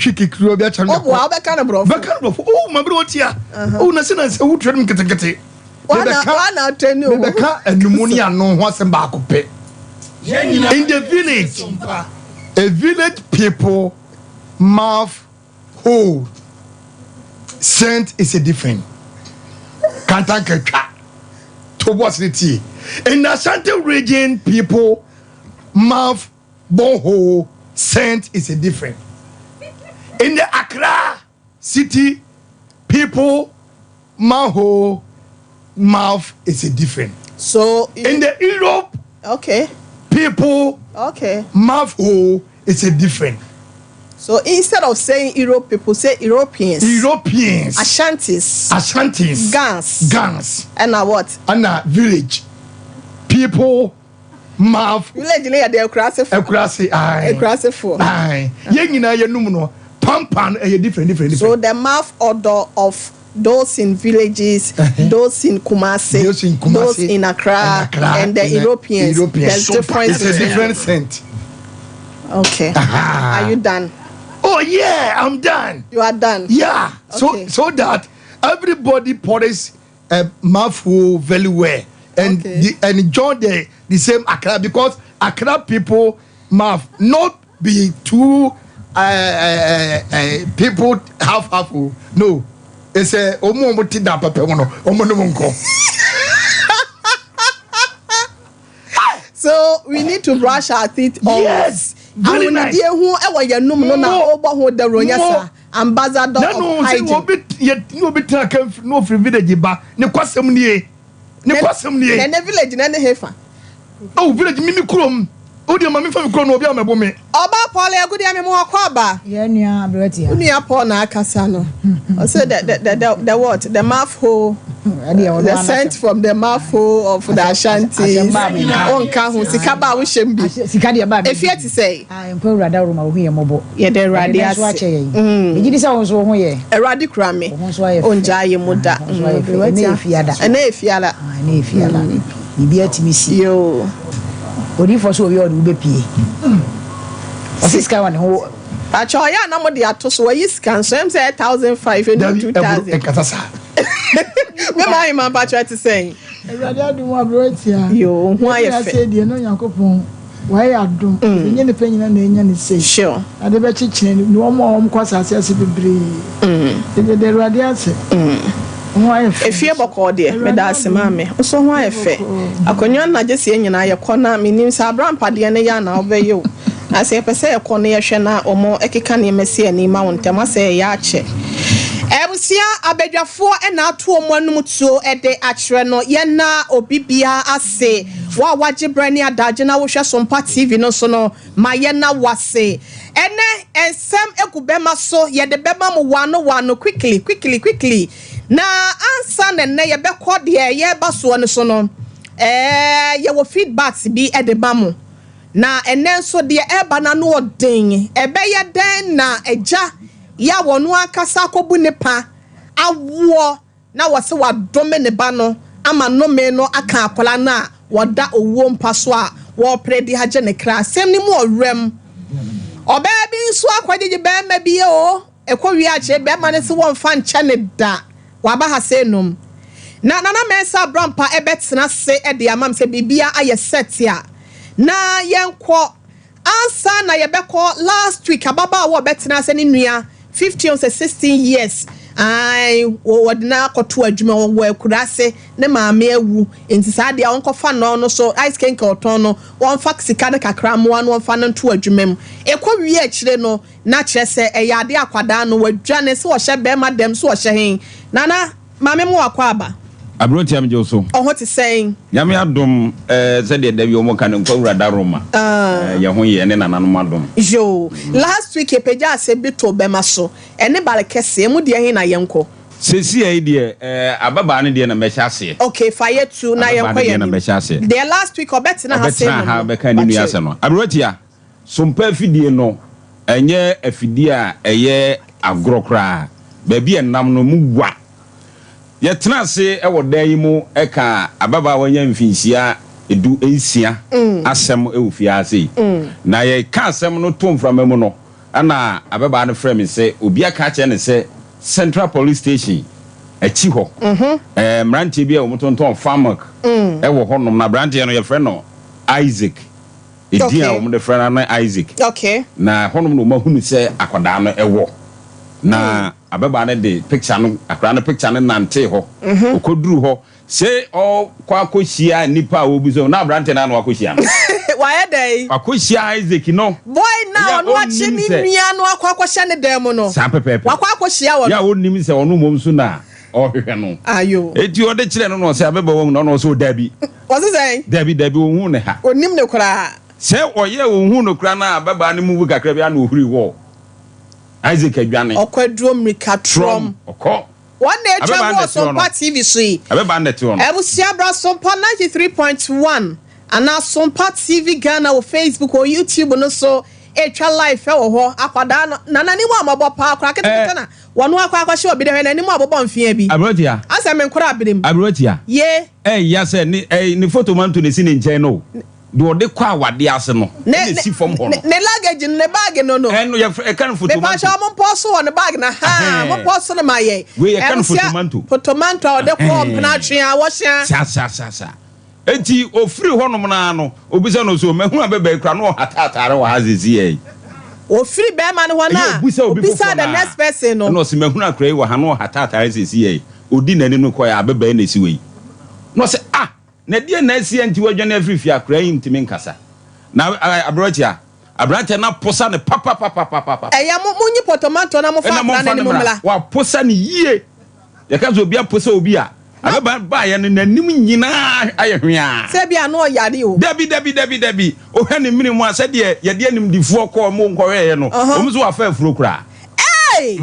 Twi kekere obi akyɛ no. Ɔboa wobɛka no borɔfo. Bɛka no borɔfo. Oh, ma bere otia. Oh, na se na sɛ wotua no nketenkete. Mebɛka anumu ne ano ho asɛm baako pɛ. In the village, a village people mouth hole scent is a different. Kantanka twa. To boss ne tie. In the Ashanti region, people mouth borehole scent is a different. In the Accra city, people manhole mouth is a different. So in the Europe, people mouth hole is a different. So instead of saying Europe people, say Europeans. Europeans. Ashantis. Ashantis. Gans. Gans. And now what? And a village. People mouth. Village ne yɛ de akurase fo. Akurase ayi. Akurase fo. Ayi. Yɛn nyinaa yɛ num no pampan ɛyɛ different different different. So the mouth odor of those in villages, those in Kumasi, those in Kumasi, those in Accra, and the Europeans. Europeans. There's difference. It's a different scent. Okay. Are you done? Oh yeah, I'm done. You are done. Yeah. So so that everybody pours mouthful very well and the, and enjoy the same Accra, because Accra people mouth not be too people half half no. It's a omo omo ti da pepe mo no omo no nko. So we need to brush our teeth always. Yes. Very nice. Ahonidie ho ɛwɔ yɛn num no na ɔbɔ ho dawuro nyɛ saa. Ambassador of hygiene. Na no sɛ obi tena kan na ofiri village ba ne kwasɛm nie. Ne kwasɛm nie. Na ne village na ne hefa. Oh village mimi kurom. O deɛ ma mi fa mi kurom na obi a mɛbo me. Ɔba Paul Agudeɛ mi mu ɔkɔ aba. Yɛn nua aberanteɛ. Nua Paul na akasa no. Ɔsɛ the what? The mouth hole. The scent from the mouth hole of the Ashantis. Ɔnka ho sika ba a wohyɛ mu bi. Sika deɛ ba bi. Efie ti sɛ. Nkwa Awurade aworo ma wo ho yɛ mmɔbɔ. Yɛde Awurade ase. Ɛde nso akyɛ yɛn. Megye di sɛ wo nso wo ho yɛ. Awurade kura me. Wo ho nso ayɛ fɛ. Ongya yɛ mu da. Ɛnɛ yɛ fiada. Ɛnɛ yɛ fiada. Ɛnɛ yɛ fiada. Biribi atumi si. Yoo. Odiyifoɔ so owie ɔde wo bɛpie. Ɔsi sika wɔ ne ho. Pakyɛ ɔyɛ a na mo de ato so wɔyi sika nso ɛm sɛ 1,500 ɛnu 2,000. Dabi ɛkasa saa. Me maa yi ma mpakyɛ ɛte sɛn. Awurade adum aberewa tia. Yoo ho ayɛ fɛ. Ɛbi ase deɛ no Onyankopɔn wayɛ adom. Ɛnyɛ nipa nyina na enya ne sei. Sure. Ade bɛkyekyere ne wɔn a wɔn kɔ asase ase bebree. Ɛdɛ de Awurade ase. Ho ayɛ fɛ. Efie bɔkɔɔ deɛ meda ase maame. Nso ho ayɛ fɛ. Akonnwa na gye sie nyinaa yɛkɔ na menim sɛ abrampadeɛ no yɛ ana wobɛyɛ o. Na sɛ yɛpɛ sɛ yɛkɔ no yɛhwɛ na wɔn ɛkeka nneɛma si ani ma wo ntɛm asɛ ɛyɛ akyɛ. Abusua abadwafoɔ ɛna ato wɔn anum tuo ɛde akyerɛ no yɛna obi bia ase. Wo a wagye brɛ ne adagye na wohwɛ Sompa TV no so no ma yɛna wase. Ɛnɛ nsɛm egu bɛma so yɛde bɛma mo wano wano quickly quickly quickly. Na ansa na nnɛ yɛbɛkɔ deɛ yɛba soɔ no so no yɛwɔ feedbacks bi ɛde ba mo. Na ɛnɛ nso deɛ ɛba na no ɔden ɛbɛyɛ dɛn na agya ya wɔn ankasa akɔbu nipa awoɔ na wɔsɛ wadome ne ba no ama nnome no aka akwadaa no a wɔda owuo mpa so a wɔrepere de agye ne kra. Asɛm no mu ɔwerɛm. Ɔbaa bi nso akɔgyegye bɛrima bi o ɛkɔ wie akyerɛ bɛrima no sɛ wɔmfa nkyɛ ne da waba ha sɛ enum. Na Nana Mensah Abrampa ɛbɛtena se ɛde ama m sɛ biribia ayɛ set a na yɛnkɔ ansa na yɛbɛkɔ. Last week ababaawa ɔbɛtena ase ne nua 15 sɛ 16 years ai wɔde na akɔto adwuma wɔ akura ase ne maame awu nti saa deɛ wɔnkɔfa no no so ice kenke ɔtɔn no wɔmfa sika no kakra mmoa no wɔmfa no nto adwuma mu. Ɛkɔ wie akyire no na kyerɛ sɛ ɛyɛ ade akwadaa no wadwane sɛ ɔhyɛ bɛrima dɛm so ɔhyɛ hen. Nana maame mu wakɔ aba. Aberanteɛ megye wo so. Ɔho te sɛn? Nyame adom sɛdeɛ da bi ɔmo ka no nkwa wura Roma. Yɛ ho yɛ ne nananom adom. Yo, last week yɛpagya asɛm bi to bɛma so ɛne bale kɛseɛ mu deɛ he na yɛnkɔ. Sɛsi yi deɛ ababaa no deɛ na mɛhyɛ aseɛ. Okay, fa yɛ tu na yɛnkɔ Ababaa no yɛn deɛ na mɛhyɛ aseɛ. Deɛ last week ɔbɛtena ha sɛ Ɔbɛtena ha bɛka ne nua asɛm no. Aberanteɛ Sompa afidie no ɛnyɛ afidie a ɛyɛ agorɔ koraa. Baabi a ɛnam no mu wa. Yɛtena ase wɔ dan yi mu ɛka ababaa wanya mfinhyia 16 asɛm wɔ fie ase yi. Na yɛka asɛm no to mframa mu no. Ɛna ababaa no frɛɛ me sɛ obi aka akyerɛ no sɛ Central Police Station akyi hɔ, ɛɛ mmeranteɛ bi a wɔtontɔn farmilk wɔ hɔnom. Na aberanteɛ no yɛfrɛ no Isaac. Edin a wɔde frɛ no ne Isaac. Na hɔnom na wɔahunu sɛ akwadaa no wɔ. Na ababaa no de picture no, akwadaa no picture no nantee hɔ. Ɔkɔduruu hɔ, Se ɔkɔ akɔhyia nnipa a wɔbu so na aberanteɛ no ara na wakɔhyia no. Wayɛ dɛn? Wakɔhyia Isaac no. Boy no a ɔno akye ne nua no akɔ akɔhyɛ ne dan mu no. Saa pɛpɛɛpɛ. Wakɔ akɔhyia ɔno. Yɛ a ɔnnim sɛ ɔno mmom nso na ɔrehwehwɛ no. Ayo. Enti ɔde kyerɛɛ no na ɔse, Abɛbɔ wahu no? Ɔno ɔse, O dabi. Ɔse sɛn? Dabi, dabi, ɔnhuu no ha. Ɔnnim no koraa. Sɛ ɔyɛɛ ɔnhuu no koraa no a, ababaa no move kakra bi ara na ɔhuri wɔ Isaac adwane. Ɔkɔ aduro mmirika trɔm. Trɔm, ɔkɔ. Wɔn na atwa gu wɔ Sompa TV so yi. Abusua bra Sompa 93.1 anaa Sompa TV Ghana wɔ Facebook wɔ YouTube no so etwa live wɔ hɔ. Akwadaa no na n'anim a mɔbɔ paa koraa ketekete na wɔn akɔ akɔhyɛ obi dɛ hwɛ n'anim a bobɔ mfea bi. Asɛ me nkora abere mu. Ye. Ɛya sɛ ne ne photo manto na esi ne nkyɛn no o. Deɛ ɔde kɔ awadeɛ ase no na ɛsi fam hɔ no. Ne luggage no, ne bag no no. Ɛno yɛfrɛ ɛka no fotomanto. Mepa kyɛw mo mpɔ so wɔ ne bag na haa mo pɔ so no ma yɛn. Wei yɛka no fotomanto. Fotomanto a ɔde kɔ mpena atwea wɔhyea. Saa saa saa saa. Eti ofiri hɔnom naa no obisa no so mahu abɛbɛyi kora na ɔhata ataare wɔ ha sisi yɛ yi. Ofiri bɛrima no hɔ na obisa the next person no. Ɛna ɔsi mahunu akora yi wɔ ha na ɔhata ataare sisi yɛ yi. Odi n'anim no kɔ yɛ abɛbɛyi na esi wɔ yi. Na ɔsɛ ah. Na ɛdeɛn na asi a nti woadwane afiri fie? Akwadaa yi ntumi nkasa. Na aberɛkyɛ a, aberanteɛ no aposa no papapapapapa. Ɛyɛ mo, monyi pɔtɔmantɔ na momfa Ɛna akwadaa no momfa anim no mmra. mmra. Waposa no yie. Yɛka sɛ obi aposa obi a, abɛba baeɛ no n'anim nyinaa ayɛ hweaa. Sɛ ebia na ɔyare o. Dabi, dabi, dabi, dabi. Wohwɛ ne mene mu a, sɛdeɛ yɛde animdifoɔ kɔɔ mo nkɔhwɛeɛ no, wɔn nso wafa afuro koraa. Ei!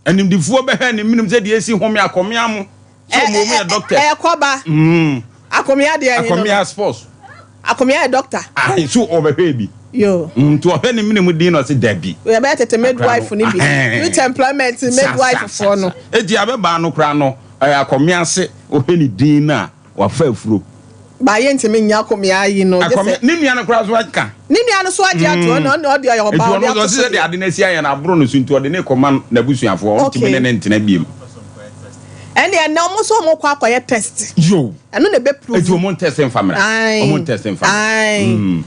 Animdefoɔ bɛhwɛ ne menim sɛ deɛ ɛsi home akɔmea mo sɛ ɔmo ɔmo yɛ doctors. Ɛkɔba. Akɔmea deɛ ɛhe no. Akɔmea sports. Akɔmea yɛ doctor. Ayi so ɔbɛhwɛ bi. Yo. Nti ɔhwɛ ne menim din na ɔsi dabi. Yɛbɛyɛ tete midwife no bi. Youth employment midwife foɔ no. Eti abɛbaa no koraa no ɛyɛ akɔmea se ɔhwɛ ne din no a. Wafa afuro. Ba yɛntumi nyɛ akomea ayi no gye sɛ. Ne nua no koraa so aka. Ne nua no so agye ato ɔno ɔno ɔde ɔyɛ ɔba ɔde ato so deɛ. Nti ɔno ɔse sɛdeɛ ade no asi ayɛ no aboro no so nti ɔde no rekɔma n'abusuafoɔ ɔntumi ne no ntena biom. Ɛnneɛ ɛnɛ ɔmo nso ɔmo kɔ akɔyɛ test. Yoo. Ɛno na ɛbɛ prove. Nti ɔmo ntest nfa mmra. Ɔmo ntest nfa mmra.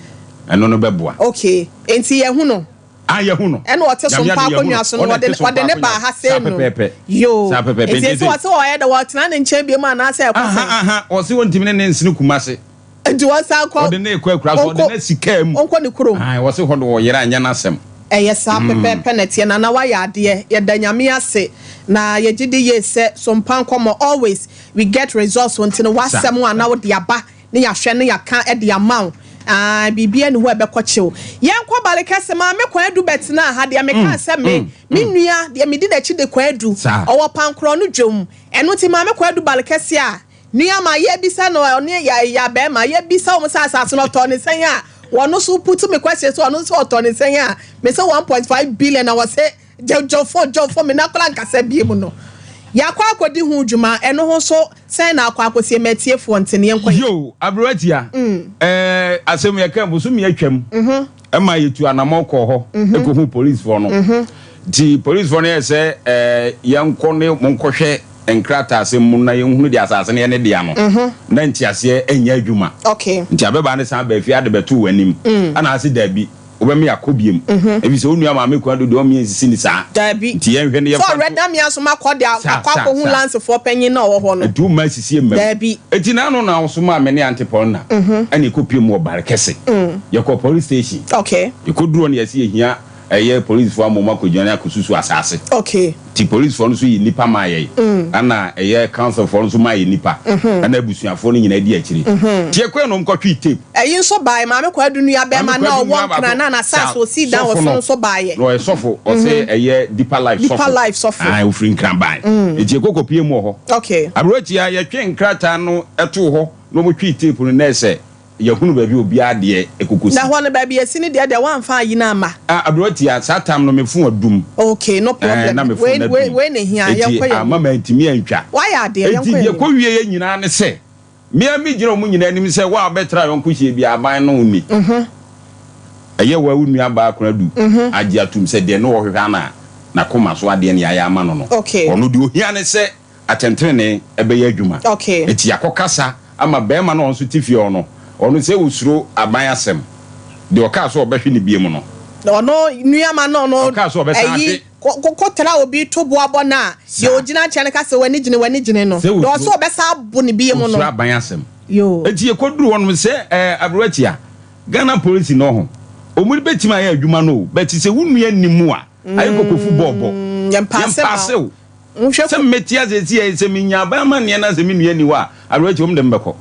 Ɛno no bɛboa. Okay nti yɛhu no. Ah, yɛhu no. Ɛna ɔte so mpa akonnwa so no, wɔde wɔde ne baa ha sei no. Yoo. Saa pɛpɛɛpɛ. Nti esi wɔse ɔyɛ dɛ wɔtena ne nkyɛn bio mu anaasɛ ɛkɔ sɛn? Aha aha, ɔse wɔntumi ne ne nsene Kumase. Nti wɔnsan kɔ. Ɔde ne kɔ akura so, ɔde ne asi kaa mu. Ɔnkɔ ne kurom. Ae, wɔse hɔ de ɔyera nyɛ n'asɛm. Ɛyɛ saa pɛpɛɛpɛ na ɛteɛ Nana wayɛ adeɛ yɛda Nyame ase na yɛgye di yie sɛ Sompa nkɔmɔ always we get results nti no w'asɛm a na wode aba ne yɛahwɛ ne yɛaka de ama wo aah biribiara nni hɔ a ɛbɛkɔ kyew. Yɛnkɔ Balikɛse, Maame Kwadu bɛtenaa ha, deɛ mekaa sɛ me, me nua, deɛ medi n'akyi de Kwadu, ɔwɔ Pankorɔ no dwom. Ɛno nti Maame Kwadu Balikɛse a, nua ma yɛbisa no, ɔne yɛ, yɛ abɛɛma, yɛbisa wɔn sɛ asase no ɔtɔɔ ne sɛn a, wɔn nso put me question sɛ ɔno nso ɔtɔɔ ne sɛn a, me sɛ 1.5 billion na wɔse Dwofo, dwofo, me na koraa nkasa biem no. Yɛakɔ akɔdi ho dwuma, ɛno ho nso sɛn na akɔ akɔsie? Ma atiefoɔ nte na yɛnkɔ yɛn. Yoo, aberewa tia, ɛɛ asɛm yɛka bosome atwam ɛma yɛtu anamɔ kɔɔ hɔ ɛkɔhu policefoɔ no. Nti policefoɔ no yɛ sɛ ɛɛ yɛnkɔ ne monkɔhwɛ nkrataasɛm mu na yɛnhunu deɛ asase no yɛ ne dea no na nteaseɛ ɛnyɛ adwuma. Nti abɛbaa no san baa fie ade bɛtoo w'anim ɛna ase daabi. Wobɛme akɔ biom. Efisɛ wo nua maame Kwan Dodo ɔmmea nsisi no saa. Dabi. Nti yɛnhwɛ na Sɛ yɛmfa nto. ɔreda me aso makɔ de Saa, akɔ saa, akɔhu saa. Lancefoɔ panyin no a ɔwɔ hɔ no. Nti womma asisie mma mu. Dabi. Enti n'ano na ɔsomaa me ne Aunty Paulina ɛna yɛkɔpue mu wɔ Barekɛse. Yɛkɔɔ police station. Okay. Yɛkɔduruu hɔ no yɛse yɛhia ɛyɛ policefoɔ ama wɔn akɔgyina ne akɔsusu asaase. Okay. Nti policefoɔ no nso yii nnipa maa yɛn, ɛna ɛyɛ councilfoɔ no nso maa yɛn nnipa, ɛna abusuafoɔ no nyinaa di akyire. Nti yɛkɔɛ na wɔkɔtwee tape. Ɛyi nso baeɛ, Maame Kwadu nua bɛrima Maame na Kwadu ɔwɔ nua Nkran baako, na n'asaase saa, ɔsii dan wɔ sɔfo so no, no nso baeɛ. na ɔyɛ sɔfo, ɔse ɛyɛ Deeper Life Deeper sɔfo. Life sɔfo. Ae, ɔfiri Nkran baeɛ. Nti yɛkɔ kɔpie mu wɔ hɔ. Okay. Aberɛ akyi ara, yɛtwee nkrataa no too hɔ na wɔtwee tape no, na ɛsɛ Yɛhunu baabi a obiara deɛ ɛkɔkɔsi. Na hɔ no baabi a ɛsi no deɛ deɛ woamfa ayi no amma. Ah aberewa tia, saa tam no me fon adum. Okay no Eh, problem, na me fon wei no wei adum. wei na ɛhia, Enti yɛnkɔ yɛn amma anim. mantumi antwa. Woayɛ adeɛ, yɛnkɔ Enti yɛn deɛ anim. ɛkɔwieɛ nyinaa ne sɛ, me ara megyina wɔn nyinaa anim sɛ, wo a wobɛtra yɔnko hyia biara, aban no nni. Ɛyɛ wo a wo nua baa Konadu agye atum sɛ deɛ ne ɔhwehwɛ ana n'akoma so adeɛ ne yɛayɛ ama no no. Ɔno deɛ ohia ne sɛ atɛntenenee bɛyɛ adwuma. Enti yɛakɔkasa ama barima no a ɔno nso te fie hɔ no, ɔno sɛ ɔsuro aban asɛm, deɛ ɔkaa sɛ ɔbɛhwe no biom no. Ɔno nuama no ɔno Ɔkaa sɛ ɔbɛsan ɛyi ahwe. kɔ tra obi to boa bɔ no a, deɛ ɔgyina nkyɛn no ka sɛ w'ani gyene w'ani gyene no, Sɛ deɛ ɔsuro ɔse ɔbɛsan abo no biom no. Ɔsuro aban asɛm. Yoo. Enti yɛkɔduruu hɔnom sɛ ɛɛ Aberewatia, Ghana polisi no ho, ɔmo bɛtumi ayɛ adwuma no o, but sɛ wo nua nni mu a, ayɛ kɔkɔfu bɔɔbɔ. Yɛmpaase Yɛmpaase wo. Sɛ mete ase seesei yi, sɛ menya aban amanneɛ na sɛ me nua nni hɔ a, awerɛkyɛ, wɔn de me bɛkɔ.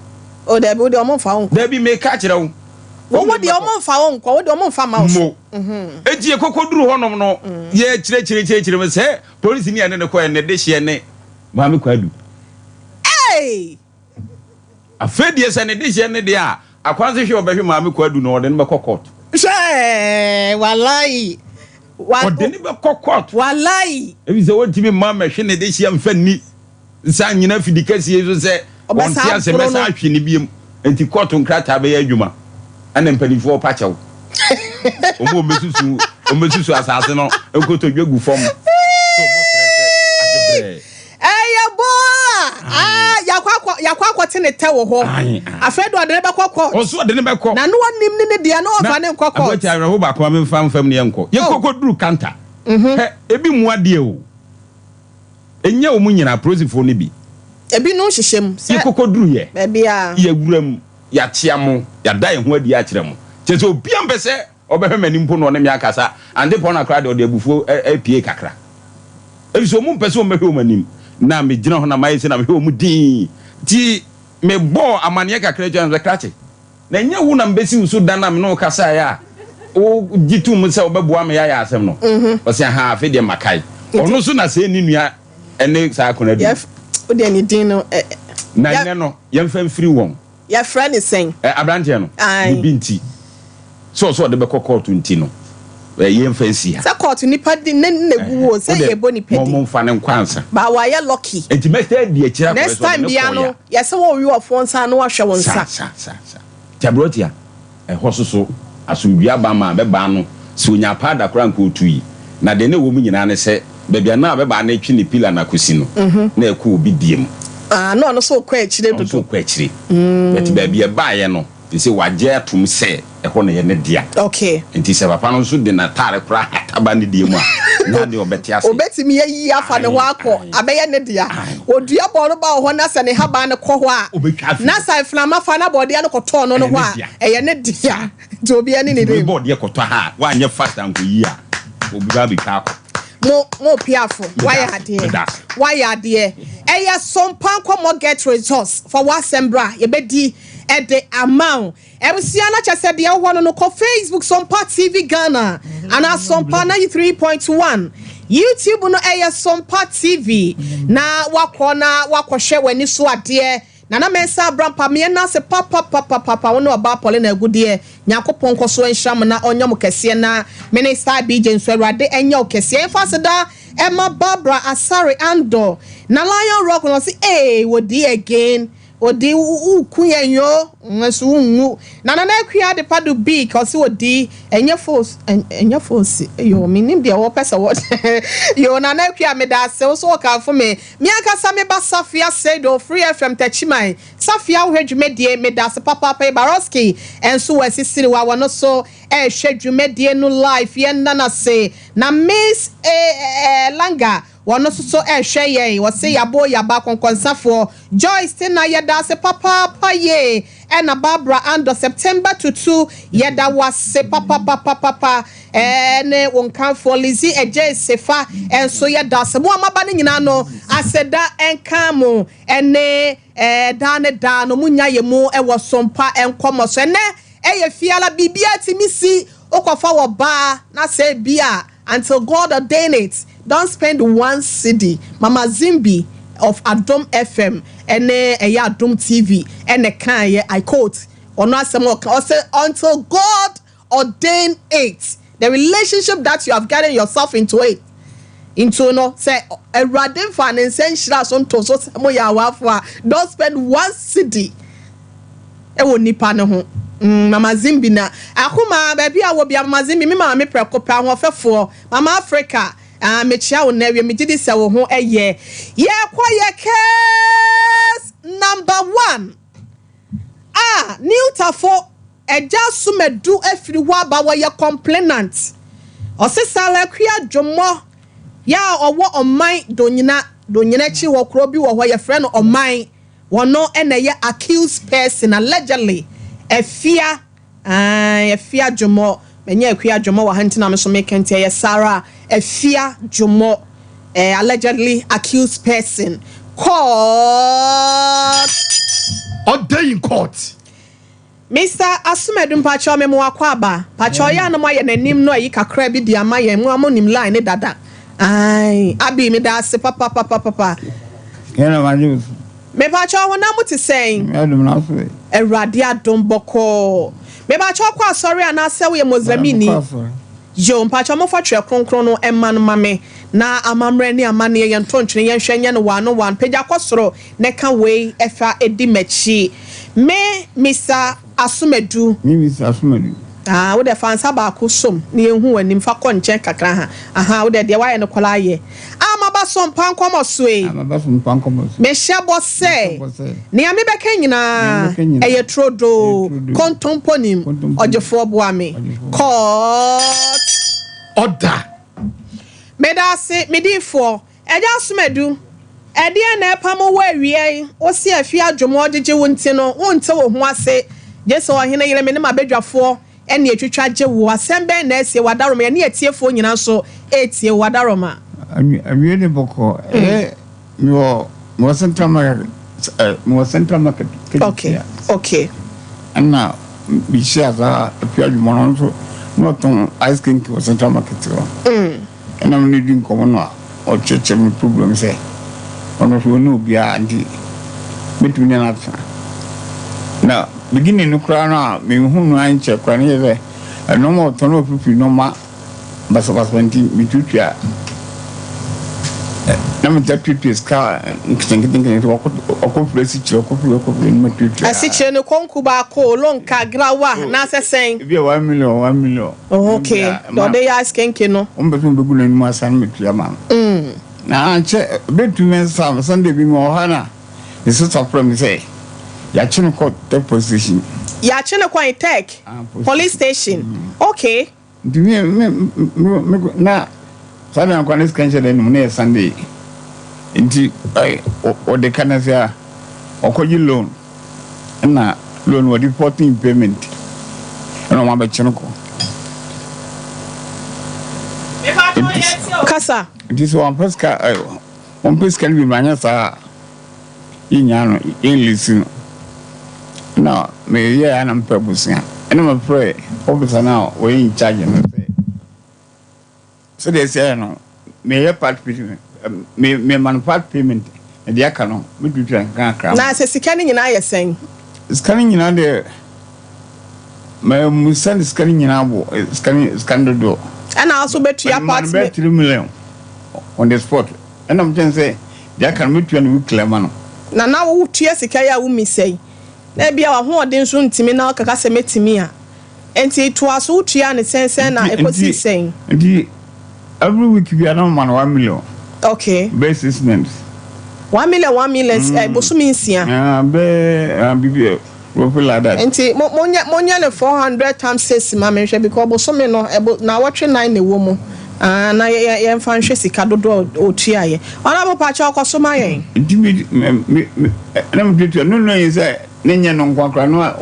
O, dabi, wo deɛ wɔn mfa wo nkɔ. Dabi, meka kyerɛ wo. Wo, wo deɛ wɔn mfa wo nkɔ, wo deɛ wɔn mfa mma wo so. Mo. Enti yɛkɔkɔduru hɔnom no, yɛkyerɛkyerɛkyerɛkyerɛ mu sɛ polisini a yɛne no kɔeɛ no, ne dehyeɛ ne Maame Kwadu. Ei! Afei deɛ sɛ ne dehyeɛ ne deɛ a, akwanse hwɛ ɔbɛhwe Maame Kwadu no, ɔde no bɛkɔ court. Hwɛ! Walai! Wa, Ɔde no bɛkɔ court. Walai! Efisɛ wɔntumi mma mmɛhwe ne dehyeɛ mfa nni nsa nnyina afidi kɛseɛ yi so sɛ Ɔbɛsan ɔnte ase aboro mmɛsan no. ahwe no biom. Enti kɔɔto nkrataa bɛyɛ adwuma. Ɛna mpanimfoɔ repa kyɛw. Wɔn a wɔbɛsusu, wɔbɛsusu asase no nkotodwe gu fam sɛ wɔsrɛ sɛ adwebrɛ. Ɛyɛ bɔɔla! Ah, yɛakɔ akɔ yɛakɔ akɔte ne tɛ wɔ hɔ. Ae, ae. Afei de ɔde ne bɛkɔ court. Ɔso ɔde ne bɛkɔ. Na no ɔnim ne ne deɛ na ɔmfa ne nkɔ court. Aberɛkyɛ awerɛho baako ma memfa mfam ne yɛnkɔ. Yɛkɔ Oh. kɔduru kanta. Hɛ, ebi mmu adeɛ o. Ɛnyɛ wɔn nyinaa, apolisifoɔ no bi. Ebinom hyehyɛ mu sɛ Yɛkɔ kɔduru yɛ. baabiara. Yɛwura mu, yɛakyea mo, yɛada yɛn ho adi akyerɛ mo. Kyerɛ sɛ obiara mpɛ sɛ Ɔbɛhwɛ m'anim mpo na ɔne me akasa. Ante Pɔna koraa deɛ ɔde abufuo pue kakra. Efisɛ wɔn mpɛ sɛ wɔbɛhwɛ wɔn anim. Na megyina hɔ na mayɛ sei na mehwɛ wɔn dinn. Nti mebɔɔ amanneɛ kakra kyerɛɛ no sɛ, Krakye, na ɛnyɛ wo na mebɛsi wo so da no a me ne wo kasaeɛ a wogye toom sɛ wobɛboa me ayɛ asɛm no? Ɔse, Ahaa, afei deɛ makae. Ɔno nso na sɛɛ ne nua ne saa Konadu yi. Wodeɛ ne din no. Na nnɛ no, yɛmfa mfiri wɔn. Yɛfrɛ no sɛn? Ɛ, aberanteɛ no, Ae. biribi nti, sɛ ɔsɛ ɔde bɛkɔ kɔɔto nti no, ɛ, yɛmfa nsi ha. Sɛ kɔɔto nipa di ne na egu wo sɛ Wode, yɛbɔ nipa mo, din. momfa no nkɔ ansa. But wayɛ lucky. Nti mɛsan adi akyire akɔhwɛ Next sɛ ɔde time no biara kɔeɛ no, a. yɛsɛ wowe ɔfoɔ nsa a na wahwɛ wo Saa, nsa. saa, saa, saa. Nti aberanteɛ, Ɛhɔ so so, asomdwoe aba ma abɛbaa no, sɛ onya apaada koraa anka otui. Na deɛ na ɛwɔ mu nyinaa ne sɛ, baabi a na abɛbaa no retwe ne pila no akɔsi no, na ɛkɔ obi deɛ mu. Ah, na ɔno nso rekɔ akyire Ɔno nso dodo. rekɔ akyire. But baabi a ɛbaeɛ no, seesei wagye atom sɛ ɛhɔ na ɛyɛ ne dea. Okay. Nti sɛ papa no nso de n'ataare koraa hata ba ne deɛ mu a, na adeɛ ɔbɛte ase. Obetumi ayi afa ne hɔ Ae, akɔ, ae. abɛyɛ ne dea. Ae. Odua bɔɔl ba wɔ hɔ na sɛ ne haban no kɔ hɔ a, Obetwa afi na hɔ. sɛ mframa fa na bɔɔdeɛ no kɔtɔɔ no no Ɛyɛ hɔ ne a, dea. ɛyɛ ne dea. Saa. Nti obiara ne ne Nti wei dam. bɔɔdeɛ kɔtɔ ha a, woanyɛ fast ankɔyi a, obi ba abɛtwa akɔ. Mo, mo piafo, Meda wayɛ ase, adeɛ. meda ase. Wayɛ adeɛ. Ɛyɛ Sompa Nkɔmmɔ Get Results fa w'asɛm bra, yɛbɛdi de ama wo. Abusua na kyɛsɛ deɛ wowɔ no no kɔ Facebook Sompa TV Ghana anaa Sompa 93.1 YouTube no ɛyɛ Sompa TV na wakɔ na wakɔhwɛ w'ani so adeɛ Nana Mensah Abrampa meɛ no ase papapapapa wo ne ɔbaa Paulina Agudeɛ Nyankopɔn nkɔ so nhyira mo na ɔnyɛ mo kɛseɛ na me ne Star BJ nso Awurade ɛnyɛ wo kɛseɛ yɛmfa aseda ɛma Barbara Asare Andor na Lion Rock no ɔse ee wɔdi again Odi wo ku yɛn yoo nso wo nwu. Na Nana Akua Adepa do big ɔse odi ɛnyɛ fos ɛnyɛ fos yoo me nim deɛ wɔpɛ sɛ wɔ yoo Nana Akua meda ase wo so wo kamfo me me ankasa me ba Safia Seidu Free FM Takyiman Safia wo hwɛ dwumadie meda ase papaapa Ibaroski nso wɔ asisiriwa wɔno so ɛrehwɛ dwumadie no live yɛn nna no ase na Miss eh Langa Wɔno nso so ɛrehwɛ yɛn wɔse yabo yaba kɔnkɔnsafoɔ Joyce Tena yɛdaase papaapa yie ɛna Barbara Andor September Tutu yɛda wase papapapapa ɛne wo nkamfoɔ Lizzie Adjei Sefa nso yɛdaase mo a moaba no nyinaa no aseda nka mo ɛne daa ne daa no monya yɛ mu wɔ sompa nkɔmmɔ so ɛnɛ ɛyɛ fiala biribiara tumi si wokɔfa wɔ baa na sɛ bi a Until God ordain it, don't spend one cedi, Mama Zimbi of Adom FM ne ɛyɛ Adom TV na ɛkaeɛ, I quote, ɔno asɛm a ɔka, ɔse until God ordain it, the relationship that you have gotten yourself into it, into no, sɛ Awurade mfaa ne nsa nhyira so nto so sɛ moyɛ awaafo a, don't spend one cedi ɛwɔ nipa no ho. Mama Zimbi na Akumaa, baabi a wɔ bia Mama Zimbi, me maame prɛko pɛ, ahoɔfɛfoɔ, Mama Africa, ah, mekyia wo nnɛ awie, megye di sɛ wo ho yɛ. Yɛkɔ yɛ case number one a New Tafo Agya Asumadu afiri hɔ aba, wɔyɛ complainant. Ɔse Sarah Akua Dwommɔ yɛ a ɔwɔ Ɔman Donyina, Donyina akyi hɔ kuro bi wɔ hɔ yɛfrɛ no Ɔman, Wɔno na ɛyɛ accused person allegedly Afia aah Afia Dwommɔ manya Akua Dwommɔ wɔ ha nti na me nso meka nti ɛyɛ Sarah Afia Dwommɔ eh allegedly accused person court. Order in court. Mister Asumadu mpakyɛw me mo akwaaba pakyɛw ɔyɛ a na mo ayɛ nanim no ayi kakra bi de ama yɛn mo a mo nim line ne dada aai Abi me da ase papapapapa. Yɛn na magye wo so. Mepakyɛw honam mu te sɛn? Nyame adom na so ɛ. Awurade adom bɔkɔɔ. Mepakyɛw kɔ asɔre anaasɛ woyɛ Moslemini? Mekɔ asɔre. Yoo mpakyɛw momfa twerɛ kronkron no mma no ma me na amammerɛ ne amanneɛ yɛnto ntwene yɛnhwɛ nyɛ no one one pagya kɔ soro na ka wei fa di m'akyi. Me Mister Asomadu. Me Mister Asomadu. Ah, wo deɛ fa nsa baako som na yɛnhu w'anim, fa kɔ nkyɛn kakra ha. Aha, wo deɛ deɛ woayɛ no kɔla ayɛ. Ah, maba so mpa nkɔmmɔ so ei. Ah, maba so mpa nkɔmmɔ so. Mehyɛ bɔ sɛ. Mehyɛ bɔ sɛ. Nea mebɛka nyinaa. Nea mebɛka nyinaa. Ɛyɛ turodoo. Ɛyɛ turodoo. Kontompo nim. Kontompo nim. Ɔgyefoɔ boa me. Ɔgyefoɔ. Court. Order. Meda ase, me diifoɔ. Agya Asomadu, ɛdeɛn na ɛpamo wo awia yi? Wo se afie adwom ɔgyegye wo nti no, wonte wo ho ase. Gye sɛ ɔhene yere me ne m'abadwafoɔ ne atwitwa gye wo. Asɛm bɛn na asie w'adaworoma? Yɛne atiefoɔ nyinaa nso retie wo adaworoma. Awie ne bɔkɔɔ. Ɛyɛ mewɔ mewɔ central market mewɔ central market Okay, okay. Ɛna mehyia saa afie adwuma no nso na ɔtɔn ice cream wɔ central market hɔ. Nna me no di nkɔmbɔ na ɔkyerɛkyerɛ me problem sɛ ɔno so ɔnni obiara ntsi mɛtumi ne no atsena. Na beginning no koraa no a mennhun no annkyɛr koraa no nnyɛ dɛ ndzɛmba a ɔtɔn no ɔfifir ndzɛmba basabasa ntsi metuatua na metaa tuatua sika nketsenketse ɔkɔfir esikyire ɔkɔfir ɔkɔfir na matuatua. Asikyire no konku baako, olonka, grawa, anaasɛ sɛn? Ebi a 1 million 1 million. Oh okay, deɛ ɔde yɛ ice kenke no. Wɔn pɛ sɛ wɔn bɛgu n'anim ase na metua ma no. Na ankyɛ bɛtumi nsa Sunday bi mewɔ hɔ na ne sista frɛ me sɛ yɛakye no kɔ Tech police station. Yɛakye no kɔ Tech police station, okay. Nti me me me me na saa deɛ nkwa ne sika nhyɛ dɛ nom na yɛ Sunday nti ɔde ka na sɛ a ɔkɔgye loan. Ɛna loan wɔde 14 payment ɛna wɔn abɛkye no kɔ. Kasa. Nti sɛ wɔn pɛ sika ɛ wɔn pɛ sika no bi ma anyɛ saa yɛn nyaa no yɛn lisi no na meyɛ ya na mpɛ abusua ɛna mefrɛ officer no a wɔyɛ in charge no sɛ Sɛdeɛ ɛsɛ yɛ no, meyɛ part payment, me mema no part payment, na deɛ aka no, metuatua nkakrankakra. Na sɛ sika no nyinaa yɛ sɛn? Sika no nyinaa deɛ, mammisa no sika no nyinaa bo, sika no sika no dodoɔ. Ɛna wo nso wobɛtua Mema part. no bɛyɛ 3 million on the spot, ɛna mekyerɛ no sɛ deɛ aka no mɛtua no weekly ama no. Na na wotua sika yi a wommisa yi, na ebia w'ahoɔden nso ntumi na wokaka sɛ mɛtumi a, Enti toa so wotuaa no sɛn sɛn na Nti ɛkɔsii nti sɛn? nti every week biara na mema no 1 million. Okay. Bɛyɛ 6 months. 1 million 1 million eh, bosome 6. Ah, bɛyɛ ah, biribi eh, roughly like that. Nti mo monyɛ monyɛ no 400 times six ma me nhwɛ because bosome no ɛbo naawɔtwe nan na ɛwɔ mu. Ah, na yɛ yɛ yɛmfa nhwɛ sika dodoɔ a ɔtuaeɛ. Honourable pakyɛ ɔkɔ so ma yɛn. Nti me me me me na metuatua no no yɛ sɛ ne nyɛ no nko koraa na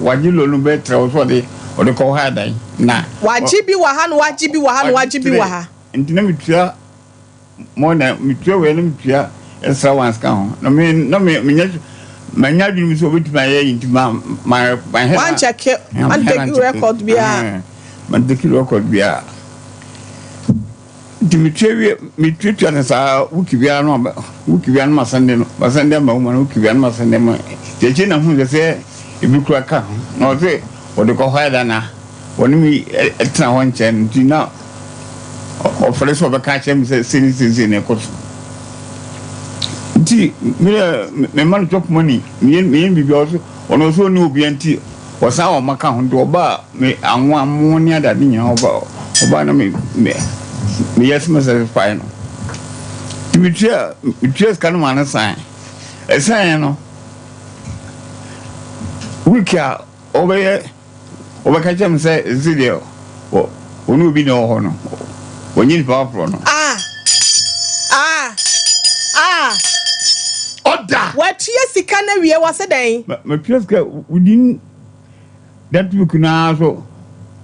wagye loan no bɛyɛ trɛ so ɔde ɔde kɔ ha dan na. Wagye bi wɔ ha na wagye bi wɔ ha na wagye bi wɔ ha. Nti na metua more than metua wei na metua extra ones ka ho na me na me menya manya adwene mu sɛ obetumi ayɛ yi nti ma ma ma hɛ na. Wankyɛke wantake record biara. Mantake record biara. Nti metua wie metuatua no saa week biara no aba week biara no masɛnde no masɛnde ama wo ma no week biara no masɛnde ama nti akyire na hu sɛ sɛ ebi kura ka ho na ɔsɛ wɔde kɔ hɔ ɛda na wɔne me tena hɔ nkyɛn no nti na ɔfɛre sɛ ɔbɛka akyerɛ me sɛ sei ne sei sei na ɛkɔ so nti me dɛ mema no chop money meyɛ meyɛ biribi ɔso ɔno ɔsɛ ɔne obiara nti. Wɔsan wɔ mma ka ho nti ɔba a me anwa mo ne adade nyinaa ɔba ɔba na me me meyɛ sɛ mɛsatisfy no. Nti metua metua sika no ma no san. Ɛsan no week a ɔbɛyɛ ɔbɛka kyerɛ me sɛ ɛsɛ deɛ ɔne obi na ɛwɔ hɔ no ɔnyɛ nipa foforɔ no. Ah! Ah! Ah! Ɔda! Watua sika no awie, wɔse dɛn? Matua sika within that week no ara so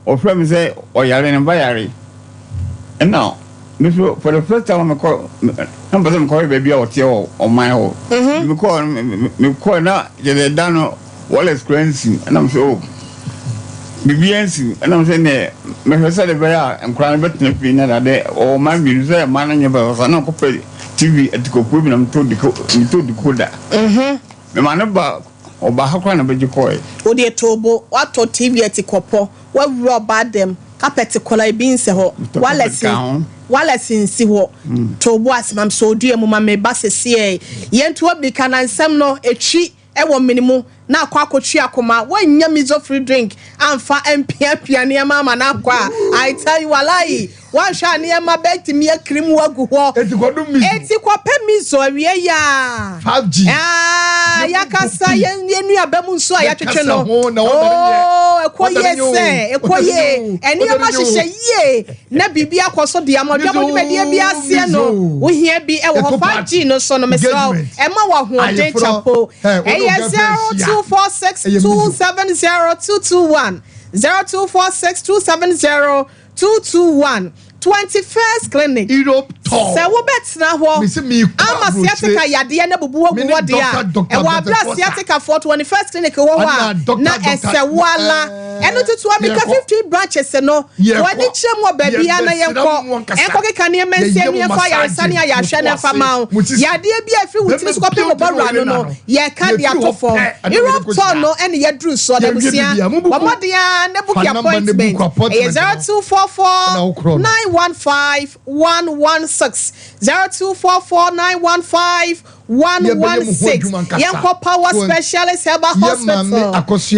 ɔfrɛ me sɛ ɔyare ne ba yare ɛna me so for the first time mekɔ na mpɛ sɛ mekɔhwɛ baabi a ɔteɛ wɔ ɔman hɔ mekɔɔ mekɔɔ na kyerɛ da no Wallace koraa nsiw ɛna me sɛ oh biribiara nsiw ɛna me sɛ neɛ mehwɛ sɛ de bɛyɛ a nkwadaa no bɛtena fie na dade ɔwɔ mma mmienu sɛ mma no nyɛ basabasa na ɔkɔpɛ TV atikɔkuo bi na metɔ diko metɔ decoder mema no ba ɔba ha koraa na bɛgye kɔɛ. Wo deɛ too bo, woatɔ TV atikɔpɔ, woawura ɔbaa dɛm, carpet kɔla ebi nsɛ hɔ, Metɔ carpet wireless ka ho. wireless nsi hɔ, too bo ase ma me sɛ odua mu ma me ba sesiei. Yɛnto abirika na nsɛm no etwi wɔ mene mu na akɔ akɔtwi akoma, woannya miso free drink amfa ampiapia nneɛma ama no akɔ a, I tell you walayi, woanhwɛ a nneɛma bɛtumi akiri mu agu hɔ. Enti kɔdom miso. Enti kɔpɛ miso awie yi a. 5G. Ah, yɛakasa yɛn yɛn nuaba mu nso a yɛatwetwe no. Yɛkasa ho na wɔdane nyɛ. Oh, ɛkɔ Wɔdane yie nyɛ o. sɛ, ɛkɔ Wɔdane yie. nyɛ o. Nneɛma Wɔdane nyɛ o. hyehyɛ yie na biribi akɔ so de ama. Dwabɔ dwumadie bi aseɛ no, wohia bi wɔ hɔ. 5G no so no, mesrɛ wo, ɛma wo ahoɔden kyapo. Ɛyɛ 0246270221, 0246270221. 21st Clinic. Sɛ wobɛtena hɔ ama sciatica yadeɛ no abubu agu hɔ deɛ a, ɛwɔ aberɛ a sciaticafoɔ 21st Clinic wɔ hɔ a, na ɛsɛ wo ara. Ɛno nti to amika 15 branches no, w'ani kyerɛ mu wɔ baabiara na yɛnkɔ nkɔkeka nneɛma nsi ani mfa ayaresa ne ayarehwɛ no mfa ma wo. Yadeɛ bi a ɛfiri wo tiri so kɔpem wo bɔwura no no, yɛka de ato fam. Europe tour no ne yɛaduru soɔ no, abusua, bɔ mmɔden ara na book appointment. Ɛyɛ 0244 915 116, 0244 915 116. Yɛnkɔ Power Specialist Herbal Hospital,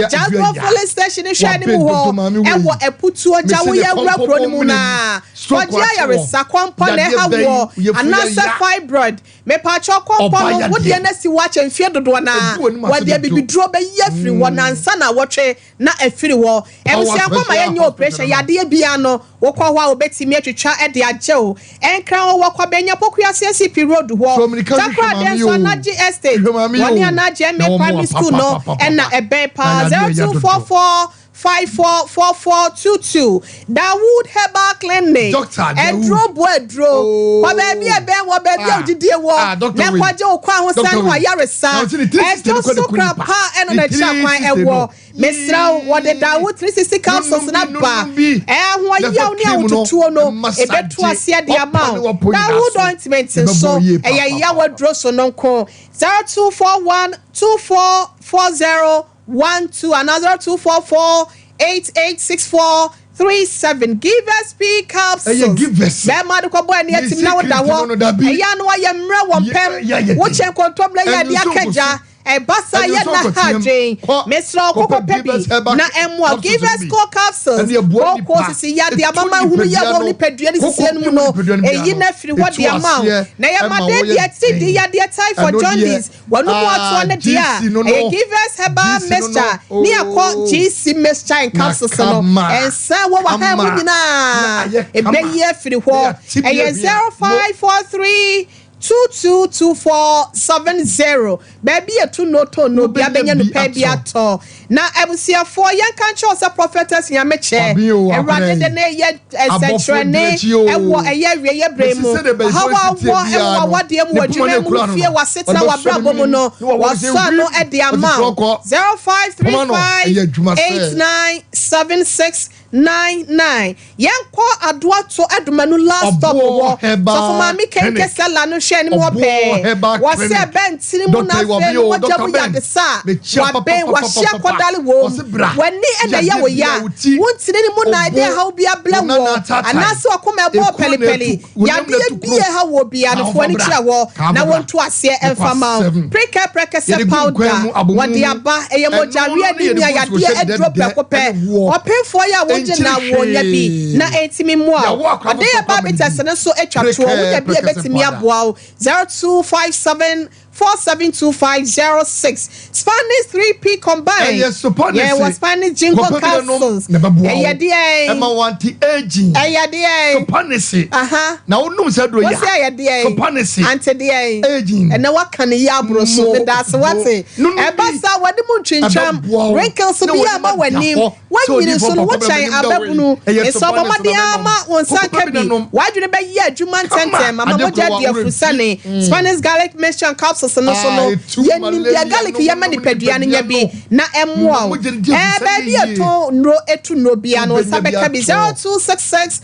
Jasmine Filling Station no hwɛ anim hɔ, ɛwɔ Aputuo gya wo yɛ wura kuro no mu no a, kɔgye ayaresa, kɔmpɔ na ɛha woɔ, anaasɛ fibroid. Mepaakyɛw kɔmpɔ no, wo deɛ no asi hɔ akyɛ mfeɛ dodoɔ no ara, wɔde abibiduro bɛyi afiri hɔ nansa nawɔtwe na afiri hɔ. Abusua kɔ ma yɛnyɛ operation, yadeɛ biara no, Wokɔ hɔ a wobɛtumi atwitwa de agye wo. Nkran hɔ wɔ Kwabenya Pokuase ACP Road hɔ. Takoradi nso Anagye Estate, wɔne Anagye MA Primary School no na ɛbɛn paa. 0244 544422 Dawood Herbal Clinic, Aduro boa aduro. Kɔ baabi a ɛbɛn wɔ, baabi a ogyidie wɔ, na kɔgye wo kwan ho san ne w'ayaresa. Ɛdwo so kra pa ɛno na ɛkyerɛ kwan ɛwɔ. Mesrɛ wo, wɔde Dawood 360 capsules no aba. Ahoɔyaw ne ahototuo no, ebetu aseɛ de ama wo. Dawood ointment nso, ɛyɛ yaw aduro sononko. 0241 2440 12 anaa 0244 8864 37. Givers P capsules. Bɛrima de kɔbɔ ani atim na woda hɔ. Ɛyɛ a na wayɛ mmerɛ wɔ mpɛm. Wokyɛn kontomire yɛ de aka gya. Ɛba saa yɛ na ha adwen. Mesrɛ wo kɔ kɔpɛ bi na ɛmmoa wo. Givers Co capsules, kooko sisi yadeɛ, amama hunu yɛ wɔ wo nipadua ne sisiɛ no mu no, ɛyi no afiri hɔ de ama wo. Na ɛyɛ ma dɛ deɛ, atiridii yadeɛ, typhoid, jaundice, w'anomu atoɔ no deɛ a, ɛyɛ Givers Herbal Mixture ne ɛkɔ GC Mixture and Capsules no, nsa ɛwɔ w'ahan mu nyinaa, ɛbɛyi afiri hɔ. Ɛyɛ 0543 222470 Baabi a ɛto no tɔ no bia bɛnya no pɛ bi atɔ. Na abusuafoɔ yɛnka nkyerɛ wo sɛ Prophetess Nyamekyɛ Awurade de no reyɛ nsɛnkyerɛnne wɔ ɛyɛ awieɛ berɛ mu. Ɔhaw a wowɔ wɔ w'awadeɛ mu, w'adwuma mu, wo fie, w'asetena, w'abrabɔ mu no, wɔasɔ ano de ama wo. 0535 8976. 99. Yɛnkɔ Adoato Adomanu last stop Ɔboɔ hɔ. Herbal Sɔfo Maame Kenke Clinic. Sɛla no hwɛ anim hɔ Ɔboɔ pɛɛ. Herbal Wɔse Clinic. ɛbɛn ntini mu na Dr. afei Iwabi no o, mogya Dr. mu Ben. yadesa a Mekyia wabɛn wahyia papapapapapa. kɔdale wom. Ɔse bra. W'ani na ɛyɛ Yadeɛ wo ya. biara wo ti. Wo ntini no mu na ɛde Obo. ɛhaw bi abrɛ Wo nan wɔ ataataa. anaasɛ wakoma ɛbɔ Ekuro na pɛlipɛli. etu. Wo nam na Yadeɛ etu bi kuro. ɛha wɔ biara no Ka fo ani ho bra. kyerɛ wɔ Ka ho na bra. wɔnto aseɛ ɛmfa ma wo. Nokwasɛm. Prekɛ prɛkɛsɛ Yɛde gu powder nkwan mu, abomu wɔde mu. aba ɛyɛ Ɛno mogya no weɛ ne ne yɛde nua gu yadeɛ nsuo hyɛ aduro dɛdɛ prɛko pɛ. ɛne woɔ. Ɔpemfoɔ yi a wogye Ɛnkyere na wɔnya bi hwee. na ɛntumi mmoa wo. Yɛawo akora Ɔde yɛ foforɔ ba kora ma abɛtɛse didi. no so atwa toɔ. Prekɛ Wonya bi a prɛkɛsɛ ɛbɛtumi powder. aboa wo. 0257 472506. Spanish 3P combined. Ɛyɛ Spanish. Yɛwɔ Spanish ginkgo Kɔpɛ bi na nom capsules. na ɛbɛboa wo. Ɛyɛ deɛn? Ɛma wo anti-aging. Ɛyɛ deɛn? Spanish. Aha. Na wonom saa aduro yi a. Wosi ɛyɛ deɛn? Spanish. Ante deɛn? Aging. Ɛnɛ waka ne yie aboro so. Mo- Meda ase wate. mo- no, no, Ɛba bi. saa wɔde mu ntwintwam. Ɛbɛboa wo. Wrinkles Na bi w'anim ama ada w'anim. hɔ. Sɛ Wanyini onipa so no papa wokyɛn bɛma n'anim da ababunu. wei. Ɛyɛ Nsɔ bɔ Spanish mmɔden na ama mɛnom. wo nsa Kɔkɔpɛ nka bi na bi. nom. W'adwene bɛyɛ adwuma Kama. ntɛmntɛm. Ama Ade mogya koro adi a woremfi. afusane. Spanish garlic mixture and capsules no so Ah, no, etu yɛnim malaria deɛ garlic no, yɛ ma nom nipadua no nya nipadua bi no. na ɛmmoa wo. Mogya no di Ɛɛ, afusane baabi yie. ɛtɔn nnuro etu nnuro bia no, nsa Wobɛnya bi bɛka bi. atɔ. 0266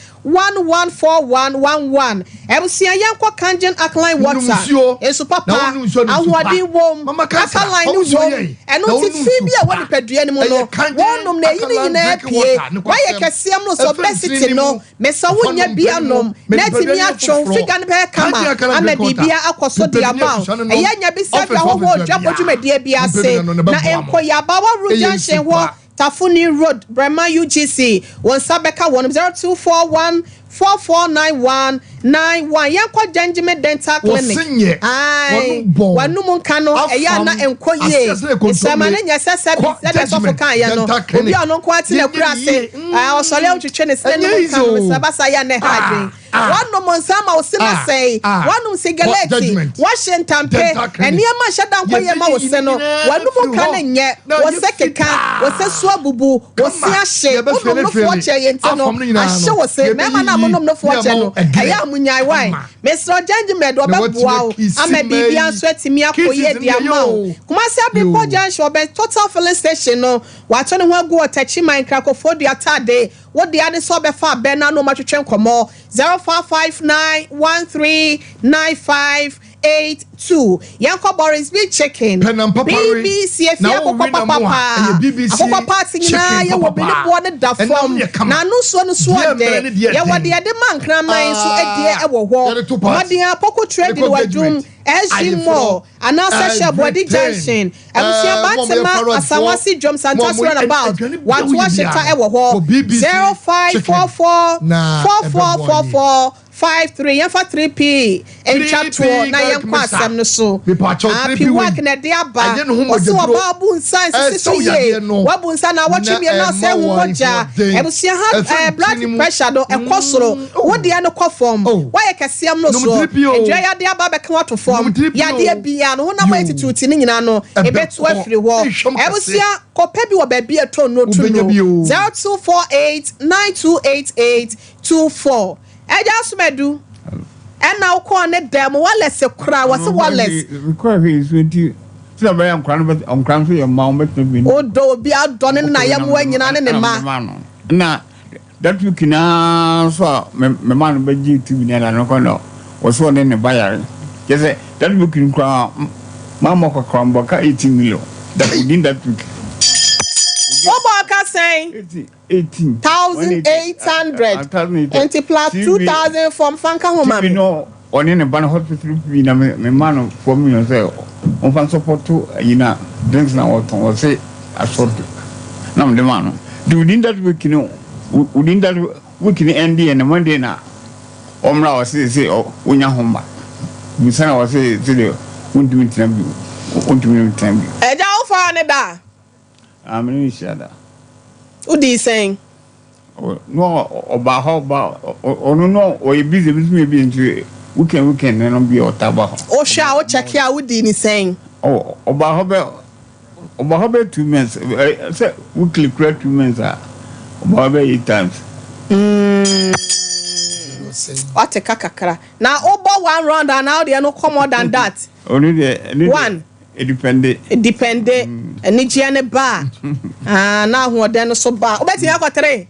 114111. Abusua yɛnkɔ Kangen alkaline water. Nom nsuo. Nsu papa, Na wonom nsuo no nsu pa. ahoɔden wom, Mama Kansra, alkaline no ɔmo nsuo wom. yɛ yi. Ɛno Na nti wonom fi nsu bi a ɛwɔ pa. nipadua no mu Ɛyɛ no, Kangen wɔnom na ɛyi ne alkaline nyinaa drinking pue. water, ne Wayɛ kwasɛm. kɛseɛ mu no sɛ Ɛfiri obesity ntini no, mu. mesa Ɛfa wonya nom bi mpɛ no anom mu. na atumi Nipadua no atwe wo foforɔ. figa no bɛyɛ kama Kangen alkaline ama drinking water. biribia akɔ so de Nipadua ama wo. abusua no nom. Ɛyɛ nya bi sɛ Office, bi ahɔhoɔ office dwabɔ baabiara. dwumadie bi ase Nipadua no, ne na bɛboa mo. nkɔ Yabawa Road Ɛyɛ Junction nsu hɔ pa. Tafuni Road, Brema UGC. Wɔn nsa bɛka wɔn 0241 4491 91. Yɛnkɔ Gyengyeme Dental Clinic. Wɔse nyɛ. Ae. Wɔnom bɔn. Wɔnom nka no, ɛyɛ a na Afam. ɛnkɔ yie. Aseɛ sɛ ɛkɔntɔmmire. Nsɛm a ne nyɛ sɛ sɛbi Kɔ sɛdeɛ sɔfo Judgment kaeɛ no. Dental Obi Clinic. a ɔno nko ara te Yɛnyɛ n'akura ase. yie. Ae, ɔsɔre a wotwitwe ne sene Ɛnyɛ nom nka easy no, o. mesrɛ basa yɛ a na ɛha Ah, adwene. ah. Wɔnom nsa ama wo se no Ah, asɛe. ah. Wɔnom Kɔ sigalɛti. Judgment. Wɔahye ntampe. Dental Clinic. Nneɛma nhyɛ da nkɔ yie ma wo se no. Yɛbɛyi ne nyinaa Wɔnom afiri nka hɔ. no nyɛ. Na Wo yɛ se keka. fitaa. Wo se so abubu. Wo se Kama. ahye. Yɛbɛfele Wonom nofoɔ fele. kyɛ yɛ nti no, Afam no nyinaa ahye no. wo se. Mmarima no a Yɛbɛyiyi. monom nofoɔ Ne kyɛ ama no, wo ɛgerɛ. ɛyɛ a monyae wae. Kama. Mesrɛ Gyengyeme de Na ɔbɛboa watumi wo akisi ama mmaa biribiara yi. nso atumi akɔ Kisses yie de no yɛ ama wo. o. Kumasi Abirikɔ Yo. Junction, ɔbɛn Total Filling Station no, wɔato ne ho agu wɔ Techiman Nkrakofoɔ Dua Atade. Wo dea ne sɛ ɔbɛfa abɛn no ano ma twetwe nkɔmmɔ. 0559 139582. Yɛnkɔ Boris B Chicken. Pɛnam papa we. BBC efie Na wo akokɔ we na mo a, papapa. ɛyɛ BBC Akokɔ party nyinaa chicken yɛwɔ bi ne papapa. boɔ ne da Ɛnam fam. yɛ kama. Na ano nsuo no so Deɛ ɔdɛ. mmerɛ ne deɛ Yɛwɔ den. deɛ yɛde ma nkraman nso Ah, adie ɛwɔ hɔ. yɛde to party. Mmɔden apɔkɔ trading Yɛde kɔ wɔ adum. engagement. SG Ayeforɔ. Mall anaasɛ hyɛ Boadi Everything. Junction. Abusua Eh, mo a moyɛ Bantama parrot Asawase foɔ, Dwom mo a Santase moyɛ- Runabout. aduane biara Wato woyɛ ahyeta biara. ɛwɔ hɔ. Kɔ BBC 0544 chicken. Na 44 ɛbɛboa yie. 44 53. Yɛmfa 3P ntwa 3P toɔ na garlic yɛnkɔ mixer. asɛm no so. Mepaakyɛw, Ah, 3P P wei. work na ɛde aba. Ɛnyɛ ne ho Ɔse mogyaduro. ɔbaa bu nsa nsisi so Ɛsɛ wo yie. yadeɛ no. Wabu nsa na awɔtwe Na mmienu asɛ ɛma wo wɔn mogya. ahoɔden. Abusua ha, Ɛfiri blood ntini mu. pressure no ɛkɔ soro. Oh. Wo deɛ no kɔ fam. Oh. Woayɛ kɛseɛ mu no Nom soɔ. 3P o. Adua yadeɛ aba abɛka wo ato fam. Nom 3P o. Yadeɛ biara no, honam ayɛ Yo. titiriw ne nyinaa no, Ɛbɛkɔ. ɛbɛtu afiri hɔ. Ehwɛm kɛse. Abusua, kɔpɛ bi wɔ baabi a ɛtɔ nnuro to Wobɛnya no. bi o. 0248 9288 24. Ɛgya asomadu. Ɛna wokɔɔ ne dɛm wireless kora wɔse wireless. Mekɔ hwɛ nsuo nti sɛ ɔbɛyɛ nkora no bɛ nkora nso yɛ mma wɔn bɛtena bi. Wodɔ obi adɔ ne ne nayɛmmoa nyinaa ne ne mma. Na that week naa nso a me me ma no bɛgye tv ne ɛna no kɔ na wɔso ɔne ne ba yare kyɛ sɛ that week no koraa maa mɔ kɔkɔrɔ mbɔ ka 18 million that within that week. Wobɔ ɔka sɛn? 18 18. 1,800. Nti plus 2,000 fam fanka ho ma TV me. No ɔne ne ba no hospital bi na me ma no 4 million sɛ ɔmfa nsɔpɔto ayi na drinks na wɔtɔn wɔse asɔto na mede ma no nti within that week no ɛnde yɛ ne Monday na ɔmmra ɔse sɛ wonya ho ma busa na ɔse sɛ deɛ wontumi ntena bio, wontumi ntena bio. Ɛgya wofaa ne da? Amene ne hyia da. Wodii sɛn? No ɔba hɔ ba ɔno no ɔyɛ busy bi nso yɛ busy nti weekend no bi ɔta ba hɔ. Wohwɛ a wokyɛke a wodii ne sɛn? Ɔba hɔ bɛ 2 months ɛ sɛ weekly kura 2 months a ɔba hɔ bɛ eight times. Wate ka kakra na wobɔ one round anaa wodeɛ no kɔ more than that? Ɔno deɛ ɛno deɛ One. Edepend. Depend anigyeɛ ne ba a, na ahoɔden no so ba a wobɛtumi akɔ three.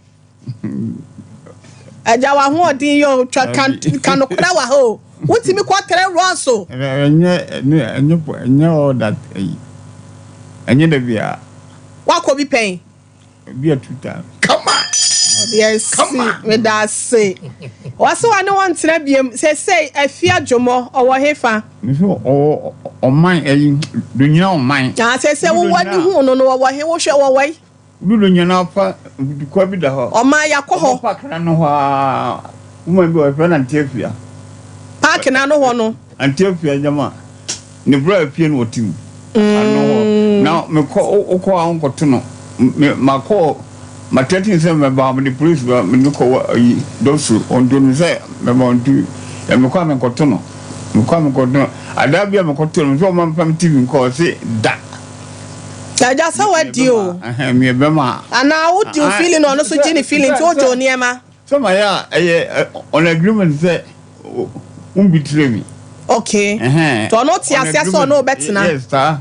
Agya w'ahoɔden yɛ o, twa ka ka nokorɛ wɔ ha o. Wotumi kɔ tere runs o. Ɛnyɛ ɛnyɛ ɛnyɛ all that ɛyi. Ɛnyɛ da biara. Wakɔ bi pɛn? Ebi a two times. Kama. Ɔde asi meda ase. Wɔse wɔne wɔn ntena biem sesei Afia Dwomɔ ɔwɔ hefa? Mese ɔwɔ ɔman ɛyi Donyina ɔman. Na sesei wo w'ani hu no no ɔwɔ he wohwɛ ɔwɔ he? Wodu Donyina fa nkutukwa bi da hɔ. Ɔman yakɔ hɔ. Ɔwɔ park n'ano hɔ aa woman bi wɔ hɔ yɛfrɛ no Auntie Afia. Park n'ano hɔ no. Auntie Afia gyama. Ne bra fie na ɔte mu. Ano hɔ. Na mekɔ wokɔ a wonkɔto no. Me makɔ ma threaten sɛ mɛba mede police ba mede no kɔ ayi dɔso ɔnto no sɛ mɛba ɔnto yɛ mekɔ a menkɔto no. Mekɔ a menkɔto no. Adaa bi a mekɔto no sɛ ɔma mfa me TV nkɔ ɔse da. Agya sɛ wadi o. Ɛhɛn meyɛ bɛma. Anaa wodi wo feeling na ɔno nso gye ne feeling nti wogye wo nneɛma. Sɛ mayɛ a ɛyɛ on agreement sɛ wo betray me. Okay. Nti ɔno te aseɛ sɛ ɔne wo bɛtena. Yes saa.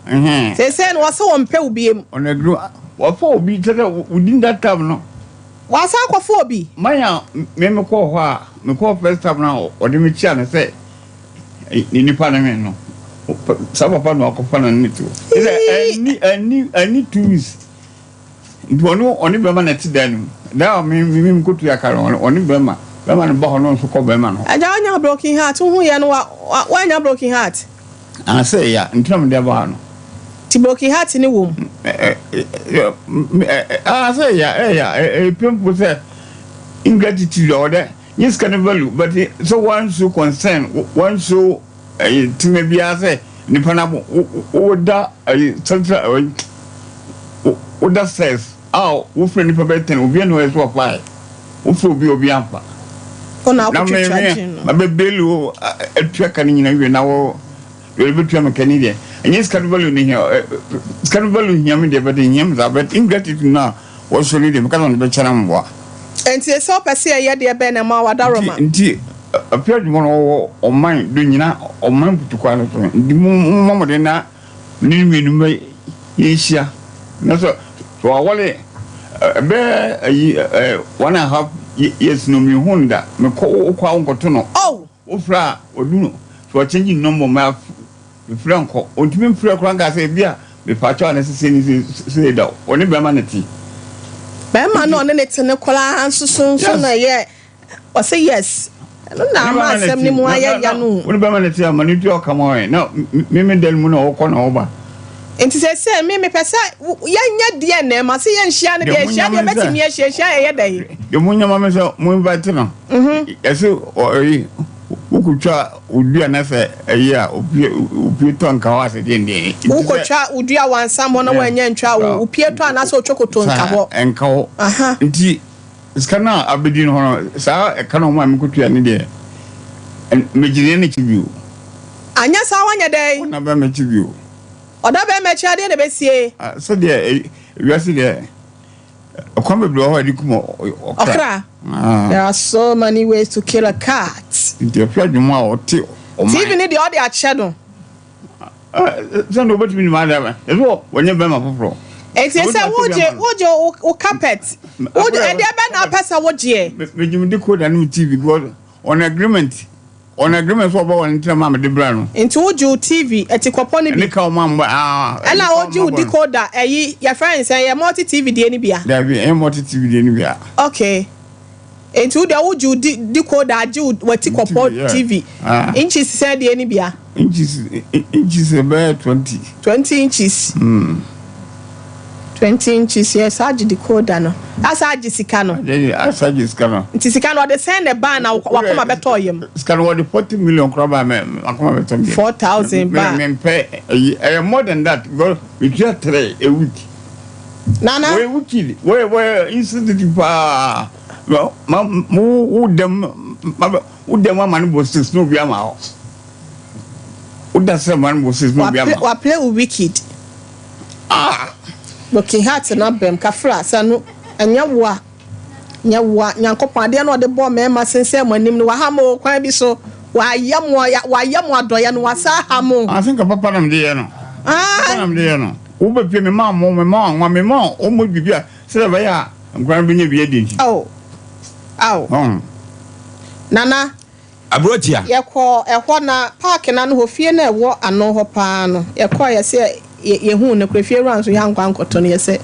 Seesei no ɔse ɔmpɛ wo biem. On agreement wafa obi kyɛ sɛ within that time no. Wasan akɔfa obi. Man a me mekɔɔ hɔ a mekɔɔ first time no a ɔde me kyia no sɛ ne nipa ne me no saa papa no akɔfa no ne to. Ɛni ɛni ɛni 2 weeks. Nti ɔne ɔne bɛrima na ɛte dan no mu. Dan a me me me kɔtua ka no ɔne ɔne bɛrima bɛrima no ba hɔ no nso kɔ bɛrima no hɔ. Agya wonya broken heart wohu yɛ no wa wa woannya broken heart. Ah sɛ ya nti na mede aba ha no. Nti broken heart ne wɔ mu. Ɛ ɛ ɛ ah sɛ ya ɛya ɛyɛ painful sɛ ingratitude a ɔdɛ nye sika no value but sɛ wanso concern wanso ɛyɛ tema biara sɛ nipa no abo woda ɛyɛ central ɛyɛ woda cells a wofrɛ nipa bɛyɛ 10 obi ɛna ɔyɛ so ɔfae wofrɛ obi obi amfa na me me ma bɛ beli o atua ka no nyina wie na wɔ deɛ bɛtua me ka ni deɛ ɛnyɛ sika no value no hia sika no value hia me deɛ but hia me saa but ingratitude no a wɔsɔ no deɛ meka sɛ ɔno bɛkyɛ no mboa. Nti sɛ wopɛ sɛ yɛyɛ deɛ bɛn na ɛma w'adaworoma? Nti afei adwuma no wɔwɔ ɔman do nyina ɔman mputukwa no so nti mo mommɔ mmɔden na mene no mmienu mma yɛnhyia na sɛ sɛ wawale ɛbɛyɛ ayi ɛ one and half years no menhu no da mekɔ wokɔ a wonkɔto no Oh! wofrɛ a ɔdu no sɛ ɔkyɛngye nɔmbɔ ma mefrɛ nkɔ ɔntumi mfrɛ koraa nka sɛ ebi a mepakyɛw anaa sɛ sei ne sei sei da ɔne bɛrima no te. Bɛrima no ɔne ne te no koraa nso so nso na ɛyɛ ɔsɛ yes ɛno na ama asɛm no mu ayɛ ya no. Wo ne bɛrima no te a ma no ntua ɔka ma ɔyɛ na me me dan mu na ɔkɔ na ɔba. Nti sɛ me mepɛ sɛ yɛnyɛ deɛ na ɛma sɛ yɛnhyia no deɛ hyia deɛ bɛtumi ahyia hyia ɛyɛ dɛn. Deɛ mo nyɛ ma me sɛ mo invite no yɛse ɔyi wokotwa odua na sɛ ɛyɛ a opie opie tɔ nka hɔ asɛ deɛ deɛ. Wokotwa odua wansam hɔ na wanya ntwa wo opie tɔ anaasɛ otwokoto nka hɔ. Nka hɔ nti sika no a abɛdi no hɔ no saa ɛka no ɔmo a mekotua ne deɛ megyina n'akyi bio. Anyɛ saa wanyɛ dɛn. Ɔna bɛ m'akyi bio. Ɔda bɛ m'akyi adeɛ na ɛbɛsie. Sɛdeɛ wiase deɛ ɛkwan bebree wɔ hɔ a yɛde kum ɔkra. There are so many ways to kill a cat. Nti ɛhwɛ adwuma a ɔte ɔman. TV ne deɛ ɔde akyɛ no. Sɛ na obetumi nim ade ama ɛsɛ wɔnyɛ bɛrima foforɔ. Eti sɛ wogye wogye wo carpet wogye ɛdeɛ bɛ na apɛ sɛ wogyeɛ. Megye me decoder ne me TV because on agreement on agreement sɛ ɔbɔ wɔn ntena maa mede bra no. Nti wogye wo TV ɛti kɔpɔ no bi. Ɛne ka ɔma mbɔ aa. Ɛna wogye wo decoder ɛyi yɛfrɛ ne sɛ ɛyɛ multi TV deɛ no bia. Dabi ɛnyɛ multi TV deɛ no bia. Okay. Nti wo deɛ wogye wo decoder agye wo wati kɔpɔ TV inches sɛn deɛ no bia. Inches inches ɛbɛyɛ 20. 20 inches. 20 inches yɛ saa gye decoder no asa agye sika no. Asa agye sika no. Nti sika no ɔde sɛn na ɛbaa na wakoma bɛtɔ yam. Sika no wɔde 40 million koraa baa mɛ makoma bɛtɔ mi. 4,000 baa. Mɛ mpɛ ɛyi ɛyɛ more than that because metua three a week. Nana. Wɔyɛ wicked wɔyɛ wɔyɛ insensitive paa ma mo wo dɛm ma wo dɛm ama no bɔ 6 na obi ama hɔ. Woda sɛ ma no bɔ 6 na obi ama. Waplay wo wicked. Ah! Broken heart na bɛm kafra sɛ no ɛnyɛ wo a nyɛ wo a Nyankopɔn adeɛ na ɔde bɔɔ mmarima sensɛn mo anim no waha mo kwan bi so wayɛ mo wayɛ mo adɔeɛ no wasa aha mo. Ah sɛ nka papa na mede yɛ no. Papa na mede yɛ no. Wo bɛ pie me ma mo me ma anwa me ma ɔmo biribi a sɛdeɛ ɛbɛyɛ a nkwadaa no bɛnya bi adi nti. Oh. Ao. Ɔn. Nana. Aberewatia. Yɛkɔɔ ɛhɔ na park no ano hɔ, fie no a ɛwɔ ano hɔ paa no, yɛkɔɔ yɛsɛ yɛhuu no koraa, fie wura nso yɛankɔ ankɔto no, yɛsɛ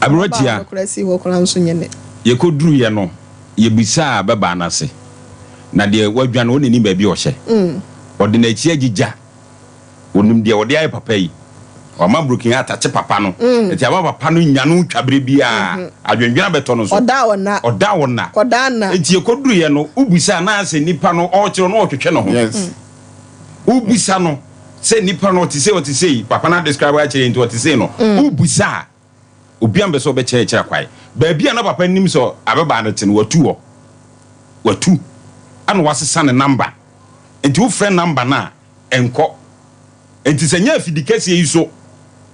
Aberewatia. ɔbaa no koraa sii hɔ koraa nso nyɛ ne. Yɛkɔduruiɛ no, yɛbisaa ababaa no ase, na deɛ wadwane no, ɔnnim baabi a ɔhyɛ. Ɔde n'akyi agyigya. Ɔnim deɛ ɔde ayɛ papa yi. Wama broken heart akye papa no. Nti ama papa no nya no twa berɛ biara. Adwendwene abɛtɔ no so. Ɔda a ɔnna. Ɔda a ɔnna. Kɔda nna. Nti yɛkɔduruiɛ no, wobisa na asɛ nipa no ɔrekyerɛ no ɔretwetwe ne ho. Yes. Wobisa no sɛ nipa no ɔte sei ɔte sei, papa no adescribe akyerɛ nti ɔte sei no, wobisa a, obiara mpɛ sɛ ɔbɛkyerɛkyerɛ kwae. Baabi a na papa nim sɛ ababaa no te no, watu hɔ. Watu. Ɛna wasesa ne number. Nti wofrɛ number no a, ɛnkɔ. Enti sɛ nyɛ afidi kɛseɛ yi so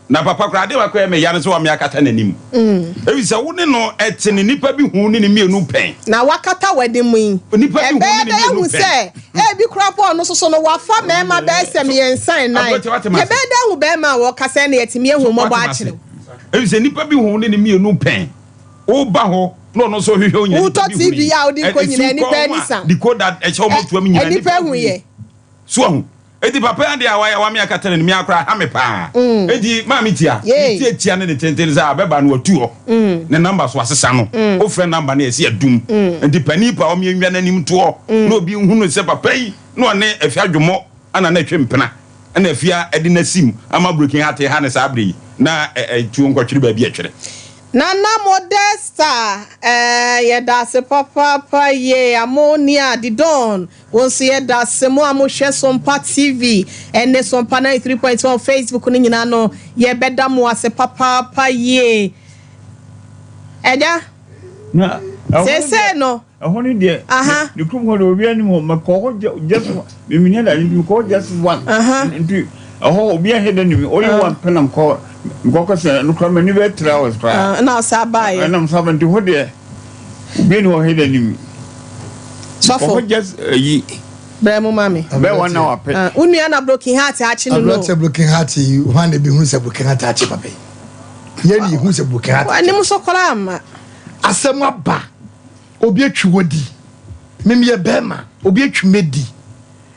na papa koraa adeɛ baako a ɛyɛ me ya ne sɛ wame akata n'anim. Ɛfiri sɛ wo ne no te no nnipa bi hu ne ne mmienu pɛn. Na wakata w'anim yi, Nnipa bi hu ɛbɛyɛ ne ne dɛn mmienu ahu pɛn. sɛ ebi koraa mpo a ɔno nso so no wafa mmarima bɛyɛ sɛ mmiɛnsa nnan? Aberanteɛ wate m'ase? Yɛbɛyɛ dɛn ahu barima a wɔka sɛ ɛnna yɛatumi ahu So mmɔbɔ wate m'ase? akyerɛ wo? Ɛfiri sɛ nnipa bi hu ne ne mmienu pɛn. Woba hɔ na ɔno nso hwehwɛ wo nyina Wotɔ nnipa bi hu TV ne. a wode Ɛ kɔ nyinaa ɛsiw nnipa kɔn ani ho a sa. decoder ɛhyɛ wɔn Ɛ atuam nyinaa nnipa nnipa hu hu yɛ. yi. So wahu? Enti papa yi adeɛ a wayɛ wame akata n'anim yi ara koraa ha me paa. Enti maame tia, ne tiatia ne ne tenten sɛ abɛba no watu hɔ. Ne number so asesa no. Wofrɛ number no a ɛsi adum. Enti panin pa ɔme nnwa n'anim toɔ na obi nhu no sɛ papa yi na ɔne Afia Dwommɔ ana na ɛtwe mpena ɛna Afia de no asim ama broken heart ha no saa berɛ yi na tuo nkɔtwere baabi a ɛtwere. Nana Modesta eh yɛdase papaapa yie Amonia Didon Wo nso yɛda ase mo a mo hwɛ Sompa TV ɛne Sompa 93.1 Facebook no nyinaa no yɛbɛda mo ase papaapa yie. Ɛgya, Na ɛhɔ no seesei deɛ no, ɛhɔ no deɛ aha, ne kurom hɔ deɛ obiara nim hɔ mekɔ hɔ just one meminya da nti mekɔ hɔ just one aha, nti ɛhɔ obiara hɛ da nim only one pɛ na mekɔ mekɔ kɔsɛ no koraa m'ani bɛyɛ 3 hours koraa ɛna ɔsa baeɛ. ɛna msa ba nti hɔ deɛ Obi ni hɔ heda nim. Sɔfo. Kɔkɔ just ayi. Brɛ mu ma me. Bɛ wɔn na wapɛ. Ah, wo nua na broken heart akye no no. Abrante broken heart yi, hwan na ebi hu sɛ broken heart akye papa yi? Yɛn ni hu sɛ broken heart. Anim so koraa ma. Asɛm aba. Obi atwi wɔ di. Mimi yɛ bɛrima. Obi atwi me di.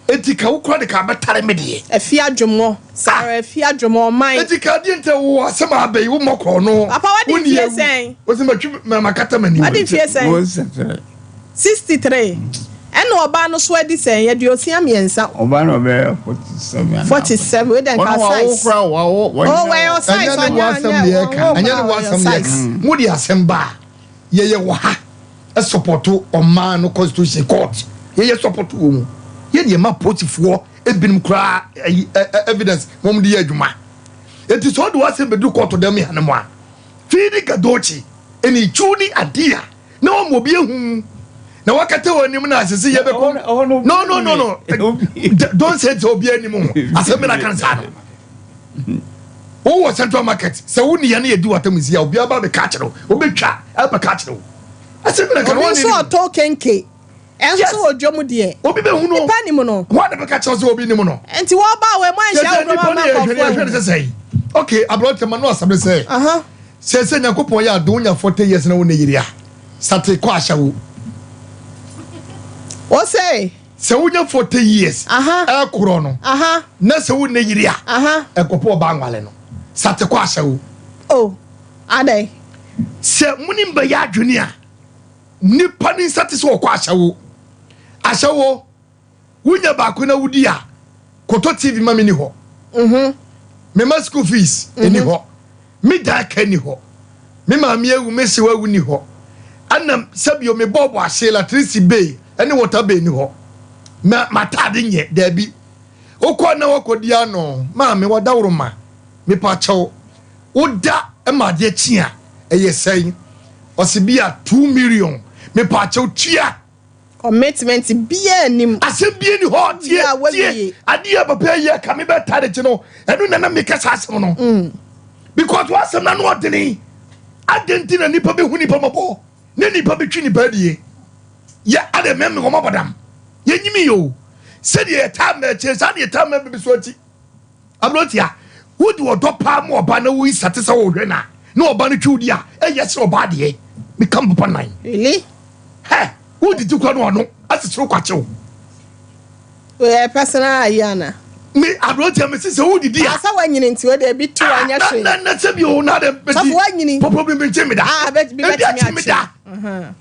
Enti ka wo kora de ka bɛtare me deɛ. Afi adwomɔ. Saa ara afi adwomɔ ɔman. Enti ka adeɛ nti wo asɛm a aba yi wo mmɔ korɔ no. Papa wadi mfie sɛn? Wosi matwi ma makata m'anim. Wadi mfie sɛn? 63. Ɛna ɔbaa no so adi sɛn? 63. Ɔbaa no ɔbɛyɛ 47. 47 wei dɛ nka size. Ɔno wawo kora wawo. Oh wɔyɛ size Ɛnyɛ ne wo asɛm na yɛka. Ɛnyɛ ne wo asɛm na yɛka. Mo de asɛm ba a yɛyɛ wɔ ha. sɔpɔto ɔman no constitution court yɛyɛ sɔpɔto wɔ mu yɛ deɛ ma polisifoɔ ebinom koraa ɛyi ɛ evidence wɔn de yɛ adwuma eti sɛ ɔde wasɛm bɛduru court dɛm yɛ no mu a fiidi gadochi ɛna itwu ne adeɛ na wɔn obi ehu na wakata wɔn anim na asese yɛ bɛkɔ no no no no don't say sɛ obi anim ho asɛm bi na kan saa no wowɔ central market sɛ wo nea ne yɛdi watam nsi a obiara ba bɛka akyerɛ wo wobɛtwa ɛbɛka akyerɛ wo asɛm bi na kan Obi wɔn nso anim ɔtɔ kenke. Ɛnso Yes. wɔ dwom deɛ. obi bɛhu no Nipa nim no. wɔn na bɛka kyerɛ sɛ obi nim no Nti wɔba a wɔn anhyia sɛ wo nipa kurom no ama yɛ hwɛ nkurɔfoɔ yɛhwɛ no ahu. sɛ sɛn okay aberante ma no asɛm ne sɛ Aha. sɛ sɛ nyankopɔn yɛ adom wonya 40 years na wo ne yere a sate kɔ ahyɛ wo Wo se. Sɛ wonya 40 years ɛkorɔ no na sɛ wo nne yere a ɛkɔpɛ ɔbaa nwale no sate kɔ ahyɛ wo. Oh, adɛn? Sɛ mo ne mbɛyɛ adwene a nipa ne nsa te sɛ ɔkɔ ahyɛ wo. Ahyɛ wo, wonya baako na wodi a kɔtɔ TV ma me ni hɔ. Mhm. Mema school fees ɛni hɔ. Me dan ka nni hɔ. Me maame awu, me sew awu nni hɔ. Ɛna sɛbio me bɔɔbo ahye, latrisi bay ne water bay nni hɔ. Ma m'ataade nyɛ, daabi. Wokɔ na wakɔdi ano, maame wadaworoma, mepa kyɛw. Woda ma adeɛ kye a, ɛyɛ sɛn? Ɔse bi a 2 million, mepa kyɛw tua. Commitment biaa nnim. Asɛm bia ni hɔ tie Wowie a tie woawie. adeɛ a papa yi aka me bɛ taa de kye no ɛno na na meka saa asɛm no because w'asɛm no ano ɔdene adɛn nti na nipa bɛhu nipa mɔbɔ ne nipa bɛtwi nipa adie yɛ adɛ mɛme wɔn abɔdam yɛnyimi yɛ o sɛdeɛ yɛtaa mɛ akyire saa deɛ yɛtaa mɛ bɛbi so akyi aberanteɛ wode ɔdɔ paa ma ɔba na woyi sate sɛ wohwɛ no a na ɔba no twi wo di a ɛyɛ sɛ ɔba adeɛ meka mpapa nan Really? hɛ. Wodidi kora no ɔno asesere kwakyew. Oyɛ personal ayi ana? Me aberanteɛ me sɛ wodidi a. Asa wanyini nti o de ebi to anyɛ hwee. Na na sɛ bi o na de bɛti. Sɔfo wanyini. Pɔpɔ bi bi nkye me da. Ah bɛ bi Ebi bɛtumi akye me da. akye.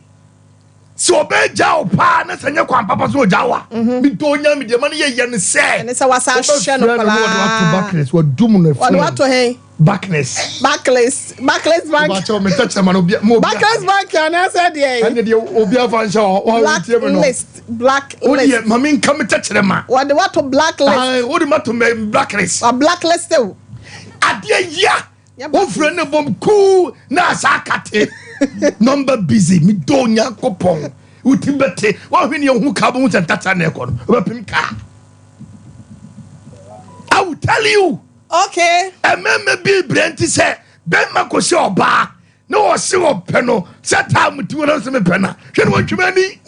Sɛ ɔbɛgya wo paa na sɛ nyɛ kwan papa so ɔgya wo a. Mi dɔ nya mi deɛ ma no yɛ yɛ no sɛ. Ɛne sɛ wasa ahyehyɛ no Wobɛfrɛ no na wɔde wato koraa. Barclays wadum no Wɔde wato hɛn. Barclays. Barclays Barclays Bank. Ɔbɛkyɛw me tɛkyerɛ ma no obi ma obi. Barclays Bank anaasɛ deɛ. Ɛne deɛ obi afa nhyɛ hɔ wɔn Black tie me no. list black Wo list. deɛ ma me nka me tɛkyerɛ ma. Wɔde wato black list. Ayi wo de ma to mɛ blacklist. Wa blacklist o. Adeɛ ya wofrɛ ne bom kuu na asa akate number busy me do Nyankopɔn wuti bɛte wahwe ne ehu ka bo sɛ ntata na ɛkɔ no wobɛpem kaa. I will tell you. Okay. Ɛmɛmɛ bi brɛ nti sɛ bɛrima kò sɛ ɔbaa na ɔse ɔpɛ no sɛ taa mu ti wɔn sɛ mepɛ na hwɛ ne wɔntwema ani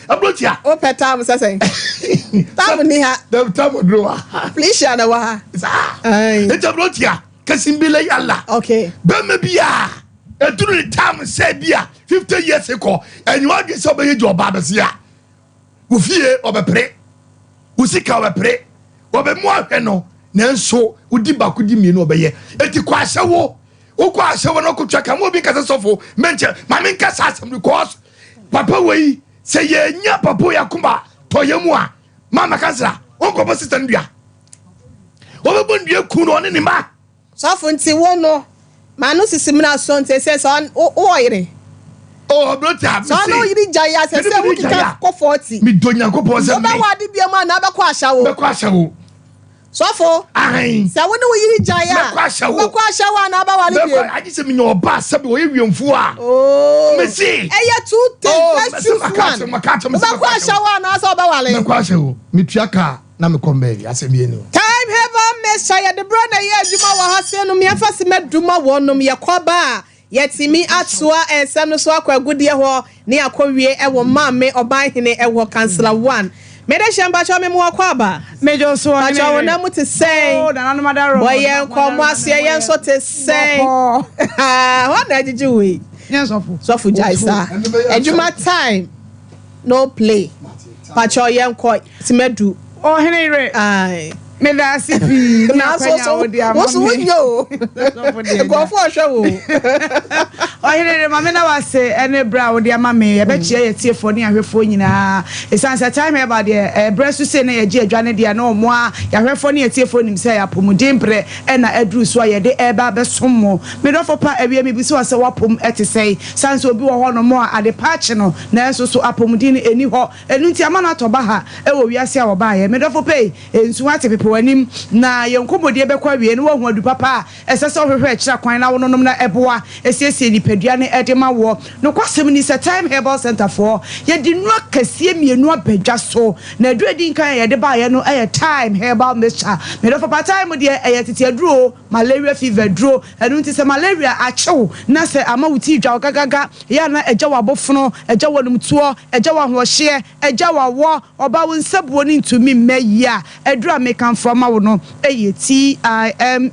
aburotia. O pɛ taamu sɛ sɛn. Taamu ni ha. Dɛm taamu duro wa. Felicia na wɔ ha. Saa. Eti aburotia kasi bi lɛ yala. Okay. Bɛrima bi a eduru ne taamu sɛ bi a 50 years kɔ ɛnyiwa adwi sɛ ɔbɛyɛ gye ɔbaa bɛsi a ofie ɔbɛpere osika ɔbɛpere ɔbɛmu ahwɛ no nanso wodi baako di mmienu ɔbɛyɛ eti kɔ ahyɛwo wokɔ ahyɛwo no kotwa ka mo obi nkasa sɔfo mɛnkyɛ maame nkasa asɛm because papa wei sɛ yɛnya papa wei akoma tɔyɛ mu a maama kansira wɔnkɔbɔ sista no dua wɔbɛbɔ nnua ku no ɔne ne ma. Sɔfo nti wo no ma no sisi mena so nti sɛ sɛ wowɔ yere. Oh, aberante a sɛ ɔne wo yere gya yi asɛ sɛ wokeka kɔ 40. Medɔ Nyankopɔn sɛ me. Wobɛwɔ ade bia mu anaa wobɛkɔ ahyɛwo? Bɛkɔ ahyɛwo. Sɔfo. Ahan. Sɛ wo ne wo yere gya yi a. Bɛkɔ ahyɛwo. Wobɛkɔ ahyɛwo anaa wobɛware bio? Bɛkɔ agye sɛ menya ɔba sɛbi ɔyɛ wiemfoɔ a. Oh. Mesi. Ɛyɛ two things. Oh, Just choose one. Wobɛkɔ ahyɛwo anaa sɛ wobɛware? Mɛkɔ ahyɛwo. Metua kaa na mekɔ mbaabi asɛm bi ani o. Time Herbal Mixture yɛde berɛ na ɛyɛ adwuma wɔ ha sei nom yɛmfa se mɛduma wɔnom yɛkɔ ba a yɛtumi atoa nsɛm no so akɔ agudeɛ hɔ ne akɔ wie ɛwɔ Maame Ɔbanhene ɛwɔ Kansla 1 Mede hyɛ mpakyɛw me mo akɔ aba Mejo so ɔhene mpakyɛw wo nan mu te Oh, sɛn nananom adaro. Bɔ yɛn nkɔmmɔ aseɛ yɛn nso te sɛn Bɔkɔɔ. Hɔ na agyegye wei Nyɛ sɔfo. Sɔfo gyae saa adwuma time no play mpakyɛw yɛn kɔ timadu Ɔhene yere. Aye. Meda ase pii ne Nanso akwanya a so wode ama wo so me. wonyɛ o. Sɔfo deɛ nya. Nkurɔfoɔ ɔhwɛ wo. Ɔhene yere, ma me na wase ne berɛ a wode ama me. Yɛbɛkyea yɛn atiefoɔ ne ahwɛfoɔ nyinaa. Ɛsiane sɛ Time Herbal deɛ, ɛberɛ so sei na yɛgye adwa no deɛ, na wɔn a yɛahwɛfoɔ ne atiefoɔ nim sɛ apɔmuden berɛ na aduru so a yɛde reba abɛsom mo. Me dɔfo pa, awie mebisa wo sɛ w'apom te sɛn? Sane sɛ obi wɔ hɔnom a ade pa akye no, nanso so apɔmuden no ɛnni hɔ. Ɛno nti ama no atɔ baha wɔ wiase a wɔbaeɛ. Me dɔfo pa yi, nsu ate pepe w'anim, na yɛn nkɔmmɔdie bɛkɔ awiei na woahu adu papa a ɛsɛ sɛ wohwehwɛ akyiri akwan na wononom na ɛboa siesie nipadua no de ma woɔ. Nokwasɛm ni sɛ Thyme Herbal Centre foɔ, yɛde nnuro akɛseɛ mmienu aba dwa so. Na aduro a ɛdi nkan a yɛde baeɛ no yɛ Thyme Herbal Mixture. Me dɔfo pa, Thyme deɛ ɛyɛ tete aduro o, malaria fever aduro. Ɛno nti sɛ malaria akye wo na sɛ ama wo ti dwa wo gagaga, ɛyɛ a na agya wo abofono, agya wo anumtoɔ, agya wo ahoɔhyeɛ, agya wo awɔ, ɔba wo nsabuo no ntumi mmɛ yie a, aduro a mekamfo ama wo no yɛ TIME.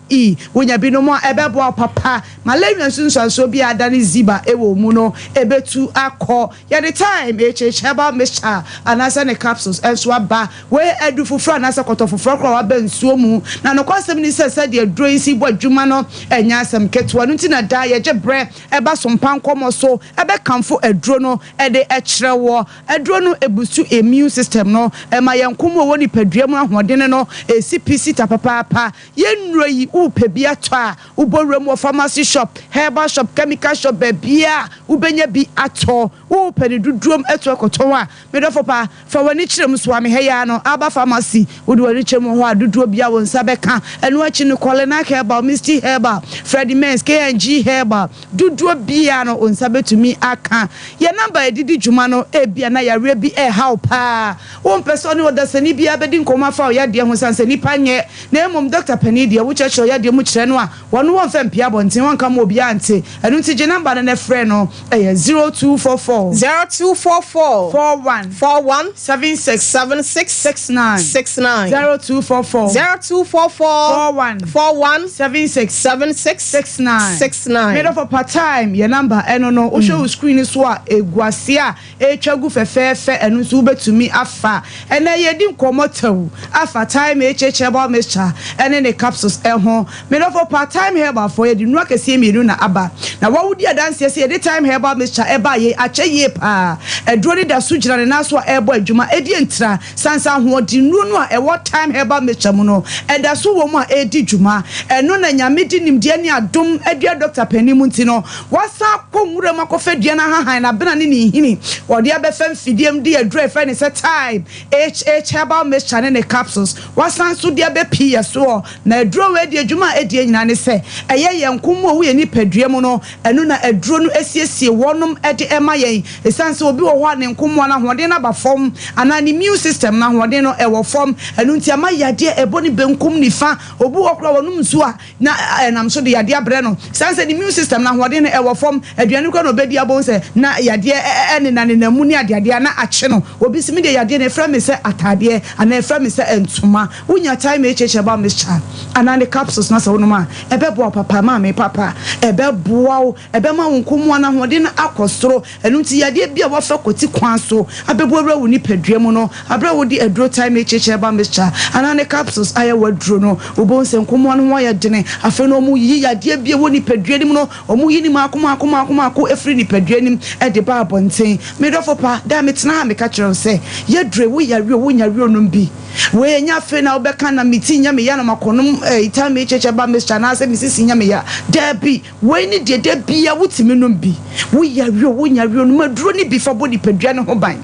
Wonya bi nom a, ɛbɛboa wo papa. Malaria nsunsuansoɔ bi a adane ziba wɔ wo mu no, ɛbɛtu akɔ. Yɛde Thyme HH Herbal Mixture anaasɛ ne capsules nso aba. Wei adu foforɔ anaasɛ kɔtɔ foforɔ koraa a waba nsuo mu. Na nokwasɛm ne sɛ sɛdeɛ aduro yi si bɔ adwuma no nyɛ asɛm ketewa. Ɛno nti na daa yɛgye berɛ ba so mpa nkɔmmɔ so bɛkamfo aduro no de kyerɛ woɔ. Aduro no busu immune system no, ɛma yɛn nko mu a ɛwɔ nipadua mu ahoɔdene no si pi sita papaapa. Yɛn nnuro yi wopɛ bi atɔ a, wobɔ wuram wɔ pharmacy shop, herbal shop, chemical shop, baabiara a wobɛnya bi atɔ. Wopɛ no duduom atu akɔtɔn a, me dɔfo pa, fa w'ani kyerɛ mu soa me ha yi ara no, Alba Pharmacy, wode w'ani kyerɛ mu wɔ hɔ a, dodoɔ biara wo nsa bɛka. Ɛno akyi no, Kɔlenak Herbal, Misty Herbal, Freddie Mens, KNG Herbal, dodoɔ biara no, wo nsa bɛtumi aka. Yɛn namba a yɛde di dwuma no, ebia na yareɛ bi reha wo pa ara. Wompɛ sɛ ɔne ɔdasani biara bɛdi nkɔmmɔ afa wo yadeɛ ho ɛsiane sɛ nnipa nyɛ, na mmom dɔkta panin deɛ, wokyerɛkyerɛ wo yadeɛ mu kyerɛ no a, Wɔn wɔmfa mpue abɔnten, wɔnka mma obiara nte. Ɛno nti gye namba no na frɛ no, ɛyɛ 0244. 4. 0244. 41. 41. 76. 76. 69. 69. 0244. 0244. 41. 41. 76. 76. 69. 69. Made up of part time yɛ number ɛno no wohwɛ wo screen so a eguase a etwa gu fɛfɛɛfɛ, ɛno nso wobɛtumi afa. Ɛnɛ yɛdi nkɔmmɔ tɛw afa Time HH Herbal Mixture ɛne ne capsules ɛho. Made up of part time herbal fo, yɛde nnuro akɛseɛ mmienu na aba na wɔwodi adanseɛ sɛ yɛde Time Herbal Mixture ɛba yɛ akyɛ yie paa. Aduro no da so gyina ne nan so a ɛrebɔ adwuma ɛdi ntira sansa ahoɔden nnuro no a ɛwɔ Time Herbal Mixture mu no ɛda so wɔ mu a ɛredi dwuma. Ɛno na Nyame di nimdeɛ ne adom adua dɔkta panin mu nti no wasan akɔ nwura mu akɔfa dua no ahahan na abena ne ne nhini wɔde abɛfa mfidie mu de aduro a yɛfrɛ ne sɛ Time HH Herbal Mixture ne ne capsules wasan so de abɛpii yɛ soɔ. Na aduro wei de adwuma a ɛdi nyinaa ne sɛ ɛyɛ yɛn nko mu a woyɛ nipadua mu no, ɛno na aduro no asiesie wɔnom de ɛma yɛn. Ɛsiane sɛ obi wɔ hɔ a ne nkomoa no ahoɔden no aba fam anaa ne immune system no ahoɔden no ɛwɔ fam, ɛno nti ama yadeɛ ɛbɔ ne benkum nifa. Obi wɔ koraa wɔnom nsuo a na ɛnam so de yadeɛ abrɛ no, ɛsiane sɛ ne immune system no ahoɔden no ɛwɔ fam. Aduane koraa na ɔbɛdi abɔn sɛ na yadeɛ ɛnena nenam mu ne adeadeɛ na akye no. Obi si me deɛ, yadeɛ no ɛfrɛ me sɛ ataadeɛ anaa ɛfrɛ me sɛ ntoma. Wonya Time HH Herbal Mixture anaa ne capsules na sɛ wonom a, ɛbɛboa wo papa, maame, papa. Ɛbɛboa wo, ɛbɛma wo nkomoa no ahoɔden no akɔ soro. Ɛno nti yadeɛ bi a wafa kɔti kwan so abɛbu awura wo nipadua mu no, aberɛ a wode aduro Time HH Herbal Mixture anaa ne capsules ayɛ w'aduro no, wobɛhu sɛ nkomoa no ho ayɛ dene. Afei no wɔyiyi yadeɛ bi a ɛwɔ nipadua no mu no, wɔyi no maako maako maako maako firi nipadua no mu de ba abɔnten. Me dɔfo pa, daa metena ha meka kyerɛ wo sɛ, yɛdure, wo yare o, wo nyare o, nom bi. Wei ɛnyɛ afei na wobɛka na me ti nyɛ me ya na makɔnom eh, Time HH Herbal Mixture anaasɛ me sisi nyɛ me ya. Daabi, wei ne deɛ da bia wotumi nom bi. Wo yare o, wo nyare o, nom aduro no bi fa bɔ nipadua no ho ban.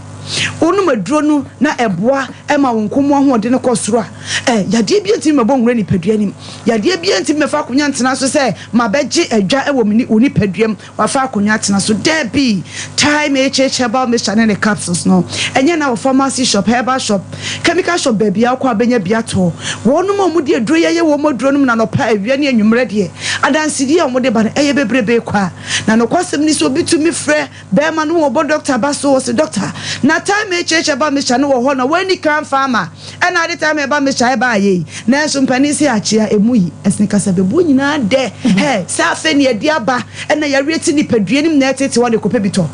Wonom aduro no na ɛboa ma wo nkomo ahoɔden no kɔ soro a, eh, yadeɛ bia ntumi mmɛbɔ nwura nipadua no mu. Yadeɛ bia ntumi mmɛfa akonnwa ntena so sɛ mabɛgye adwa wɔ me wo nipadua mu. Wafa akonnwa atena so. Dabi! Time HH Herbal Mixture ne ne capsules no, ɛnyɛ na wɔ pharmacy shop, herbal shop, chemical shop, baabi a wokɔ a wobɛnya bi atɔ. Wɔnom a wɔde aduro yi ayɛ wɔn aduro nom no anɔpa, awia ne anwummerɛ deɛ, adansedie a wɔde ba no, ɛyɛ bebrebe kwa. Na nokwasɛm ne sɛ obi tumi frɛ barima no wɔbɔ dɔkta aba so, ɔse, Dɔkta, na Time HH Herbal Mixture no wɔ hɔ na woanni kan amfa ama. Ɛna ade taa ma ɛba me kyae baa yei. Nanso mpanin se akyea emu yi ɛsene kasabebuo nyinaa dɛ. Hɛ, sɛ afei na yɛde aba ɛna yareɛ te nipadua no mu na ɛtete hɔ de kɔpɛ bi tɔ.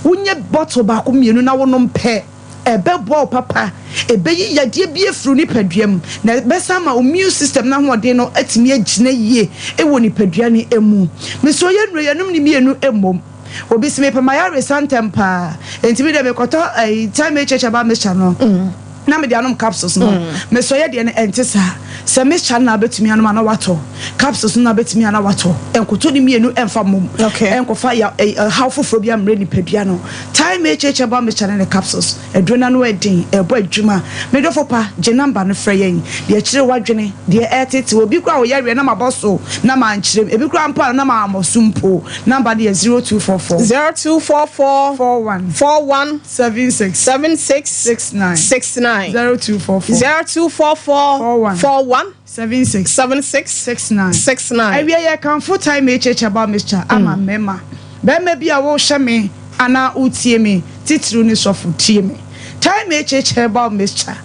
Wonyɛ bottle baako mmienu na wonom pɛ, ɛbɛboa wo papa. Ɛbɛyi yadeɛ bi afiri wo nipadua mu na ɛbɛsan ama wo immune system no ahoɔden no atumi agyina yie wɔ nipadua no mu. Mesrɛ wo yɛnnuro yɛnom ne mmienu mmom. Obi se mepɛ m'ayaresa ntɛm paa enti me deɛ mekɔtɔ ɛyi Time HH herbal mixture no na mede anom capsules no. Mesɔ yɛ deɛ no ɛnte saa. Sɛ mixture no na wobɛtumi anom a na watɔ, capsules no na wobɛtumi a na watɔ. Nkoto ne mmienu ɛmfa mmom ɛnkɔfa ya ɛhaw foforɔ bi ammrɛ nipadua no. Time HH herbal mixture ne ne capsules aduro no ano ɛden, ɛbɔ adwuma. Me dɔfo pa, gye number no frɛ yɛn. Deɛ ɛkyere w'adwene, deɛ ɛretete wo, ebi koraa a woyareɛ na mabɔ so na mankyerɛ mu, ebi koraa mpo a na mammɔ so mpo. Number no yɛ 0244. 0244. 41. 41. 76. 76. 69. 69. 0244. 0244. 41. 41. 76. 76. 69. 69. Awia yɛ kamfo Time HH Herbal Mixture ama mmarima. Barima bi a wohyɛ me anaa wotie me, titiriw ne sɔfo, tie me. Time HH Herbal Mixture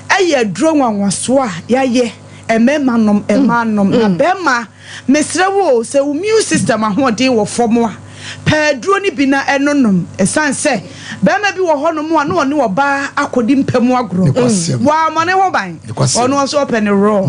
ɛyɛ aduro nwanwasoɔ a yɛayɛ mmarima nom, mmaa nom. Na barima, mesrɛ wo o, sɛ wo immune system ahoɔden wɔ fam a, pɛ aduro no bi na ɛnonom. Ɛsiane sɛ barima bi wɔ hɔnom a na ɔne ɔbaa akɔdi mpa mu agorɔ, wammɔ ne ho ban, ɔno nso ɔpɛ ne raw.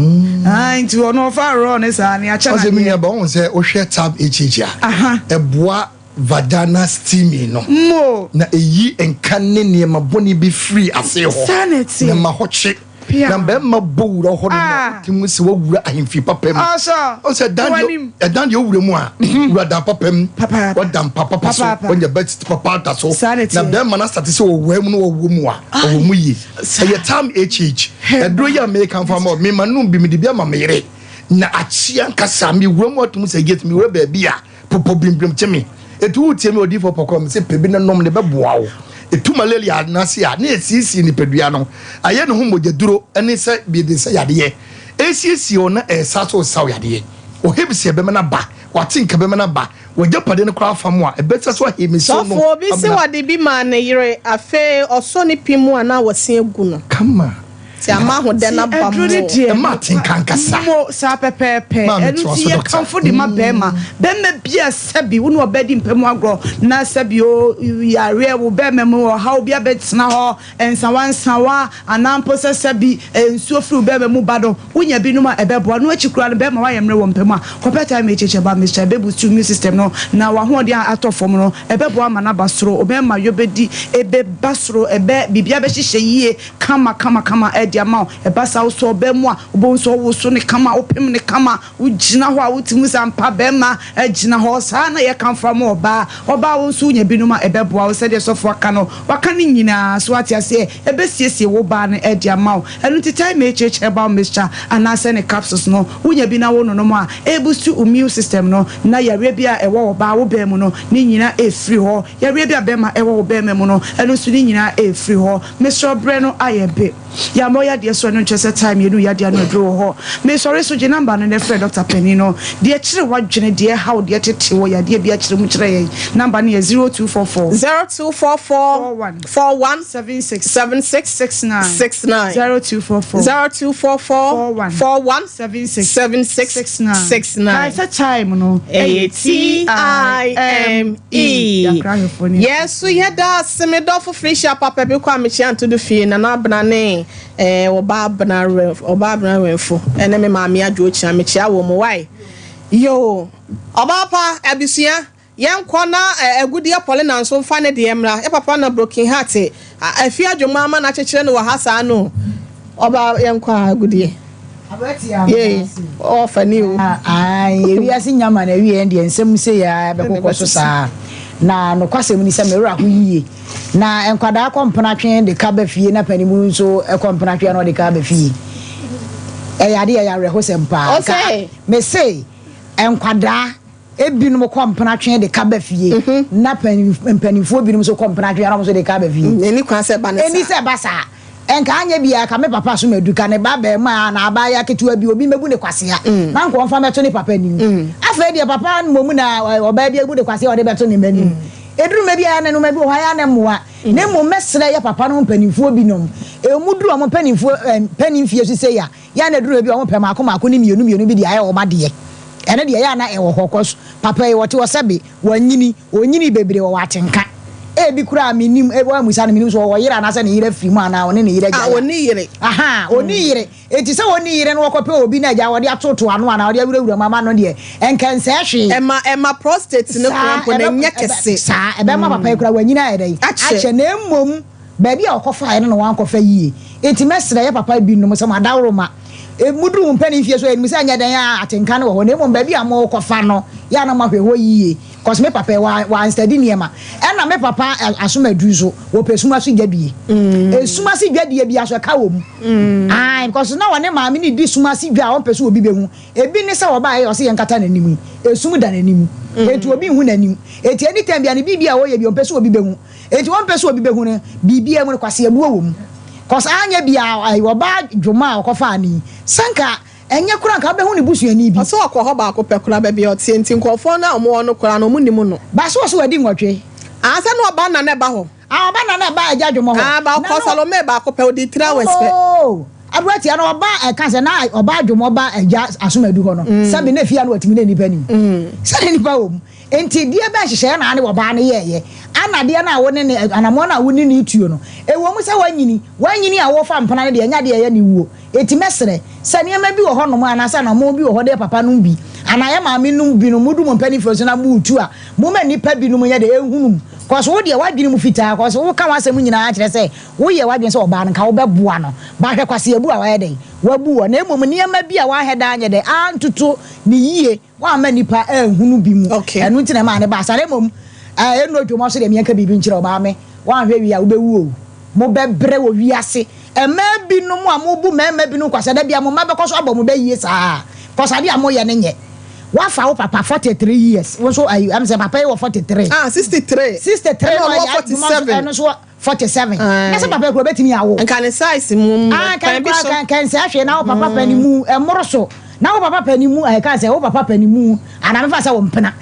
Ah, nti ɔno ɔfa raw ne saa ne akyɛ Ɔsɛ me nadeɛ. nua ba, wohu sɛ wohwɛ Tab HH a, ɛboa vagina steaming no. Mo. Na ɛyi nka ne nneɛma bɔne bi firi ase hɔ. Saa na ɛteɛ. Na ma hɔ kye. Pia. Na bɛrima bɔ wura hɔ no ma Ah. wotumi sɛ wawura ahemfie papa mu. Ɔsɔ. Ɔsɛ dan deɛ W'anim. ɛdan deɛ owura mu a, wura dan papa mu. Papaapa. Wada mpa papa so. Papaapa. Wanya bed papa da so. Saa na ɛteɛ. Na bɛrima no asate sɛ ɔwɔ mu no ɔwɔ mu a, ɔwɔ mu yie. Saa. Ɛyɛ Time HH. Ɛduro yi a meka mfa ma wo, mema nom bi, mede bi ama me yere. Na akye ankasa, mewura mu atom sɛ yes, mewura baabi a popo bimbirim kye me. Eti wotie me odiyifoɔ pɔkɔ, mese pɛ bi na nom na ɛbɛboa wo. Etu malaria no ase a, na esiesie nipadua no, ayɛ ne ho mogyaduro ne sɛ bi de sɛ yadeɛ. Esiesie wo na ɛsa so saw yadeɛ. Ɔhebisi ɛbɛma no aba, wate nka bɛma no aba, w'agyapadeɛ no koraa fa mu a, ɛbɛsa so ahemisi no. Sɔfo, obi se wɔde bi maa ne yere, afei ɔsɔ ne pi mu a na wɔse agu no. Kama. Nti ama ahodɛ no aba Aduro no more. deɛ Ɛma atenka ankasa. Mo saa pɛpɛɛpɛ. Maame Ɛno toa nti so yɛ doctor. kamfo de ma bɛɛma. Bɛɛma bi a sɛbi wo ne ɔbɛ di mpɛ mu agorɔ na sɛbi o yareɛ wo bɛɛma mu ɔhaw bi abɛtena hɔ nsawa nsawa anaa mpo sɛ sɛbi nsuo firi wo bɛɛma mu ba no wo nya bi nom a ɛbɛboa. Ɛno akyi koraa no bɛɛma wayɛ mmerɛ wɔ mpɛ mu a kɔpɛ time HH herbal mixture ɛbɛ boost wo immune system no na wahoɔden a atɔ fam no ɛbɛboa ama no aba soro obɛɛma yɔbɛdi ɛbɛba soro ɛbɛ biribiara bɛhyehyɛ yie Kama kama kama ɛde ama wo. Ɛba saa wosɔ ɔbaa mu a, wobɛhu sɛ wowoso no kama, wopem no kama, wogyina hɔ a wotumi hu sɛ ampa barima gyina hɔ. Saa na yɛkamfo ama ɔbaa. Ɔbaa wo nso wonya binom a ɛbɛboa wo sɛdeɛ sɔfo aka no, waka ne nyinaa. So woate aseɛ? Ɛbɛsiesie wo baa no de ama wo. Ɛno nti Thyme HH Herbal Mixture anaasɛ ne capsules no, wonya bi na wononom a, ɛrebustu wo immune system no na yareɛ biara a ɛwɔ ɔbaa wo baa mu no, ne nyinaa ɛrefiri hɔ. Yareɛ bi a bɛrima ɛwɔ wo bɛrima mu no, ɛno nso ne nyinaa ɛrefiri hɔ. Mesrɛ wo berɛ no ayɛ be. Yɛammɔ yadeɛ so ɛno nkyerɛ sɛ time yɛnu yadeɛ ano aduro wɔ hɔ. Mesɔre so gye number no na frɛ doctor panin no. Deɛ ɛkyere w'adwene, deɛ ɛha wo, deɛ ɛtete wo, yadeɛ biara kyerɛ mu kyerɛ yɛn. Number no yɛ 0244. 0244 41. 41 76. 76 69. 69. 0244. 0244 41. 41 76. 76 69. 69. Kae sɛ time no Ɛyɛ T-I-M-E. Yɛn nso yɛda ase me dɔfo Felicia papa bi kɔ a mekyia ntodo fie Nana Abena ne eh, ɔbaa Abena Werɛmfo ɔbaa Abena Werɛmfo ɛne me maame Adwo Okyia mekyia wɔn mu wae yoo ɔbaa pa abusua yɛnkɔ na eh, agudeɛ Paulina nso mfa ne deɛ mmra yɛ papa na broken heart afi adwuma ama no akyekyere no wɔ ha saa no ɔbaa yɛnkɔ a agudeɛ Yei, ɔfa ni o. Ae, ewiase nya ma na awiei ɛndeɛ nsɛm sei ara bɛkokɔ so saa. Na nokwasɛm ni sɛ me werɛ aho yiye. Na nkwadaa kɔ mpenatwe de ka ba fie na panin nso kɔ mpenatwe a na ɔde ka ba fie. Ɛyɛ ade a ɛyɛ awerɛhosɛm paa. Nka mese nkwadaa ebinom kɔ mpenatwe de ka ba fie na mpanimfoɔ binom nso kɔ mpenatwe a na wɔn nso de ka ba fie. Ɛnni kwan sɛ ɛba ne saa. Ɛnni sɛ ɛba saa. Nka anyɛ biaa ka me papa som adu ka ne ba abarimaa anaa abaayaa ketewa bi obi mmɛbu no kwasea na nka ɔmfa mmɛto ne papa anim. Afei deɛ papa mmom na ɔbaa bi abu no kwasea a ɔde bɛto ne mma anim. Ɛduru mma bi a na nnoɔma bi wɔ hɔ a ɛyɛ a na ɛmmoa. Na mmom mɛsrɛ yɛ papa no mpanimfoɔ binom, ɛmu duru wɔn mpanimfoɔ mpanin mfie so sei a, yɛ a na ɛduru baabi a wɔpɛ mmaako mmaako ne mmienu mmienu bi de ayɛ wɔn adeɛ. Ɛno deɛ ɛyɛ a na ɛwɔ hɔ cos papa yi ɔte hɔ sɛbe wanyini, ɔnyinii bebree ɔwɔ atenka. Ebi koraa mennim, woammisa no mennim sɛ ɔwɔ yere anaasɛ ne yere afiri mu anaa ɔne ne yere Ah, agyae a. ɔnni yere. Ahaa, ɔnni yere. Enti sɛ ɔnni yere na wɔkɔpɛ obi na agya wɔde atoto ano anaa wɔde awurawura mu ama no deɛ, ɛnka ɛnsɛe hwee. Ɛma, ɛma prostate no koraa Saa, mpo no ɛbɛ, ɛnyɛ ɛbɛ, kɛse. saa, ɛbɛma papa yi koraa wanyini ayɛ dɛn? Akyɛ. Akyɛ. Na mmom Baabi a ɔkɔfaeɛ no na wankɔfa yie. Enti mɛsrɛ yɛ papa binom sɛ mo adaworoma, moduru mo mpanin fie so a, yɛnim sɛ ɛnyɛ dɛn ara atenka no wɔ hɔ, na mmom baabi a morekɔfa no, yɛ a na moahwɛ hɔ yie. Cos me papa yi, wa, wanstudy nneɛma. Ɛna me papa asom aduru nso, wɔpɛ sum ase dwadie. Esum ase dwadie biara nso, ɛka wɔ mu. Ae, because na ɔne maame no redi sum ase dwa a ɔmpɛ sɛ obi bɛhu. Ebi ne sɛ ɔbaeɛ a ɔse yɛnkata n'anim yi, esum da n'anim. Enti obi nhu n'anim. Enti anytime biara no, biribi a ɔreyɛ biara, ɔmpɛ sɛ obi bɛhu. Enti wɔmpɛ sɛ obi bɛhu no, biribiara mu no kwaseabuo wɔ mu. Cos anyɛ biaa ɛyi ɔbaa dwoma a ɔkɔfaa no yi, sɛ nka ɛnyɛ koraa nka wobɛhu ne busuani bi. Ɔse ɔkɔ hɔ baako pɛ koraa baabi a ɔteɛ nti nkurɔfoɔ no a wɔwɔ no koraa no wɔn nim no. Ba so ɔse wadi nwɔtwe. Ah sɛ na ɔba na na ɛba hɔ. Ah ɔba na na ɛba agya dwoma hɔ. Ah ba ɔkɔ Salome baako pɛ ɔdi 3 hours pɛ. Oh aberanteɛ no ɔba ɛka sɛ na ɔba dwoma ɔba agya asomadu hɔ no sɛbe na efie a na watumi ne nnipa nim sɛ ne nnipa wɔ mu. Enti deɛ bɛn nhyehyɛeɛ na ne ɔbaa no yɛeɛ? Ana deɛ no a wo ne no, anammɔn no a wo ne no retuo no, ɛwɔ mu sɛ woanyini, woanyini a worefa mpena no deɛ, ɛnyɛ adeɛ a ɛyɛ aniwuo. Enti mɛsrɛ, sɛ nneɛma bi wɔ hɔnom anaasɛ anammɔn bi wɔ hɔ deɛ papa nom bi anaa yɛ maame nom binom, modu mo mpanimfoɔ so na moretu a, momma nnipa binom nyɛ dɛ, ɛnhunu mu. Cos wo deɛ, w'adwene mu fitaa, cos woka w'asɛm nyinaa kyerɛ sɛ woyɛ w'adwene sɛ ɔbaa no nka wobɛboa no, but hwɛ kwaseabu a wayɛ dɛn, wabu wɔ, na mmom nneɛma bi a woanhwɛ da anyɛ dɛn, antoto no yie. Woamma nnipa anhunu bi mu. Ɛno nti na ɛmaa no baa saa. Na mmom, ɛnnɔ dwom so deɛ meɛnka biribi nkyerɛ wo, maame. Woanhwɛ wie a, wobɛwu o. Mobɛbrɛ wɔ wiase. Mmaa binom a mobu mmarima binom kwasea, da biara mo mma bɛkɔ so abɔ mo bɛ yie saa. Cos adeɛ a moyɛ no nyɛ. Woafa wo papa 43 years, wo nso ayi, ɛm sɛ papa yi wɔ 43. Ah, 63. 63 Ɛna no, ɔwɔ ɛyɛ adwuma nso, 47. ɛno nso 47. Na sɛ papa yi kura obetumi awo. Nka ne size mu mu Ah, kwan bi so. Nka nka nsɛ ahwɛ na wo papa pɛ ne mu ɛmoro so. Na wo papa panin mu ɛka sɛ wo papa panin mu anaa mefa sɛ wo mpena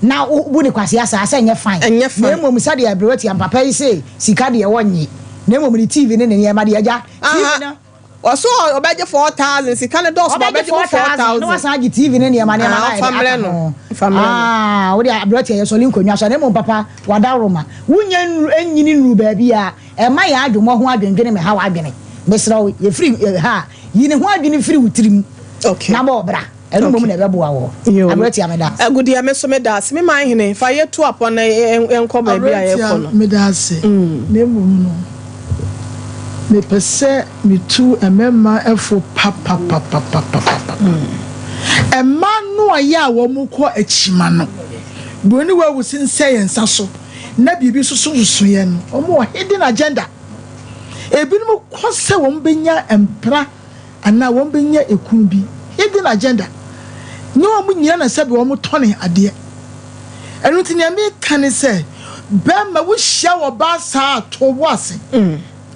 na wo bu ne kwasea saa sɛ ɛnyɛ fine. Ɛnyɛ fine. Na mmom sɛdeɛ aberewa tia papa yi se sika deɛ wɔnnye na mmom ne TV ne ne nneɛma deɛ agya TV no. Ɔso ɔbɛgye 4,000 sika no dɔɔso ba Ɔbɛgye ɔbɛgye mu 4,000 na 4,000. wasan agye TV ne nneɛma nneɛma Ah, na ayɛ ɔmfa dɛ mmerɛ aka no. ho. Ɔmfa mmerɛ no. Ah, wode aberewa tia yɛsɔre nkonnwa so na mmom papa wadaworoma. Wonya nnuru ɛnyini nnuru baabi a ɛma yɛn adwemmɔ ho adwendwene meha w'adwene. Mesrɛ wo yɛfiri ha a yi ne ho adwene firi wo tirim Okay. na bɔ ɔbra. Ɛno mmom na ɛbɛboa wɔ. Yo. Aberewa tia meda ase. Agudeɛ me nso meda ase. Me man hene fa yɛ tu apɔ na yɛnkɔ baabi a yɛkɔ no. Aberanteɛ meda ase na mmom no mepɛ sɛ metu mmarima fo papapapapapapa. Mmaa no a yɛ a wɔn kɔ akyima no, buroni wawu sensɛn yɛn nsa so na biribi soso yɛn no, wɔn wɔ hidden agenda. Ebinom kɔ sɛ wɔn bɛnya mpra anaa wɔn bɛnya ekunu bi, hidden agenda. Ne wɔn nyina na sɛbi wɔn tɔne adeɛ. Ɛno nti nea meka ne sɛ bɛrima wohyia wɔ baa saa to wo ase.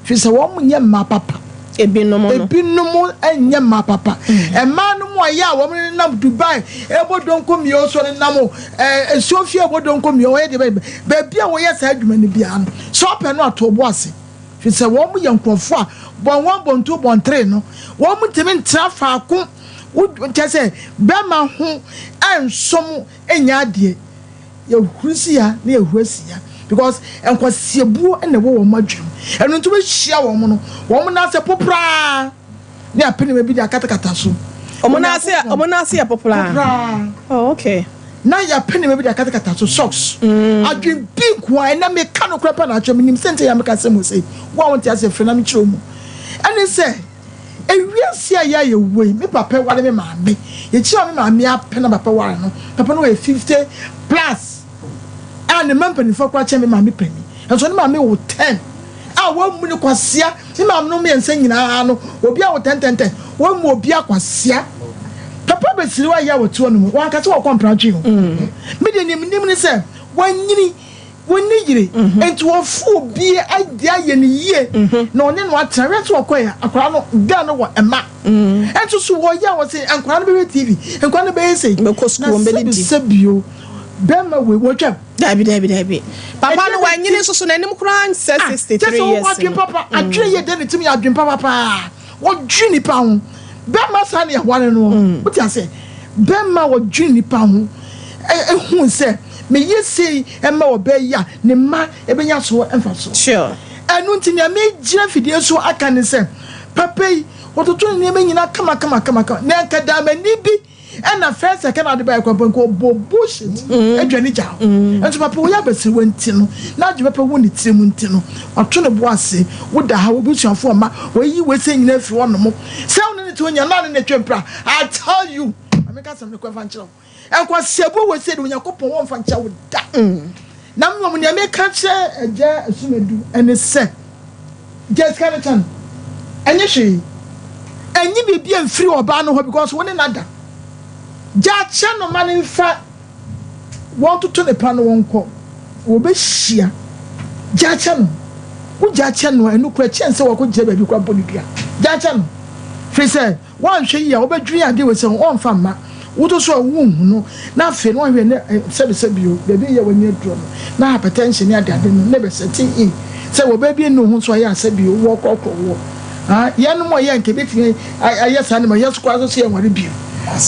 Firi sɛ wɔn nyɛ mmaa papa. Ebinom no. Ebinom nyɛ mmaa papa. Mmaa no mu a yɛ a wɔn nenam Dubai ɛbɔ donko mio so nenam nsuo fie ɛbɔ donko mio wɔyɛ deɛ bɛyɛ baabi a wɔyɛ saa adwuma no biara no sɛ ɔpɛ no ato bo ase. Firi sɛ wɔn yɛ nkurɔfoɔ a bɔn wɔn bɔn tu bɔn tere no wɔn ntumi ntena faako kyɛ sɛ bɛrima ho ɛnsom nyɛ adeɛ. Yɛhuru si ya na yɛhuru asi ya because nkwasiabuo na ɛwɔ wɔn adwene mu. Ɛno nti wɔahyia wɔn no wɔn nan ase popraa ne apɛ bi de akatakata so. Ɔmo nan ase ɔmo nan ase yɛ popraa. Popraa. Oh okay. Na yɛapɛ nneɛma bi de akatakata so socks. Adwene bi nko a ɛnna meka no korɛ pɛ na atwɛ menim sɛ nti yɛ meka sɛ mo sɛ wo a wonte ase frɛ na mekyerɛ mu. Ɛne sɛ ewiase a yɛ a yɛwɔ yi me papa ware me maame yɛkyerɛ me maame apɛ na papa ware no papa no wɔyɛ 50 plus a ne mma mpanimfoɔ koraa kyɛn me maame panin nso ne maame wɔ 10 a wɔmmu ne kwasia ne maame no mmiɛnsa nyinaa no obi a wɔ 10 10 10 wɔmmu obi akwasia papa bɛsiri wa yɛ a wɔte hɔ no mu wɔankasa wɔkɔ mpratwe o me deɛ nim nim ne sɛ wɔanyini wɔni yere nti wɔfo obi ade ayɛ ne yie na ɔne no atena wɛ sɛ wɔkɔ yɛ akwaraa no gaa no wɔ ɛma ɛnso so wɔyɛ a wɔsɛ nkwaraa no bɛhwɛ TV nkwaraa no bɛyɛ sɛ Bɛkɔ sukuu, na wɔbɛdidi. sɛbi sɛbi o bɛrima wei wɔtwam Dabi dabi dabi. Papa no wanyini nso so n'anim koraa nsɛ 63 kyɛ sɛ years. wɔwɔ adwen no. papa adwene yɛ dɛ ne tim yɛ adwen papa paa wɔdwe nipa ho bɛrima saa ne yɛware no wote ase bɛrima wɔdwe nipa ho ɛhu sɛ meyɛ sei ɛma ɔbɛ yi a ne mma ɛbɛnya so ɛmfa so Sure. Ɛno nti nea megyina fidie so aka ne sɛ papa yi wɔtoto ne nneɛma nyinaa kama kama kama kama na nka damani bi ɛna fɛn sɛ kɛna ade bɛyɛ kwan nka ɔbɔ bullshit adwa ne gya hɔ. Nso papa wɔyɛ abasiriwa nti no na adwe papa wɔ ne tiri mu nti no wato ne bo ase woda ha wɔbusuafoɔ ma wɔyi wɔsɛ nyinaa firi hɔ nom sɛ wo ne ne te onya na ne ne twɛ mpra. I tell you, ameka sɛm ne kɔ ɛfa nkyerɛ wo nkwasiabuo wɔ sɛ de Onyankopɔn wɔmfa nkyɛ wo da. Na mmom nea meka kyerɛ agya Asumadu ɛne sɛ gya sika no kyɛ no ɛnyɛ hwee ɛnye biribi amfiri ɔbaa no hɔ because wo ne nada gya kyɛ no ma ne mfa wɔn toto ne pa no wɔn kɔ wɔbɛhyia. Gya kyɛ no wo gya kyɛ no ɛno kora kyɛn sɛ wɔkɔ gyina baabi kora bɔ ne dua. Gya kyɛ no firi sɛ wɔanhwɛ yie a wɔbɛdwene adeɛ wɔ sɛ ɔmfa mma woto so a wonhu no na afei no wɔhwɛ ne sɛbisɛbi o baabi yɛ wɔnyɛ duro no na hypertension ne adeade no ne bɛsɛte in sɛ wɔ baabi ne ho nso ayɛ asɛbi o wɔkorɔkorɔ wɔ ah yɛnom a yɛ nka ebɛtumi ayɛ saa ne ma yɛ so koraa so so yɛ nware bio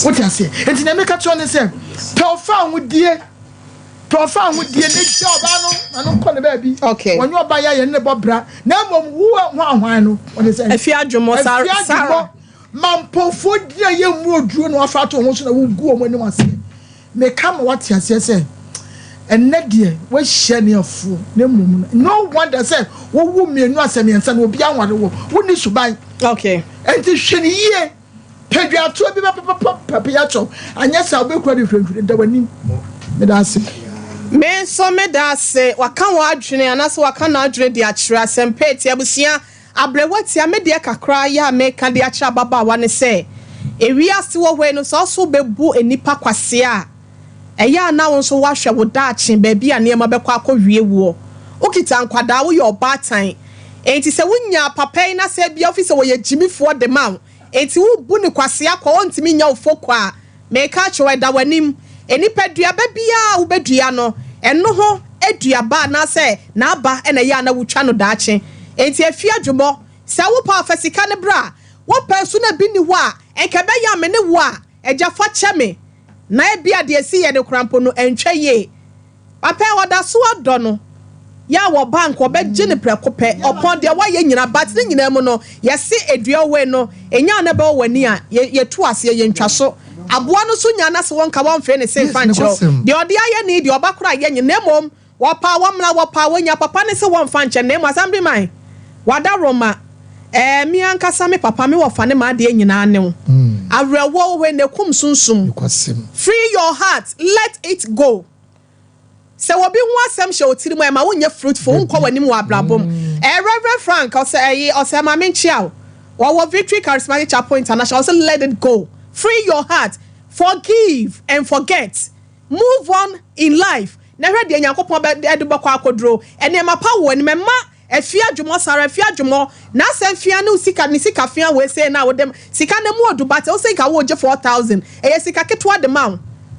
wote aseɛ. Nti nea meka kyerɛ ne sɛ pɛ ɔfa ahodie pɛ ɔfa ahodie ne gya ɔbaa no na no nkɔ ne baabi. Wɔnyɛ ɔbaa yɛ ayɛ ne bɔ bra na mmom wo ho ahwan no wɔde sɛ Efi adwomɔ Efi Sarah. adwomɔ mampɔfoɔ di a yɛ mu oduro na wafa ato wɔn so na wogu wɔn anim ase. Meka ma wate aseɛ sɛ ɛnɛ deɛ wahyia ne afuo na mmom no no wonder sɛ wowu mmienu asɛ mmiɛnsa na obi anware wɔ wonni suban. Nti hwɛ ne yie pɛdwatoɔ bi bɛpɛpɛpɛ yɛatɔ anyɛ saa wobɛkura de hwɛnhwɛ da w'anim. Meda ase. Me nso meda ase. Waka wɔ adwene anaasɛ waka n'adwene de akyerɛ asɛmpa eti abusua abrɛwa tia me deɛ kakra yɛ a meka de akyerɛ ababaawa ne sɛ ewiase wɔ hɔ yi no sɛ ɔso bɛbu nipa kwasea a ɛyɛ a na wo nso woahwɛ wo daakye baabi a nneɛma bɛkɔ akɔwie woɔ. Wokita nkwadaa woyɛ ɔbaatan enti sɛ wonya papa yi na sɛ bia wofi sɛ wɔyɛ gyimifoɔ de ma wo. Enti wobu no kwasea kwa, ɔntumi nyɛ wo fo kwa a, meka akyerɛ wo, ɛda w'anim. Nnipa duaba biara a wobɛdua no, ɛno ho aduaba anaasɛ n'aba na ɛyɛ a na wotwa no daakye. Enti afi adwomɔ, sɛ wopɛ a fa sika no bra, wopɛ nso na bi nni hɔ a, nka ɛbɛyɛ a me ne wo a, agya fa kyɛ me. Na ebia deɛ ɛsiiɛ no koraa mpo no, ɛntwa yie. Papa yi ɔda so adɔ no yɛ a wɔ bank ɔbɛgye no prɛko pɛ ɔpɔn deɛ wayɛ nyina but ne nyinaa mu no yɛse edua wei no enya na ɛbɛwɔ w'ani a yɛ yɛtu aseɛ yɛntwa so aboa no so nya na se wɔnka wɔnfee ne se nfa nkyerɛ wo deɛ ɔde ayɛ ne deɛ ɔba koraa yɛ nye na mmom wɔpaa wɔmmra wɔpaa wɔnya papa ne se wɔnfa nkyɛ na mmom asɛm bi man wada roma ɛɛ me ankasa me papa me wɔfa ne m'adeɛ nyinaa ne wo awerɛhoɔ wei na ekum sunsum free your heart let it go. Sɛ obi ho asɛm hyɛ wo tirim a, ɛma wonyɛ fruitful, wonkɔ w'anim wɔ abrabɔ mu. Ɛɛ Rev. Frank, ɔsɛ ɛyi, ɔsɛ ma menkyea wo. Ɔwɔ Victory Charismatic Chapel International, ɔsɛ let it go, free your heart, forgive and forget, move on in life, na hwɛ deɛ Nyankopɔn bɛ de bɛkɔ akɔduro. Nneɛma pa wɔ w'anim, ɛmma Afie adwumɔ sara afie adwumɔ n'asɛm fia ne wo sika ne sika fia wei sei na wode sika no mu odu but wose nka wo gye 4000 ɛyɛ sika ketewa de ma wo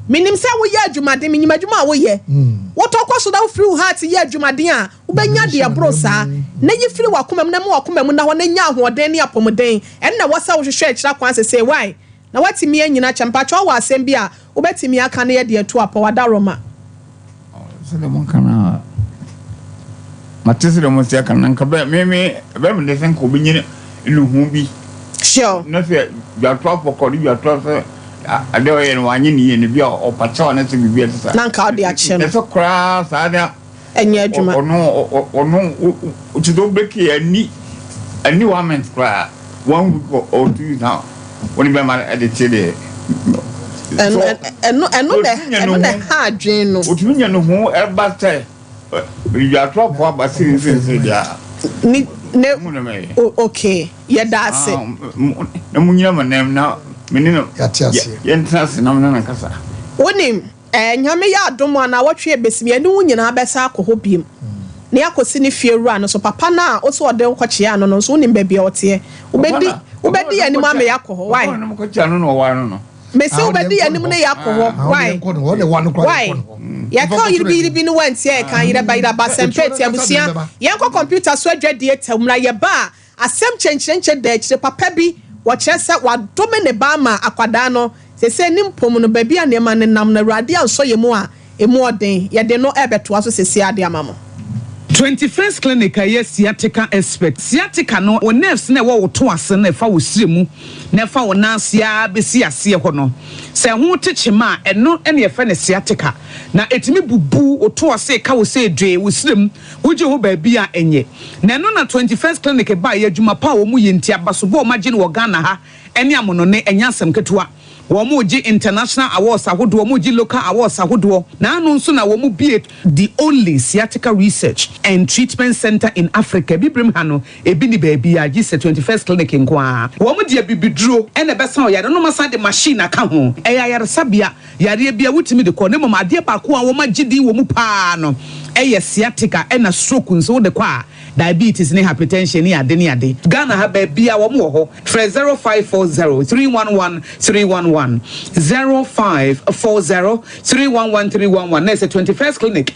menim sɛ woyɛ adwumaden menyim adwuma a woyɛ wotɔ kɔ so na wofiri wo heart yɛ adwumaden a wobɛnya deɛ ɛboro saa na yi firi wakoma mu na ma wakoma mu na hɔ na nya ahoɔden ne apɔmuden ɛno na ɛwɔ sɛ wohwehwɛ akyira kwan sesei why Na woatumi anyina kyɛ. Mpakyɛw wɔ asɛm bi a wobɛtumi aka na yɛde atu apɔw? Adaworoma. Sɛdeɛ moka no a, mate sɛdeɛ mosi aka no, na nka bɛ me me ɛbɛyɛ me dɛ sɛ nka obi nye nnuhu bi. Sure. Na sɛ dwatoa pɔkɔ de dwatoa sɛ adeɛ ɔyɛ no wanyɛ ne yie no bi a ɔpakyɛw anasɛ biribi a ɛte saa. Na nka ɔde akyɛ no. Ɛsɛ koraa saa na Ɛnyɛ adwuma. Ɔno ɔno kyerɛ sɛ wobɛki ani ani one month koraa one week or 2 weeks na wo ne bɛma ɛde te deɛ. Ɛno ɛno ɛno na ɛno na ɛha adwene no. Otumi nya ne ho ɛba sɛ dwatoafoɔ aba siri nsensene deɛ a. Ne ne okay yɛda ase. Na mo nyina mo nan na me ne no yɛntena ase na me ne no nkasa. Wonim Ɛɛ, Nyame yɛ adom a, naawɔtwe ɛbɛsim, yɛne wo nyinaa bɛsan akɔ hɔ biom, na yɛakɔsi ne fie wura no so. Papa no a wose ɔde wo kɔkyeaa no no nso, wonim baabi a ɔteɛ. Wobɛdi, wobɛdi yɛn anim ama yɛakɔ hɔ. Wai? Mese wobɛdi yɛn anim ne yɛakɔ hɔ. Wai? Wai? Yɛka ɔyiribi yiribi no woantie a, yɛka yerɛba yerɛba, asɛmpa atie. Abusua, yɛnkɔ kɔmputa so adwadie tɛw mmra. Yɛba a, Asɛm kyenkyerenkye da akyire papa bi wɔkyerɛ sɛ wadome ne ba ama akwadaa no sesei ne mpom no baabi a nneɛma no nam no Awurade ansɔ yɛn mu a emu ɔden yɛde no rebɛtoa so sesei ara de ama mo. 21st Clinic a ɛyɛ sciatica expert. Sciatica no, wo nerves no a ɛwɔ wo to ase no a ɛfa wo srɛ mu na ɛfa wo nan ase ara bɛsi aseɛ hɔ no, sɛ ɛho te kyema a, ɛno na yɛfrɛ no sciatica. Na ɛtumi bubu wo to ase ka wo sɛ dwee, wo srɛ mu, wogye hɔ baabi a ɛnyɛ. Na ɛno na 21st Clinic baeɛ, adwuma pa a wɔyɛ nti, abasobɔ a wɔagye no wɔ Ghana ha ne amonone, ɛnyɛ asɛm ketewa. Wɔregye international awards ahodoɔ, wɔregye local awards ahodoɔ, na ano nso na wɔbue the only sciatica research and treatment centre in Africa, Abibirem ha no, ebi nni baabiara gye sɛ 21st Clinic nko ara. Wɔde abibiduro na ɛbɛsa ɔyare no na wɔasan de machine aka ho. Ɛyɛ ayaresabea Yareɛ biara wotumi de kɔ na mmom adeɛ baako a wɔagye din wɔ mu pa ara no yɛ sciatica ɛna stroke nso wode kɔ a diabetes ne hypertension ne ade ne ade. Ghana ha baabiara wɔn wɔ hɔ frɛ 0540 311 311 0540 311 311 na ɛsɛ 21st clinic.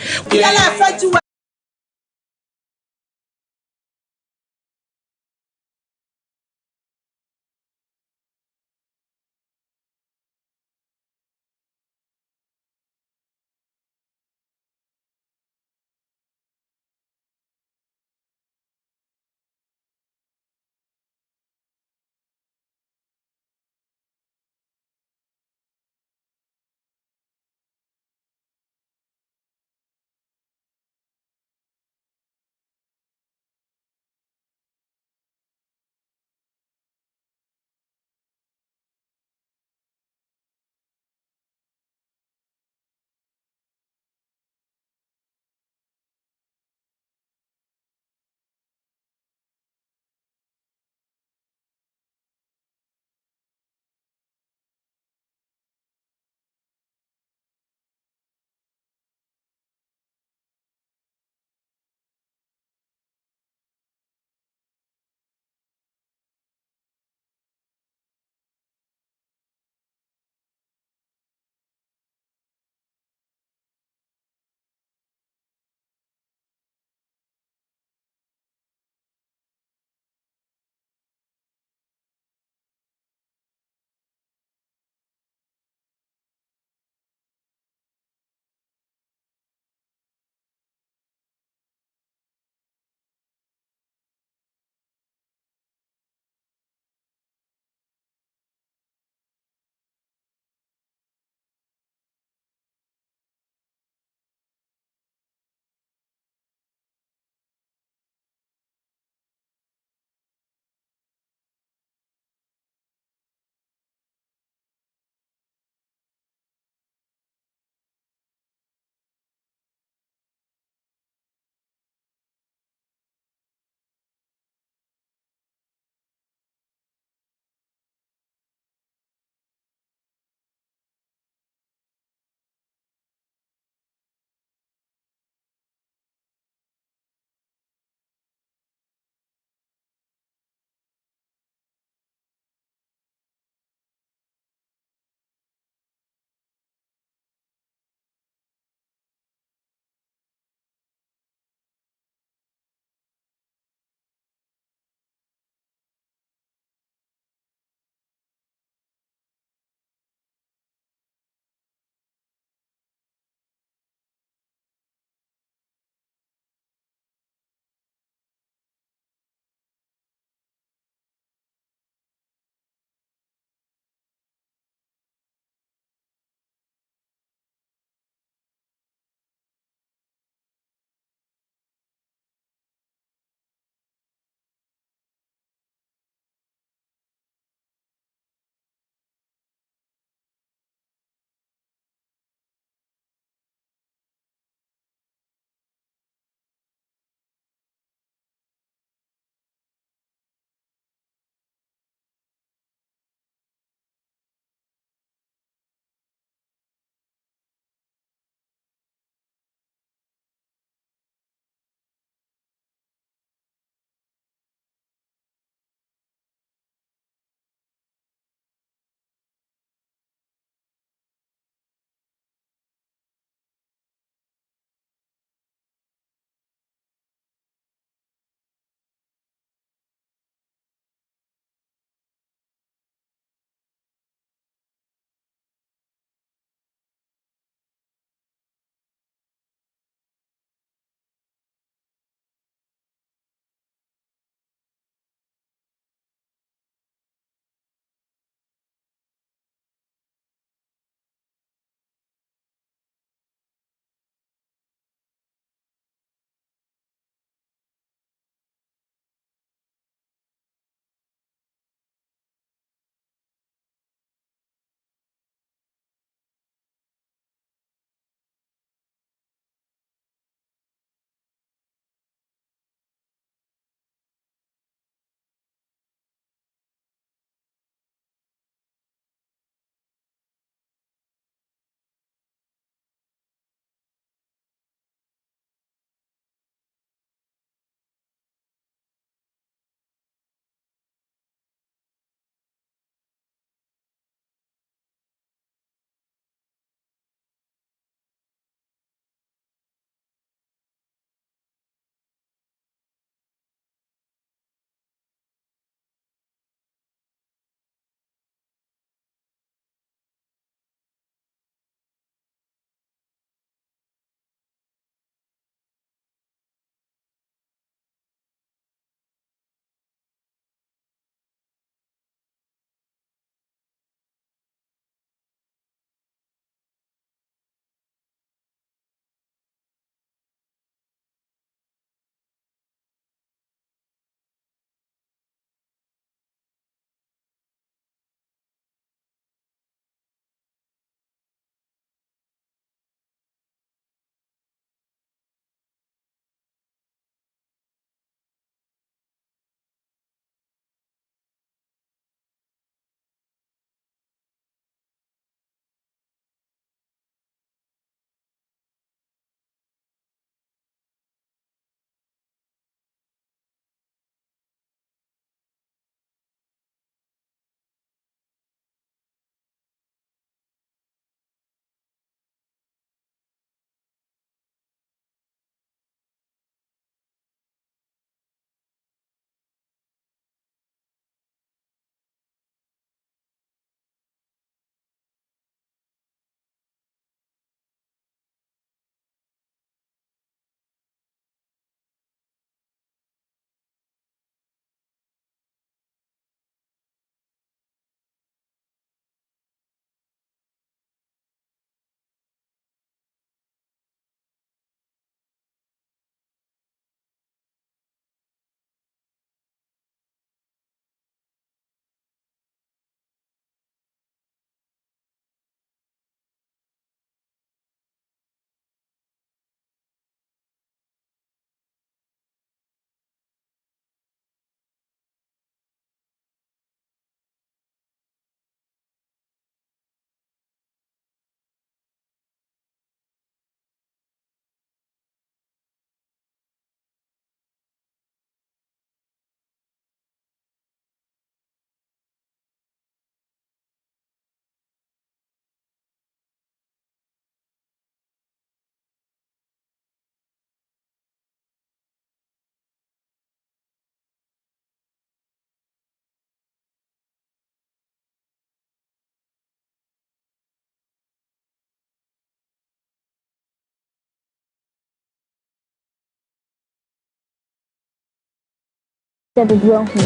Sɛ dodoɔ hu a,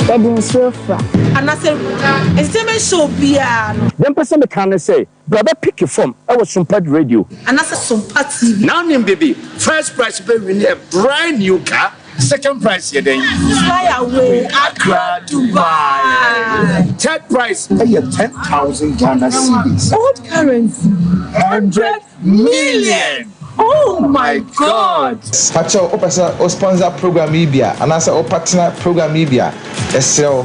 yɛde nsuo fra. Anasɛ entertainment show biara no. Deɛ mpɛ sɛ meka ne sɛ, bra bɛ picke fam wɔ Sumpad Radio. Anasɛ Sompa TV. Now nim bibi, first prize bɛ win a brand new car, second prize yɛ dɛn? Fly away, Accra, Dubai. Third prize ɛyɛ 10,000 Ghana cedis. Old currency, 100 million! Oh my God! Pakyɛw wopɛ sɛ wo sponsor program yi bi a anaasɛ wo partner program yi bi a, yɛsrɛ wo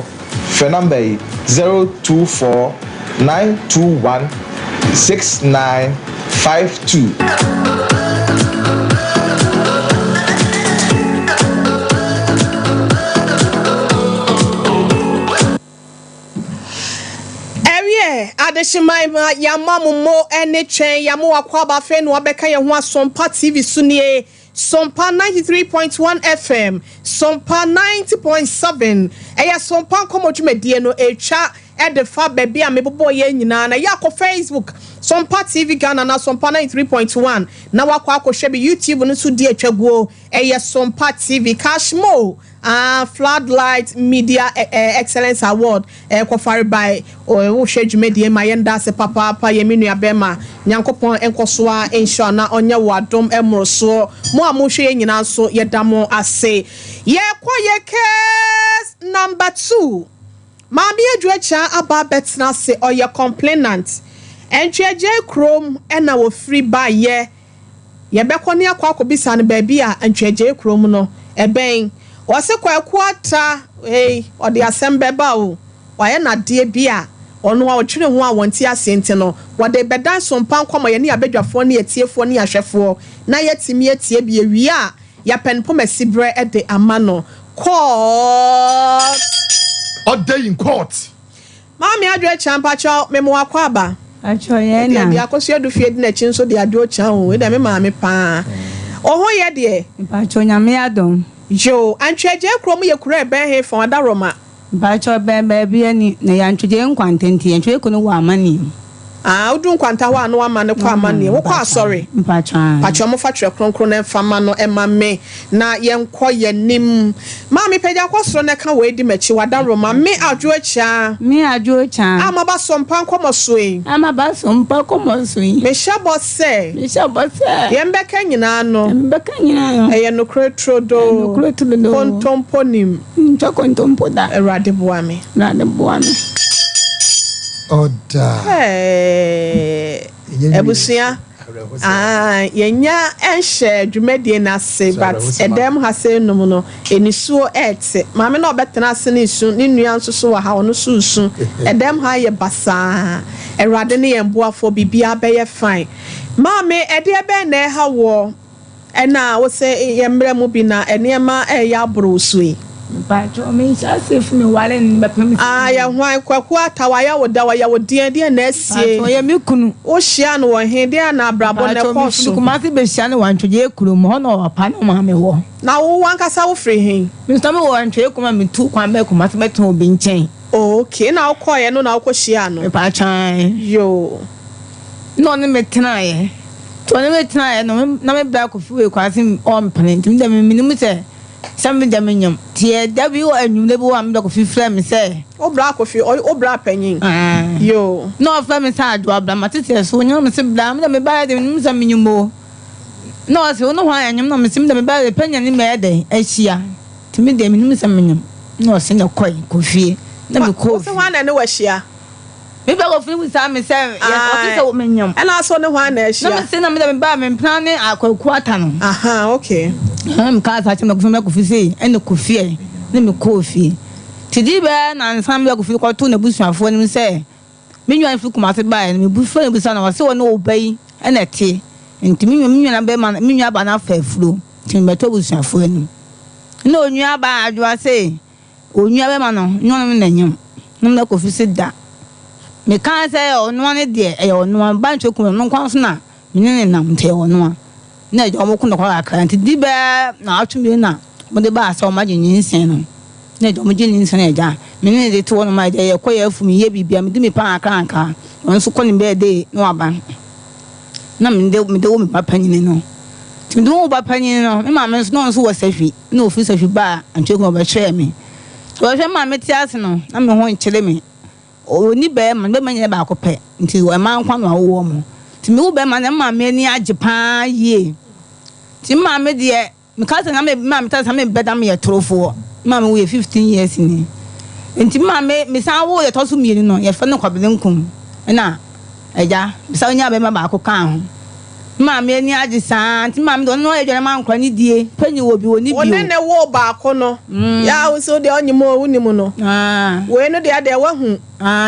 frɛ number yi, 024 921 6952. Ɛwiɛ, adehyeman ma yɛama mo mo ne twɛn, yɛama wo akwaaba afei na wabɛka yɛn ho Asompa TV so nie, Sompa 93.1 FM, Sompa 90.7, ɛyɛ Sompa nkɔmmɔ dwumadie no, ɛretwa de fa baabi a mebobɔɔ yɛn nyinaa na yɛ akɔ Facebook, Sompa TV Ghana anaa Sompa 93.1 na wakɔ akɔhwɛ bi, YouTube no nso di atwa guo, ɛyɛ Sompa TV, Cash Mo. Ah Floodlight Media Excellence Award kɔfare bae wo hwɛ dwumadie ma yɛn dase papaapa yɛ me nua bɛma Nyankopɔn nkɔso ara nhyira wo na ɔnyɛ wo adom mmorosoɔ mo a mo hwɛ yɛn nyinaa nso yɛda mo ase yɛkɔ yɛ case number two Maame Adwo Akyea aba abɛtena ase ɔyɛ complainant Ntweagyei kurom na wɔfiri baeɛ Yɛbɛkɔ ne akɔ akɔbisa no baabi a Antwiagyei kurom no ɛbɛn. Ɔse Kwaku Atta ei, ɔde asɛm bɛba o. Wayɛ no adeɛ bi a ɔno a ɔtwene ho a wɔnte aseɛ nti no, wɔde rebɛdan sompa nkɔmɔ yɛne abadwafoɔ ne atiefoɔ ne ahwɛfoɔ na yɛatumi atie bi. Yɛwie a, yɛapɛ no poma siberɛ de ama no. Court! Order in court! Maame Adwo Akyaa mpakyɛw me mo akwaaba. Pakyɛw yɛn Deɛ na. deɛ Akosua Dufie di n'akyi nso deɛ Adwo Kyaa o wei deɛ me maame paa. Wo ho yɛ deɛ? Mpakyɛw Nyame adom. Yoo, Antwi-Agyei kurom yɛ kuro a ɛbɛn he fa Ɔdaroma? Mpakyɛw ɛbɛn baabi ani na ɛyɛ Antwi-Agyei Nkwanta nti Antwi-Agyei kuro no wɔ amaneɛ mu. Ah, wodu Nkwanta hɔ a na wama no kɔ amanneɛ. Wokɔ asɔre? Mpakyɛw aane. Mpakyɛw mofa Twerɛ Kronkron no mfa ma no ma me na yɛnkɔ yɛnim. Maame pagya kɔ soro na ka wei di m'akyi, W'adaworoma, me Adwo Akyaa. Me Adwo Akyaa. A maba so mpa nkɔmɔ so yi. A maba so mpa nkɔmɔ so yi. Mehyɛ bɔ sɛ. Mehyɛ bɔ sɛ. Deɛ mbɛka nyinaa no. Deɛ mbɛka nyinaa no. Ɛyɛ nokorɛ turodoo. Ɛyɛ nokorɛ turodoo. Kontompo nim. Mentwa kontompo da. Awurade boa me. Awurade boa me. Ɔda. Hey, abusua, ah, yɛnya nhyɛ dwumadie no ase but ɛdɛm ha sɛ num no enisuo ɛɛte. Maame na ɔbɛtena ase ne su, ne nua nso so wɔ ha ɔno so resu. Ɛdɛm ha yɛ basaa. Awurade ne yɛn boafoɔ biribiara bɛyɛ fine. Maame, ɛdeɛ bɛn na ɛha woɔ? Ɛna wo sɛ yɛ mmerɛ mu bi na nneɛma ɛɛyɛ aboro wo so yi. Mpakyɛw me nhyɛ aseɛ fi me ware no bɛpem sɛ. Ah yɛ hwan Kwaku Atta wayɛ wo dɛ ɔyɛ wo deɛn deɛn na asie. Mpakyɛw ɔyɛ me kunu. Wo hyia no wɔ he deɛn na abrabɔ no Mpakyɛw ɛkɔɔ me firi so. Kumasi bɛ hyia no wɔ Antwegyee kurom hɔ na ɔpapa ne ɔmaame wɔ. Na wo wankasa wo firi he? Me nso na me wɔ Antwegyee kurom a me tu kwan bɛɛ Kumasi bɛ tena obi nkyɛn. Oh okay na wo kɔɔyɛ no na wo kɔ hyiaa no. Mpakyɛw ae. Yoo. Na ɔne me tenaeɛ. Nti ɔne me tenaeɛ no, na me bra Kofi wei koraa se ɔmpene. Nti me deɛ me menim sɛ, sɛ me deɛ menyem. Nti yɛ da bi wɔ anwummerɛ bi hɔ a me bra Kofi frɛ me sɛ. Wo bra Kofi, ɔy wo bra panyin? Aane. Yoo. Na ɔfrɛ me sɛ Adwoa bra, mate sɛ so wonyem? Na me se bra, me deɛ me baeɛ deɛ menim sɛ menyem o. Na ɔse wo ne hwan anyem? Na me se me deɛ me baeɛ deɛ pɛ ne me ayɛ dɛn ahyia. Nti me deɛ menim sɛ menyem. Na ɔse na kɔe, kɔ fie. Na me kɔɔ Wo se fie. hwan na ɛne wo ahyia? Me ba wɔ funu bisaa me sɛ, yɛ ɔte sɛ me nyam. Ɛna aso ne hwan na ahyia? Na me se na me de me ba me mpena ne akwaku ata no. Aha, okay. Ɛna me kaa saa kyerɛ me kofi me kofi sei ɛna kofi ɛ ne me kɔɔ fie. Ti di bɛɛ nansa me kofi kɔto n'abusuafoɔ anim sɛ me nua firi Kumasi baeɛ no me bu fɛ no bisa no ɔse ɔne ɔba yi ɛna ɛte nti me nua me nua bɛma me nua ba no afa afuro nti me bɛto abusuafoɔ anim. Ɛna onua baa adwoa sei Onua bɛma no ne ɔno na nyem no na Kofi se da. Me kaa sɛ ɛyɛ ɔnoa ne deɛ ɛyɛ ɔnoa ba nkyɛ kunu ɔno nkoa nso na me ne no nam nti ɛyɛ ɔnoa na agya ɔmo ko nɔkwa kakra nti di bɛɛ naawɔtwe mmienu na ɔmo de baa sɛ ɔmo agye nyinsɛn no na agya ɔmo gye nyinsɛn no agya me ne no de to hɔ nom a agya yɛ kɔ yɛ afu me yɛ biribi a me di me paa kakra kakra ɔno nso kɔ ne bɛɛdee na waba na me de me de wo me ba panyini no nti me de wo ba panyini no me maame nso na ɔno nso wɔ sahwi na ofiri sahwi baa Antioch na ɔbɛhwɛɛ me. Sɛ wɔhwɛ maame te ase no, na me ho nkyere me. Ɔnni barima, ne barima nyɛ baako pɛ, nti mmaa nko na wawo wɔn. Nti mewo barima no, na me maame ani agye pa ara yie. Nti me maame deɛ, meka sɛ na me maame ta sɛ na mebɛ na meyɛ torofoɔ. Me maame wuiɛ 15 years ni. Nti me maame, mesan woo deɛ ɛtɔ so mmienu no, yɛfrɛ no Kwabena Nkum. Ɛna agya, mesan nyaa barima baako kaa ho. Me maame ani agye saa nti me maame deɛ ɔno na ɔyɛ aduane ma nkwadaa no die. Panyin wɔ bi, ɔnni bi Wo ne o. ne woo baako no, yɛ a wo nso deɛ ɔnyem o, wonim no. Wei no deɛ deɛ woahu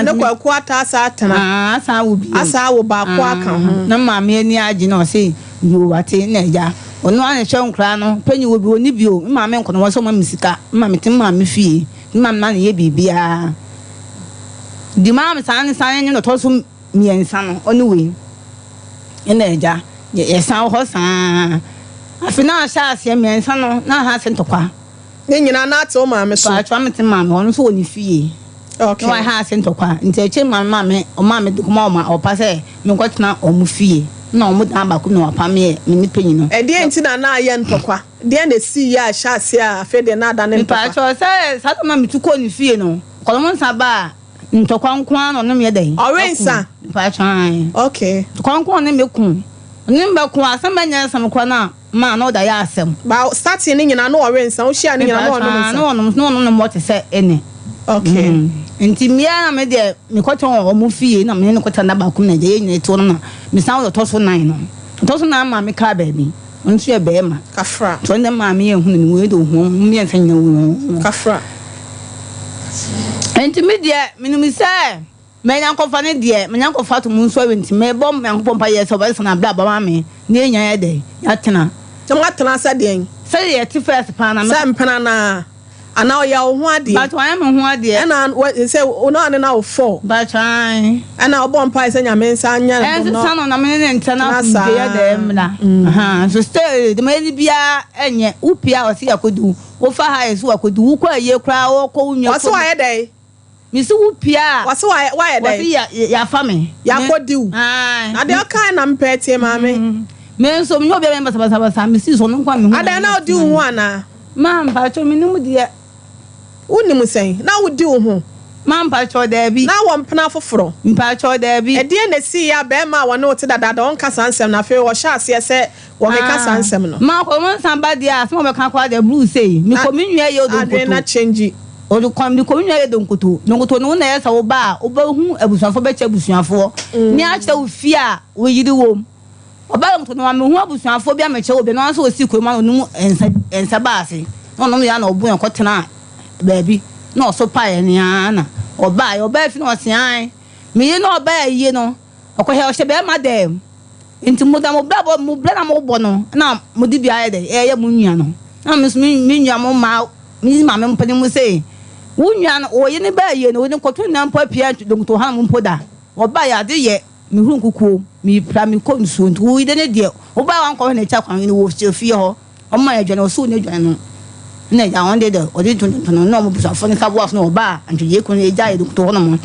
ne Kwaku Atta asan atena. Asan awo bio. Asan awo baako aka ho. Na me maame ani agye na ɔse yoo wate na agya ɔno ara na ɛhwɛ nkwadaa no. Panyin wɔ bi, ɔnni bi o. Me maame nkɔ no wɔ sɛ ɔma me sika. Me maame te me maame fie. Me maame na na ɛyɛ biribiara. Di maa me saa ne saa ne na ɔtɔ so mmiɛnsa no, ɔne wei. Ɛna agya, yɛsan wɔ hɔ saa. Afei na ahyɛ aseɛ mmiɛnsa no, na ahyɛ ase ntɔkwa. Ne nyinaa na ate wo maame so? Paatwa me te maame, ɔno nso wɔ ne fie. Okay. Na wahyɛ ase ntɔkwa. Nti akyire maame maame, ɔmaa me de kɔma ɔma ɔpa sɛ menkɔtena wɔn fie. Na wɔn dan baako na wɔapameɛ me ne panyin no. Ɛdeɛn nti na na ayɛ ntɔkwa? Deɛn na ɛsiiɛ a ɛhyɛ aseɛ a afei deɛ na adane ntɔkwa? Mepaatwa sɛ saa tam na metu kɔɔ ne fie no, kɔnom nsa baa Ntɔkwa nko ara na ɔne me yɛ dɛn? Ɔwe nsa? Mpakyɛ ae. Okay. Ntɔkwa nko ara ɔne me ko. Ɔne me bɛko a, asɛm bɛnyɛ asɛm koraa na ma na ɔde ayɛ asɛm. Ba starting ne nyinaa na ɔwe nsa, wohyia ne nyinaa na ɔnom nsa? Mpakyɛ ae, na ɔnom, na ɔnom ne mɔ te sɛ ene. Okay. Mm. Nti mmea na me deɛ mekɔtɔ wɔn fie na me ne no kɔtena da baako mu na agya yɛ nyinaa ti hɔ no na mesan wɔ ɔtɔ so nan no. Ɔtɔ so nan maa me kaa baabi. Ɔno nso yɛ bɛrima. Kafra. Nti ɔno deɛ maame yɛ hunu no wei de ohun ɔmo mmiɛnsa nyinaa wu. Kafra. Nti me deɛ menim sɛ manya nkɔfa no deɛ manya nkɔfa to mu nso awie nti mebɔ Nyankopɔn mpa yɛ sɛ ɔbɛsesa n'abrabɔ ama me na yɛn nyinaa yɛ dɛn yɛatena. Na moatena sɛ deɛn? Sɛdeɛ yɛte first paa na. Sɛ mpena no ara. Anaa ɔyɛ wo ho adeɛ. But wayɛ me ho adeɛ. Ɛna wɔ sɛ wo na ɔne no awo four. But ae. Ɛna ɔbɔ mpae sɛ Nyame nsa nyɛ no dom na. Ɛnsesa no na me ne no ntena na asomdwoeɛ yɛ dɛn mmra. Ahaa nso still deɛ mayɛ no biara ɛnyɛ. Wo pie a ɔse yɛakɔdi wo, wofa ha yɛse wakɔdi wo, wokɔ ayie koraa wɔkɔ wo nua Ɔse kurom. wayɛ dɛn? Mese wo pie a. Wɔse wayɛ wayɛ dɛn? Wɔse ya yafa me. Yakɔdi wo. Ae. Na deɛ ɔkae na mepɛ tie maame. Me nso menyɛ obi a meyɛ basabasabasa mesii so ɔno nko a mehu. Adɛn na ɔdi wo ho anaa? Ma mpakyɛw mennim deɛ. Wonim sɛn? Na wodi wo ho? Ma mpakyɛw daabi. Na wɔ mpena foforɔ? Mpakyɛw daabi. Ɛdeɛn na ɛsiiɛ a barima a wɔne wo te dadaada ɔnka saa nsɛm no afei ɔhyɛ aseɛ sɛ wɔkeka saa nsɛm no? Ma kɔ nsa ba deɛ a asɛm a wɔbɛka koraa deɛ blue sei mekɔ me nua yɛ odonkoto. Adwene na change. Ɔde mekɔ me nua yɛ donkoto donkoto no wo na ɛyɛ sɛ wo ba a wobɛhu abusuafoɔ bɛkyɛ abusuafoɔ ne akyerɛ wo fie a wo yere wom. Ɔbaa mu no, wamehu abusuafoɔ bi amekyerɛ obi, na ɔno nso ɔsii kurom a ɔnom nsa nsa baa ase. Na ɔnom yɛ a na ɔbu yɛn kɔtenaa baabi, na ɔso paeɛ ne ara na ɔbaeɛ. Ɔbaa fi na ɔse ae, me yere na ɔbaa ayie no, ɔkɔhwɛ ɔhyɛ bɛrima dɛm. Nti mo da mo brɛ mo brɛ na mobɔ no na mode bi ayɛ dɛ ɛyɛ mo nua no. Na me nso me me nua mo mmaa me maame mpanin mu se, wo nua no wo yere no baa ayie no, wo de nkɔto nna mpo apia ntonto hanom mpo da. Ɔbaeɛ ade yɛ. Mehuru nkukuo, mepira, mekɔ nsuo nti wo yere no deɛ wobaeɛ wankɔhwɛ n'akyi akwan no wɔ fie hɔ ɔma yɛ aduane ɔsoo n'aduane no na agya wɔn deɛ deɛ ɔde ntontonto no na wɔn busuafoɔ no nsa boa so na ɔbaa ntwegye kunu no agya yɛ de to hɔ nom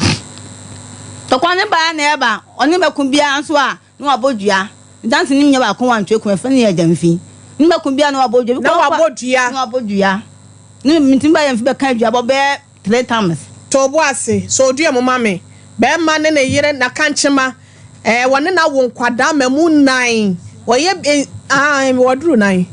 tɔkwa ne baa na ɛba ɔne bɛko biara nso a na wabɔ dua danse ne nyɛ baako wɔ antwe kunu ɛfɛ ne yɛ gyamfi ne bɛko biara na wabɔ dua na wabɔ dua na wabɔ dua ne ntumi ba yɛ mfi bɛka dua bɔ bɛɛ 3 times. To wo bo ase, sɔ odua mu ma me. Barima ne ne yere nakankyema, ɛɛ, wɔne no awo nkwadaa mmamu nnan. Wɔyɛ eh, ae, wɔduru nan.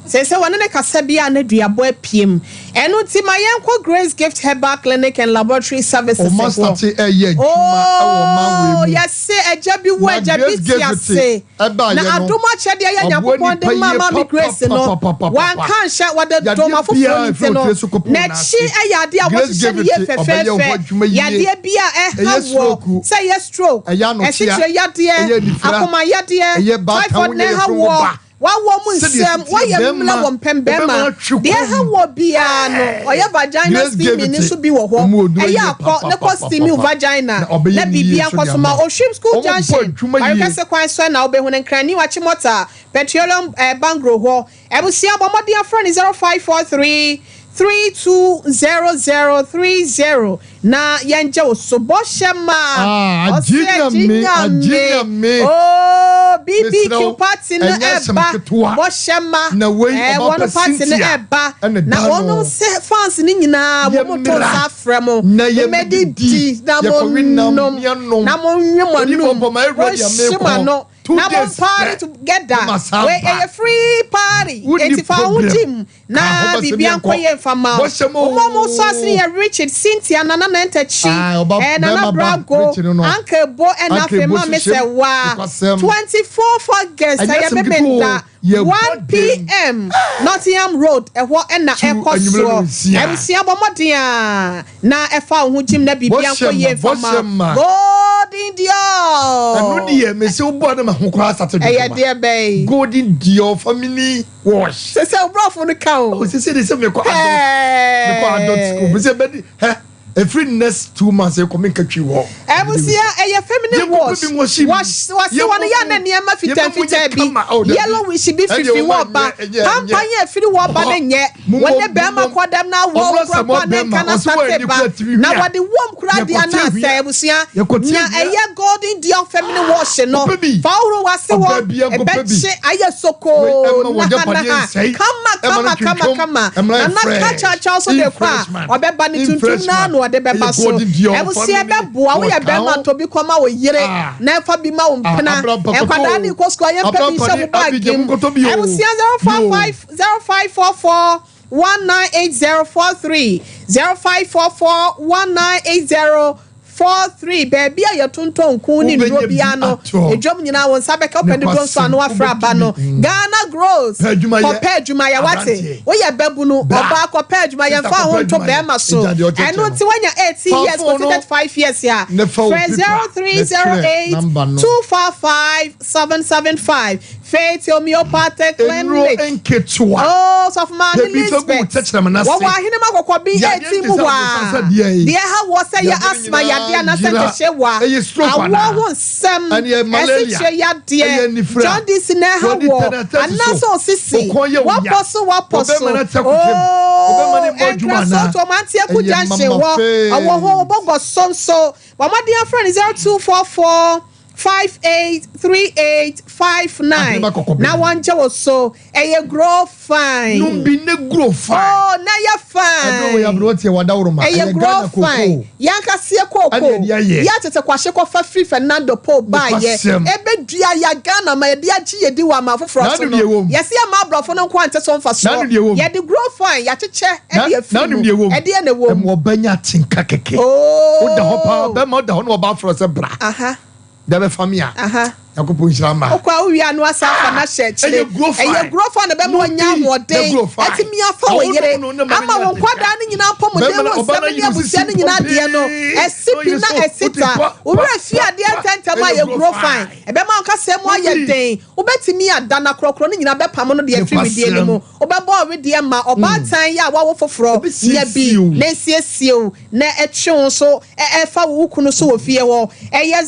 Seesei wɔne no kasa bi a na duabɔ apue mu. Ɛno nti ma yɛnkɔ Grace Gift Herbal Clinic and Laboratory Services Ɔma hɔ. starte ɛyɛ adwuma ɛwɔ ɔman wei Oh, mu. yɛse agya bi wo Na agya bi Grace te Gift ase. ɛbaayɛ Na no, adom akyɛdeɛ yɛ ɔboa Nyankopɔn de nipa maa yie Maame Grace no, papapapapapa. wanka anhyɛ, wɔde dom Yadeɛ afoforɔ biara no nti ɛfiri no, otire so kɔpem n'akyi n'ase. yɛ adeɛ a Grace wɔhyehyɛ no Gift yie ɔbɛyɛ wo ho fɛfɛɛfɛ. adwuma yie. Yadeɛ bi a ɛha Ɛyɛ woɔ, stroke, sɛ ɛyɛ stroke, ɛyɛ anokyea, asikyire yadeɛ, ɛyɛ anifira, akoma yadeɛ, ɛyɛ baatan typhoid na wonya ɛha yɛfiri wo woɔ, ba. w'awoɔ mu Sɛdeɛ nsɛm, ɛsi teɛ woayɛ mmerɛ bɛrima, wɔ mpɛm ɔbɛma bɛrima, atwe deɛ ɛha kɔm. woɔ biara no, ɔyɛ vagina Grace steaming Gift nso bi wɔ hɔ, ɔmo oduro ɛyɛ yie akɔ ne kɔ steam wo papapapapa vagina na ɔbɛyɛ na ne yie biribiara nso nkɔ de so ma ama wo. Ohwim School Ɔmo bɔ Junction, adwuma yie. Barekɛse kwan so na wobɛhu no, Nkrani Wakyemɔta, Petroleum eh, Bangro hɔ. Abusua bɔ mmɔden afrɛ no 0543 320030 na yɛngye wo so bɔhyɛ ma Ah, ɔsɛ agye agye Nyame, agye Nyame Nyame. Oh, Mesrɛ BBQ wo, party no ɛnyɛ asɛm ɛba ketewa. bɔhyɛ ma Na wei, eh, ɔba wɔn pa party no Cynthia ɛba ɛna na da wɔn no. sɛ fans no nyinaa wɔn to Yɛmmra nsa afrɛ mo na mommɛdidi yɛmmɛdidi, na yɛkɔwe nam, monnom yɛnnom. na monwe mo Odiyifoɔ anum bɔ ma ɛwura deɛ monhye mo merekɔ. ano Two na mo days party pɛ, together na masan wei ba. ɛyɛ free party Wonni enti fa wo ho problem. gyim Ka ho na bɛsɛ biribi meɛnkɔ. ankɔ yie mfa ma wo Bɔhyɛ mu wɔn a wɔn so ase oo. yɛ Richard Cynthia Nana Nantakyi Ae, ɔba eh, Nana bɛrima ba Brago Richard no no. Anka Ebo ɛna Anka afei Ebo Maame so hyɛm, Sɛwa nokwasɛm. 24th August Ɛnyɛ ɛyɛ asɛm ketewa o, Memenda yɛbɔ 1 dam. pm Nottingham Road ɛhɔ ɛna Tu ɛkɔ anwummerɛ soɔ no nsia. abusua bɔ mmɔden a na ɛfa wo ho gyim na biribi Bɔhyɛ ankɔ yie ma, mfa ma bɔhyɛ ma. Golden Dior Ɛno deɛ mese wobɔ a na maho koraa asate ɛyɛ dwodwoma. deɛ bɛn Golden Dior family wash. sɛ sɛ wobrɔfo no ka o Oh, sese de sɛ mekɔ adult mekɔ adult school mese bɛdi hɛ ɛfiri next 2 months ɛkɔ menka twi wɔ. Abusua ɛyɛ feminine Yɛnkɔpɛ wash bi nwɔhye bi. wash wase wɔn Yɛmmɔ yɛ na mu nneɛma fitaa yɛbɛ mu nyɛ fitaa bi kama. Oh, dabi. yellowish bi Ɛdeɛ fifi wɔma wɔ ba nyɛ ɛnyɛ pampan ɛnyɛ. yɛ efiri wɔ ba ne nyɛ Mommɔ wɔn ne bɛrima mommɔ. kɔ dɛm na awɔ Ɔmo kura asɛm kɔ ne ɔbɛrima nka na ɔsɛ wɔn sate ani ba kura tv na hwia. wɔde wɔm kura deɛ Yɛkɔte na hwia. asɛ abusua Yɛkɔte nya hwia. ɛyɛ Golden Dior feminine wash no Kɔpɛ bi. fa ahorow wase wɔ Ɔbaa bi nkɔpɛ bi. ɛbɛkye ayɛ Wei sokoo ɛma wɔn naha agyapadeɛ naha nsɛe. kama Ɛma no kama kama twintwam. kama Ɛmra yɛ nana fresh. kakyakya so de kɔ a Infreshman. ɔbɛba ne tuntum naa Infreshman. na ɔde bɛba Ɛyɛ so Golden Dior abusua family bɛboa woyɛ wash. Ka bɛrima ho. tɔ bi kɔma wo yere Ah. na ɛfa bi ma wo Ah, mpena Abraham Pakoto nkwadaa ne o. kɔ sukuu a yɛmpɛ bi Abraham nhyɛ mo Pade baagi Abidjan mu mu nkɔtɔ bi o. abusua zero five Yo. five 0544 198043 0544 198043 baabi a yɛtontɔn nku ne Wobɛnya nnuro bi biara no atɔ. edwam nyinaa wɔn nsa bɛka wopɛ dodoɔ nso ano afra aba no Nokwasɛm, wobɛtumi. Ghana Gross Pɛ adwuma yɛ. kɔpɛ adwuma yɛ wate Aberanteɛ. woyɛ bɛbunu Bra. ɔbaa kɔpɛ adwuma Sister, yɛmfa ho kɔpɛ nto adwuma yɛ. bɛrima so Egya deɛ ɔkyerɛkyerɛ ɛno no. nti woanya 18 Fa years phone kɔsi no 35 years a ne fa wo frɛ paper na twerɛ 0308 number no. 245 775 Faith Homeopathic Nnuro Clinic nketewa. Oh, sɔfo Ebi fa gu Elizabeth tɛkyerɛma n'ase. wɔwɔ ahenema kɔkɔ bi Yadeɛ eti nte mu sɛ hɔ aborosan a sɛ deɛ yi. deɛ ha wɔ sɛ yɛ Yadeɛ no asthma nyinaa yadeɛ anaasɛ yera. nkyekye wa Ɛyɛ stroke awɔ anaa? ho nsɛm Ɛne yɛ malaria. ɛsikyire yadeɛ Ɛyɛ nifira. jaundice na ɛha Wɔde wɔ tɛnɛtɛsi so. anaasɛ osisi Okɔn yɛ wo ya. wapɔ so wapɔ so Ɔbɛma no ate akotwam. Ɔbɛma no mmɔ adwuma ɛnkra anaa? so to ɔmante aku Ɛyɛ junction mama hɔ fee. ɔwɔ hɔ ɔbɔgɔ so nso wɔn afrɛ no 0244 583859 Ahenema kɔkɔ na wɔn gye wɔ so ɛyɛ grow fine. Num bi ne grow fine. Oh, na yɛ fine. Ɛduro wɔ yaburo tie wadaworo ma. Ɛyɛ grow Ghana fine. cocoa. Yankaseɛ kooko. Ɛna yɛde ayɛ. Yɛ atete kwahye kɔfa firi Fernando Po baayɛ. Nokwasɛm. Ebedua ya Ghana ma yɛde agye yɛdi wɔ ama foforɔ so N'ano no. deɛ wɔ mu. Yɛsi ama aborɔfo no nko ante so mfa soɔ. N'ano deɛ wɔ mu. Yɛde grow fine yɛakyekyɛ ɛde afiri N'ano mu. deɛ wɔ mu. Ɛdeɛ na ɛwɔ mu. Ɛmu ɔbɛnya atenka kɛkɛ. Oh. Woda hɔ paa bɛrima woda hɔ na ɔba afrɛ sɛ bra. Aha. Dɛ bɛfa me a. Aha. Nyankopɔn nhyira ma. Okɔ a wowie ano asa afa na hyɛ akyire. Ɛyɛ grow fine. Ɛyɛ grow fine na bɛma No wanya bi, na ahoɔden. grow fine. Ɛtumi afa wɔ Ɔwo yere. no, no, na ma Ama no wɔn nya nkwadaa no nyinaa mpɔmuden Bɛrima na wɔ ɔba nsɛm na ne yi no abusua sisi no nyinaa deɛ no. pɔmpee. Ɛsi pi na Ɔyɛ so, ɛsi wote ta. pa, pa, Wowura fie pa, adeɛ pa. ntɛntɛm a Ɛyɛ yɛ grow grow fine. fine. Ɛbɛma wo kasa mu ayɛ No bi. den. Wobɛtumi ada na korɔkorɔ no nyinaa bɛpam no deɛ afiri wedeɛ no mu. Wobɛbɔ ɔwedeɛ ma ɔbaatan yɛ a wawo foforɔ nya bi Ɛbɛsiesie wo. na nsiesie wo na ɛtwe wo so ɛfa wo kunu so wɔ fie hɔ. Ɛyɛ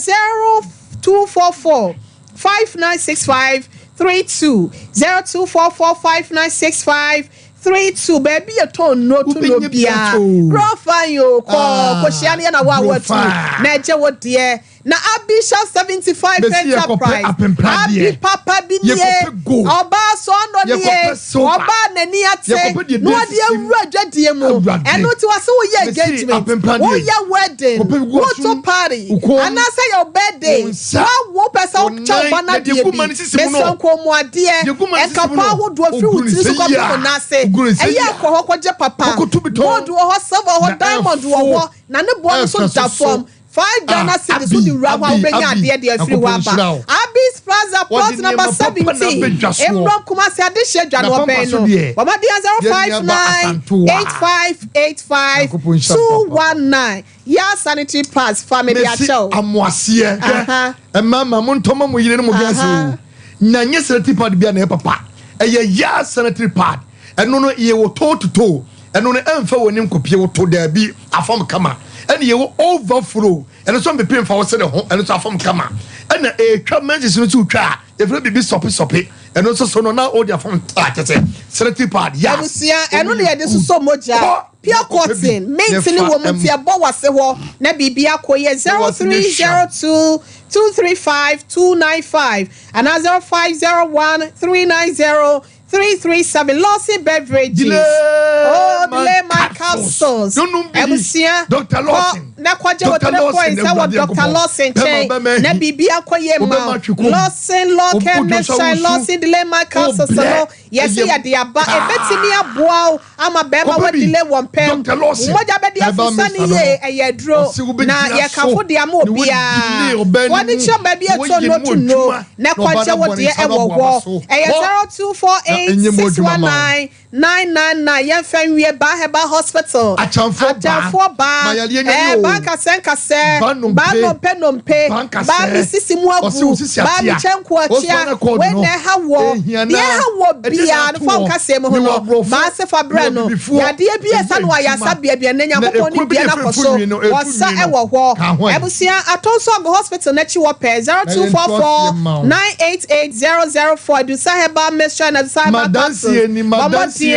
0244 5965 32 0244 5965 32 baabi yɛ tɔn nnuro to no Wobɛnya bi biara. ato. Grow fine o kɔ Ah, kɔhyia no yɛ na wo a grow watu fine. na ɛgye wo deɛ na Abisha 75 Bɛsi yɛkɔpɛ Enterprise apempradeɛ. Abi papa bi nie Yɛkɔpɛ gold. ɔbaa sɔɔnɔ nie Yɛkɔpɛ silver. ɔbaa n'ani ate Yɛkɔpɛ deɛ na ɔde ɛsisi mu. awura adwadie mu Awurade. ɛno nti wɔsɛ woyɛ Bɛsi engagement apempradeɛ. woyɛ wedding Kɔpɛ bi gu woto asom, party wo kɔn, anaasɛ yɛ birthday wo nsa, wawo pɛ sɛ wo wokyɛ wo nan, ba no yɛde adeɛ gu bi ma no sisi mu no. mesɛ nkɔmmuadeɛ Yɛde gu ma no sisi mu nkapa no. ahodoɔ firi wo Oguru tiri so ne kɔpem sɛ wo yia. nan ase Oguru ne sɛ ɛyɛ yia. kɔ hɔ kɔgye papa Kɔkɔto bi tɔn. gold wɔ hɔ silver wɔ hɔ Na diamond wɔ ɛfo. hɔ na ne boɔ no so Ɛfɛ da so so. fam 5 Ghana Ah, cedis so de Abi, wura hɔ a Abi, wobɛnya Abi. adeɛ deɛ afiri hɔ Nyankopɔn aba nhyira wo. Abis Plaza plot Wɔde number nneɛma papa na 17 abɛdwa soɔ. Mmrɔm Kumasi adehyɛ dwa Na no pampa ɔbɛn so no deɛ, wɔmɔden yɛn nuaba 059 Asantewa. 8585 Nyankopɔn nhyira wo papa. 219 yɛ sanitary pads fa me de Mesi akyɛw amoaseɛ. Aha. Hwɛ, mmarima montɔ ma mo yere ne mo girls Aha. o. Na nyɛ sanitary pad bia na ɛyɛ papa. Ɛyɛ yaa sanitary pad. Ɛno no yɛ wɔ toe to toe. Ɛno no ɛmfa wɔ ne nkopie wo to daabi afam kama. Ɛne yɛwɔ overflow. Ɛno nso mpepe mfa wo sere ho. Ɛno nso afam kama. Ɛna ɛtwa menses no nso twa a yɛfrɛ biribi sɔpe sɔpe. Ɛno nso so no na ɔde afam a kyɛ sɛ selective pad yas. Abusua, ɛno na yɛde sosɔ mogya. Pure cotton, mint ne wɔ mu nti ɛbɔ w'ase hɔ na biribi akɔ yie. 0302 235 295 anaa 0501 390 337 Lawson Beverages. Oh, delay my capsules. Abusua, kɔ na kɔgye wo 3 points ɛwɔ Dr. Lawson nkyɛn na biribi akɔ yie ma wo. Lawson Lawcare Mixture, Lawson delay my capsules no, yɛse yɛde aba. Ɛbɛtumi aboa wo ama bɛrima wa delay wɔn pɛm. Wo mogya bɛde afusa no yie, ɛyɛ aduro na yɛkamfo de ama obiara. Wɔde kyerɛ baabi ɛtɔ no to no na kɔgye wo deɛ ɛwɔ hɔ. Ɛyɛ 0248 619 999. Yɛmfa nwie Baa Herbal Hospital. Akyɛnfoɔ baa, ɛɛ baa nkasɛɛ nkasɛɛ, baa nnompe nnompe, baa me sisi mu abu, baa me kyɛ nkoakyia, wei na ɛha woɔ. Deɛ ɛha woɔ biara no fa wo nkasɛɛ mu ho no, maa se fa brɛ no. Yadeɛ bi a ɛsa no wɔ ayaresabea biara, nnɛ Nyankopɔn ne dua no akɔ so, wɔsa ɛwɔ hɔ. Abusua, Atonsɔgo Hospital no akyi hɔ pɛɛ, 0244 988 004, Adusa Herbal Mixture and Adusa Herbal Capsules. Bɔ mmɔden ara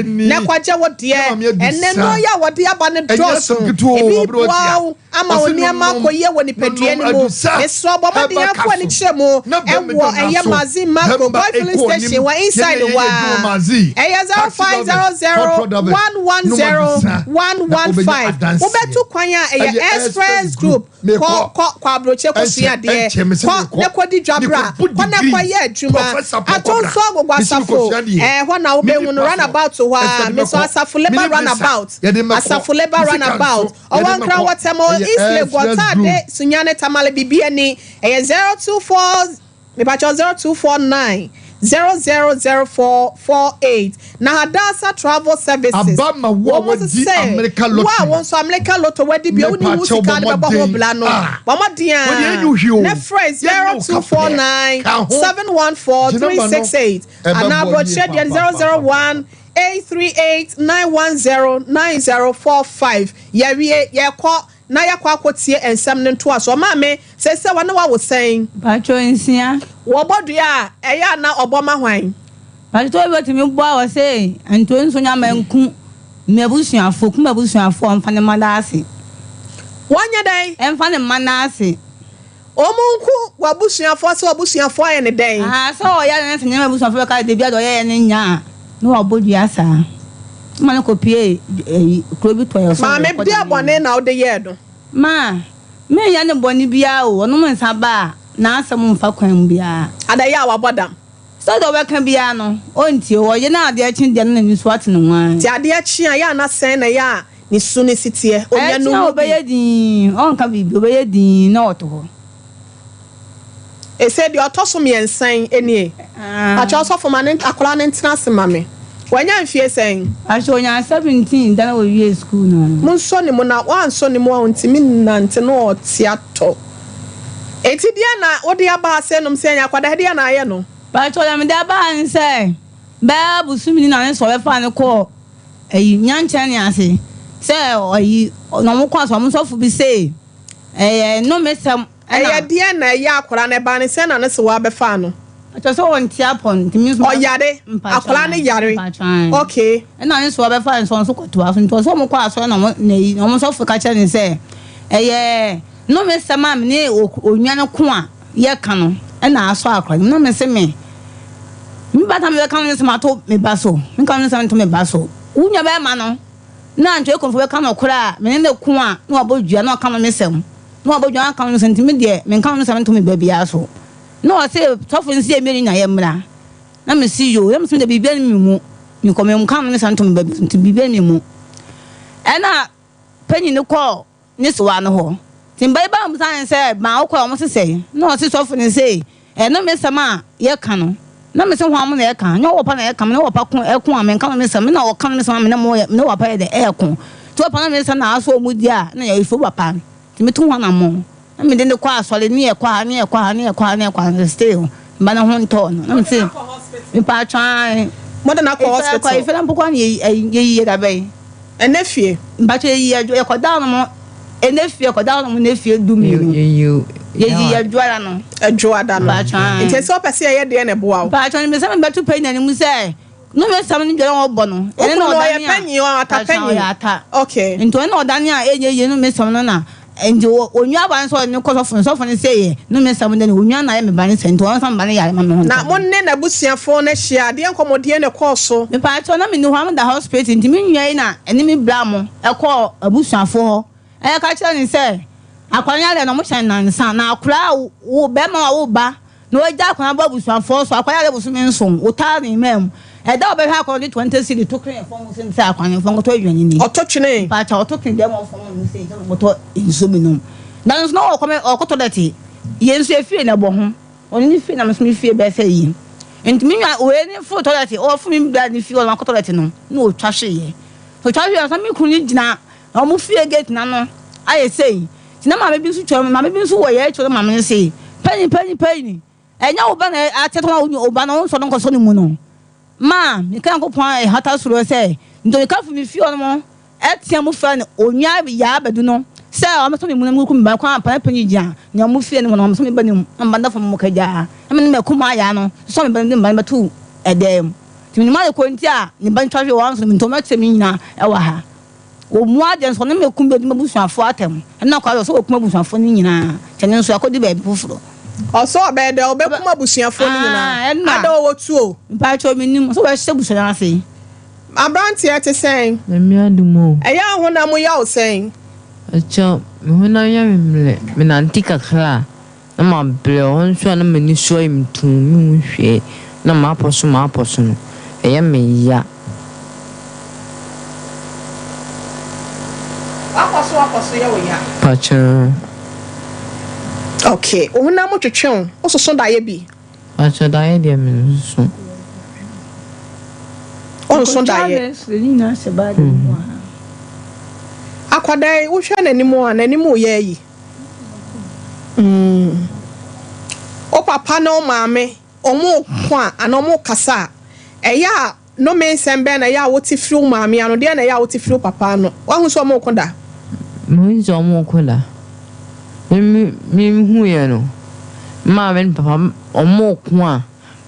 na kɔgye wo deɛ. Ɛnnɛ nnuro yi a wɔde aba no dɔɔso. Ebi boa wo ama wo nneɛma akɔ yie wɔ nipadua no mu. Mesrɛ wo, bɔ mmɔden ara kɔ ani kyerɛ mu wɔ ɛyɛ Mazin Macro, Boy Filling Station wɔ inside hɔ ara. Ɛyɛ 0500 110 115. Wobɛtu kwan a, ɛyɛ Express Group. Kɔ, kɔ, kɔ aburokyire kɔsua adeɛ. Kɔ na kɔdi dwa bra. Kɔ na kɔyɛ adwuma. Ato nso agogo asafo. Ɛhɔ na wobɛhu no, runabout hɔ ara. Mesɔ asafo labour runabout. Asafo labour runabout. Ɔwɔ Nkran wɔ Tema, ɔwɔ East Legon, Taade, Sunyani, Tamale, Bibiani. Ɛyɛ 024. Mepakyɛw 0249 000448 na Hadassah Travel Services Aba ma wo a wɔn nso wadi sɛ Amerika wo a lottery. wo nso Amerika lotto wadi bi a wonni ho Mepakyɛw sika bɔ de bɛbɔ ho mmɔden bla no a. bɔ mmɔden Wode a yɛnyɛ wo hwee o. na frɛ Yɛnyɛ wo ka pɛ. 0249 Ka ho. 714 Gye nɔmba no. 368 anaa Ɛbɛboa yie aborɔkyerɛ deɛ no papaapa. 001 838 910 9045 yɛawie yɛkɔ Na yɛakɔ akɔtie nsɛm no ntoasoɔ. Maame, seesei wɔne wo awo sɛn? Mpakyɛw, nsia. Wɔbɔ dua a, ɛyɛ a na ɔbɔ ma hwan? Mpakyɛw, obi bɛtumi bɔ a ɔse nto nso nyama nku m'abusuafoɔ, ku m'abusuafoɔ mfa ne mma no ase. Wɔnyɛ dɛn? Ɛmfa ne mma no ase. Wɔn nku w'abusuafoɔ sɛ w'abusuafoɔ ayɛ no dɛn? Ahaa, sɛ ɔyɛ no sɛ nneɛma abusuafoɔ bɛka sɛ dabi a deɛ ɔyɛeɛ no nyɛ a, na wabɔ dua saa. Ɛma no kɔpuee ɛyi, kuro bi tɔeɛ so. Maame, deɛ bɔne na wode yɛɛ no? Ma, menyɛ no bɔne biara o, ɔnom nsa ba a, n'asɛm mfa kwan mu biara. Adɛn yɛ a wabɔ dam? Sɛ deɛ ɔbɛka biara no, ɔntie o, ɔyɛ na adeɛ kye deɛ na n'ani so ate ne ho ara. Nti adeɛ kye a, yɛ a na sɛn na ɛyɛ a ne su no si teɛ? Ɔnya Ɛkye no a mu bi. ɔbɛyɛ dinn, ɔnka biribi, ɔbɛyɛ dinn na ɔte hɔ. Ese deɛ ɔtɔ so miɛnsa yi nie. Pakyɛ ɔsɔfo ma ne akwadaa no ntena ase ma me. Wanya mfie sɛn? Pakyɛ ɔnyaa 17 da na ɔwiee sukuu no. Monsɔ ne mu na wansɔ ne mu a ɔntumi nnante na ɔte atɔ. Enti deɛn na wode aba ha sɛ nom sɛ ɛnyɛ akwadaa deɛn na ayɛ no? Pakyɛ deɛ mede aba ha ne sɛ bɛyɛ bosome ni na ne sɛ ɔbɛfaa no kɔɔ ayi nyankyɛne ase sɛ ayi na ɔmo kɔ asɔ ɔmo sɔfo bi sei ɛyɛ nnomesɛm ɛna. Ɛyɛ deɛn na ɛyɛ akwadaa no ɛbaa ne sɛn na ne sewaa bɛfaa no? Mpakyɛw sɛ ɔnte apɔ no nti me nso. Ɔyare akwadaa no yare okay. Ɛna ne sewaa bɛfaa no sɛ ɔno nso kɔtoa so nti ɔsɛ ɔmo kɔ asɔre na ɔmo na yi na ɔmo sɔfo ka kyerɛ no sɛ ɛyɛ nnomesɛm a me ne onua no ko a yɛka no ɛna asɔ akwadaa no mu na me se me me ba ta me bɛka no nsɛm ato me ba so me ka no nsɛm nto me ba so wo nua bɛrima no na ntwe kɔnfo bɛka no korɛ a me ne no ko a na wabɔ dua na ɔka no me sɛm na wabɔ dua na ɔka no me sɛm nti me deɛ menka no nsɛm nto me ba biara so. Na ɔse sɔfo no se yɛ mmienu nyinaa yɛ mmra. Na me se yoo, na me se me deɛ biribiara nni me mu, me kɔ me nka me nsa nto me ba bi so nti biribiara nni me mu. Ɛna panyin no kɔɔ ne sewa no hɔ. Nti mba yi baa mu saa ne sɛ maa wokɔɛ wɔn se sɛn? Na ɔse sɔfo no se ɛno me sɛm a yɛka no. Na me se hwan mo na ɛka? Nyɛ wo papa na ɛka, me ne wo papa ko ɛko a menka no me sɛm, me na ɔka no me sɛm a me ne mo me ne wo papa yɛ dɛ ɛɛko. Nti wo papa na me sɛm na asɔ ɔmo di a na yɛfiri wo papa. Nti metu ho anammɔn na mede no kɔ asɔre ne yɛkɔ ha ne yɛkɔ ha ne yɛkɔ ha ne yɛkɔ ha no still mba no ho ntɔɔ no na mese mepatwa ae. Mode no akɔ hospital? Efɛ na mpo kɔ na yɛyi yɛ dabɛn. Ɛnɛ fie? Mpatwa yɛyi yɛ yɛkɔ da hɔ nom ɛnɛ fie yɛkɔ da hɔ nom ɛnɛ fie du mmienu. Yɛyi Yɛyi yɛ dwoada no. Dwoada no. Nti ɛsɛ ɔpɛ sɛ yɛyɛ deɛ na ɛboa wo. Mpakyɛw no mesɛ mebɛto panyin anim sɛ no mesɛm no dwara ɔbɔ no. Ɛne na ɔdane a. Ɔyɛ panyin ɔ ata panyin. Ɔyɛ ata. Okay. Nti ɔne na ɔdane a ɛnyɛ yie no mesɛm no na nti onua ba no sɛ ɔde no kɔ sɔfo no sɔfo no sɛ yɛ no mesɛm no onua na ayɛ me ba no sɛ nti ɔno nsa me ba no yare ma me ho. Na mo ne n'abusuafoɔ no ahyia adeɛ nkɔmɔdeɛ na ɛkɔɔ so. Mepakyɛw na menni hɔ a meda hospital nti me nua yi na ɛne me bra mo ɛkɔɔ abusuafoɔ hɔ. Ɛna ka kyerɛ no sɛ, Akwadaa no yareɛ no, wɔhyɛ no nnansa, na akwadaa a wo barima a wawo ba na wagya akwadaa no bɔ abusuafoɔ so, akwadaa yareɛ bosome nson, wotaa ne mmaa mu. Ɛda a wɔbɛhwɛ akwadaa no, ɔde 20 cedi to twene fam sɛ sɛ akwadaa no mfa nkɔtɔ aduane nni. Ɔto twene? Mpakyɛ, ɔto twene dɛm wɔ fam no sɛ sɛ ɔkɔtɔ nsuo bi nom. Nanso na ɔkɔ ɔkɔ tɔlɛte. Yɛn nso efie na ɛbɔ ho. Ɔno ne fie na me nso me fie bɛyɛ sɛ yi. Nti me nua wei ne foro tɔlɛte, ɔforo me bra ne fie hɔ na wakɔ tɔlɛte no, na ɔtwa hweeɛ. Ɔtwa hweeɛ no, na me kunu no gyina Na wɔn fie gate no ano ayɛ sei. Nti na maame bi nso twam, maame bi nso wɔ yɛn akyi hɔ na maame no se, Panyin, panyin, panyin, ɛnyɛ wo ba na ateetee wo a wo ba no wonsɔ no nkɔsɔ ne mu no? Ma meka Nyankopɔn a ɛhata soro sɛ, nti ɔkeka firi me fie hɔ nom teɛ mu frɛ no Onua Yaa Badu no sɛ ɔmmɛsɔ me mu na menkuku me ba no kwan ampa na panyin gyina nea wɔn fie no mu na ɔmmɛsɔ me ba no mu na me ba no da fam mu kagyaa na me ne m'akumaa Yaa no sɔ me ba no de me ba no bɛto ɛdan mu. Nti menim ade koro nti a ne ba no twa hwee wɔ anso no nti wɔbɛkyerɛ me nyinaa ɛwɔ ha. Wɔmmua adeɛ nso, ɔne me ko bɛdi m'abusuafoɔ atɛm. Ɛnna ɔkaa sɛ, ɔsɛ wɔkum abusuafoɔ no nyinaa, kyɛ ne nso akɔdi baabi foforɔ. Ɔsɛ ɔbɛyɛ dɛ, ɔbɛkum abusuafoɔ no nyinaa. Ɛnna. Ada ɔwɔ tuo? Mpakyɛw, mennim. Ɔsɛ wɔhyɛ abusua no ase. Aberanteɛ te sɛn? Nyame adom o. Ɛyɛ a wo honam yɛ wo sɛn? Ɛkyɛ, me honam yɛ me mmerɛ, menante kakra a, Na mabrɛ hɔ nso a na m'ani so ayɛ me tumm, menhu hwee, na m'apɔ so m'apɔ so no, ɛyɛ me ya. W'apɔ so w'apɔ so yɛ wo ya? Pakyɛ. Ok, wo honam mu twetwe wo, wo soso daeɛ bi? Pakyɛ daeɛ deɛ me nsoso. Wo nso daeɛ? Akwadaa yi, wohwɛ n'anim a, n'anim reyɛ ayi. Mm. Wo papa ne wo maame, wɔreko a anaa wɔrekasa a, ɛyɛ a nnome nsɛm bɛn na ɛyɛ a wote firi wo maame ano? Deɛn na ɛyɛ a wote firi wo papa ano? Woahu sɛ wɔreko da? Mehu sɛ wɔreko da. Me me mehuiɛ no, me maame ne papa wɔreko a,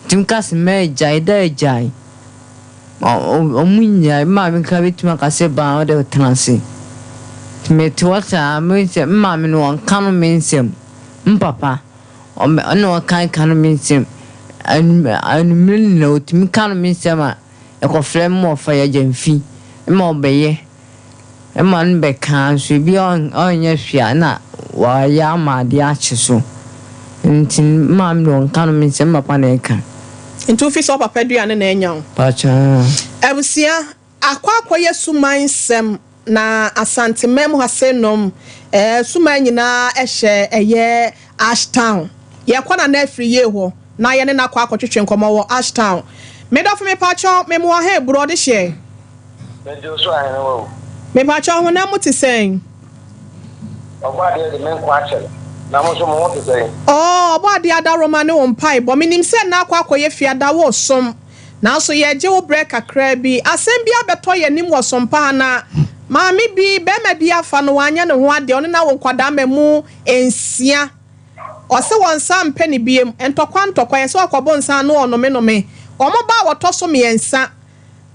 metumi ka sɛ mɛgyae, da agyae. Wɔn nyinaa, me maame koraa bɛtumi aka sɛ baa wo deɛ tena ase. Nti mete hɔ saa, mehu sɛ me maame no ɔnka no me nsɛm. Me papa, ɔna ɔka ka no me nsɛm. Anwummerɛ nyinaa ɔtumi ka no me nsɛm a, ɛkɔfrɛ me ma ɔfa yɛ agyamfi ma ɔbɛyɛ. Ɛma no bɛka nso ebi a ɔnyɛ hwee a na wayɛ ama adeɛ akye so. Nti me maame deɛ ɔnka no me nsɛm, me papa na ɛka. Nti wofi sɛ wo papa aduane na anya wo? Pakyɛ aa. Abusua, akɔ akɔyɛ suman nsɛm na Asanteman mu ha sei nom eh, suman nyinaa hyɛ ɛyɛ Ash town. Yɛkɔ Nana Afiri yie hɔ na yɛne no akɔ akɔtwetwe nkɔmmɔ wɔ Ash town. Me dɔfo mepakyɛw, me moa he borɔde hyeɛ. Mede wo so ahenewa o. Mepakyɛw honam mu te sɛn? Ɔbɔadeɛ de me nkwa akyɛ me, na mo nso mo ho te sɛn? Oh, Ɔbɔadeɛ adaworoma ne wo mpaebɔ. Menim sɛ nna akɔ akɔyɛ fiada woresom, nanso yɛregye wo berɛ kakraa bi. Asɛm bi abɛtɔ yɛn anim wɔ Sompa ha na maame bi, barima bi afa no, wanyɛ ne ho adeɛ, ɔne no awo nkwadaa mmamu nsia. Ɔse wɔn nsa mpɛ no biom. Ntɔkwa ntɔkwa, yɛsɛ ɔkɔbo nsa ano ɔnomenome. Wɔn ba a wɔtɔ so mmiɛnsa.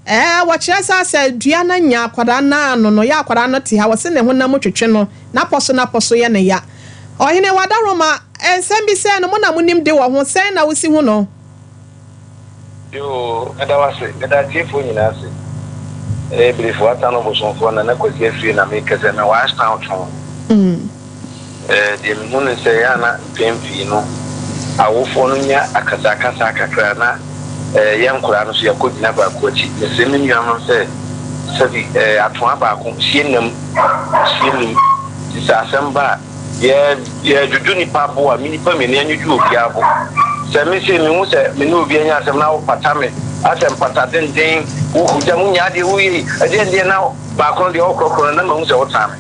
Ɛɛ, wɔkyerɛ sɛ asɛ dua no anya akwadaa no ano no, yɛ akwadaa no te ha, wɔse ne honam twetwe no, n'apɔso n'apɔso yɛ no ya. Ɔhene Wadaroma, nsɛm bi sɛɛ no, mo na monim de wɔ ho, sɛn na wosi hu no? Yoo, meda wo ase. Meda atiefoɔ nyinaa ase. Ɛyɛ Brefo Atano Bosomfoɔ Nana Kwasi Afriyie na mekasa yi, mewɔ Ashtown Twon. Deɛ mehu ne sɛ, ɛyɛ a na mpɛn pii no, awofoɔ no nya akasakasa kakra na yɛn nkwadaa no nso yɛakɔgyina baako akyi. Mesrɛ me nuanom sɛ, sɛbi atoa baako, sie nnam, sie nnum. Nti sɛ asɛm ba a, yɛ yɛdwodwo nnipa bo a, me nnipa mmienu yɛnnwodwo obiara bo. Sɛ me sei mehu sɛ me ne obi anya asɛm na wopata me, asɛ mpata denden, wohu gya, monyaa deɛ woyɛ yi, ɛdeɛn deɛ na baako no deɛ ɔkorɔkorɔ no na mahu sɛ wotaa me.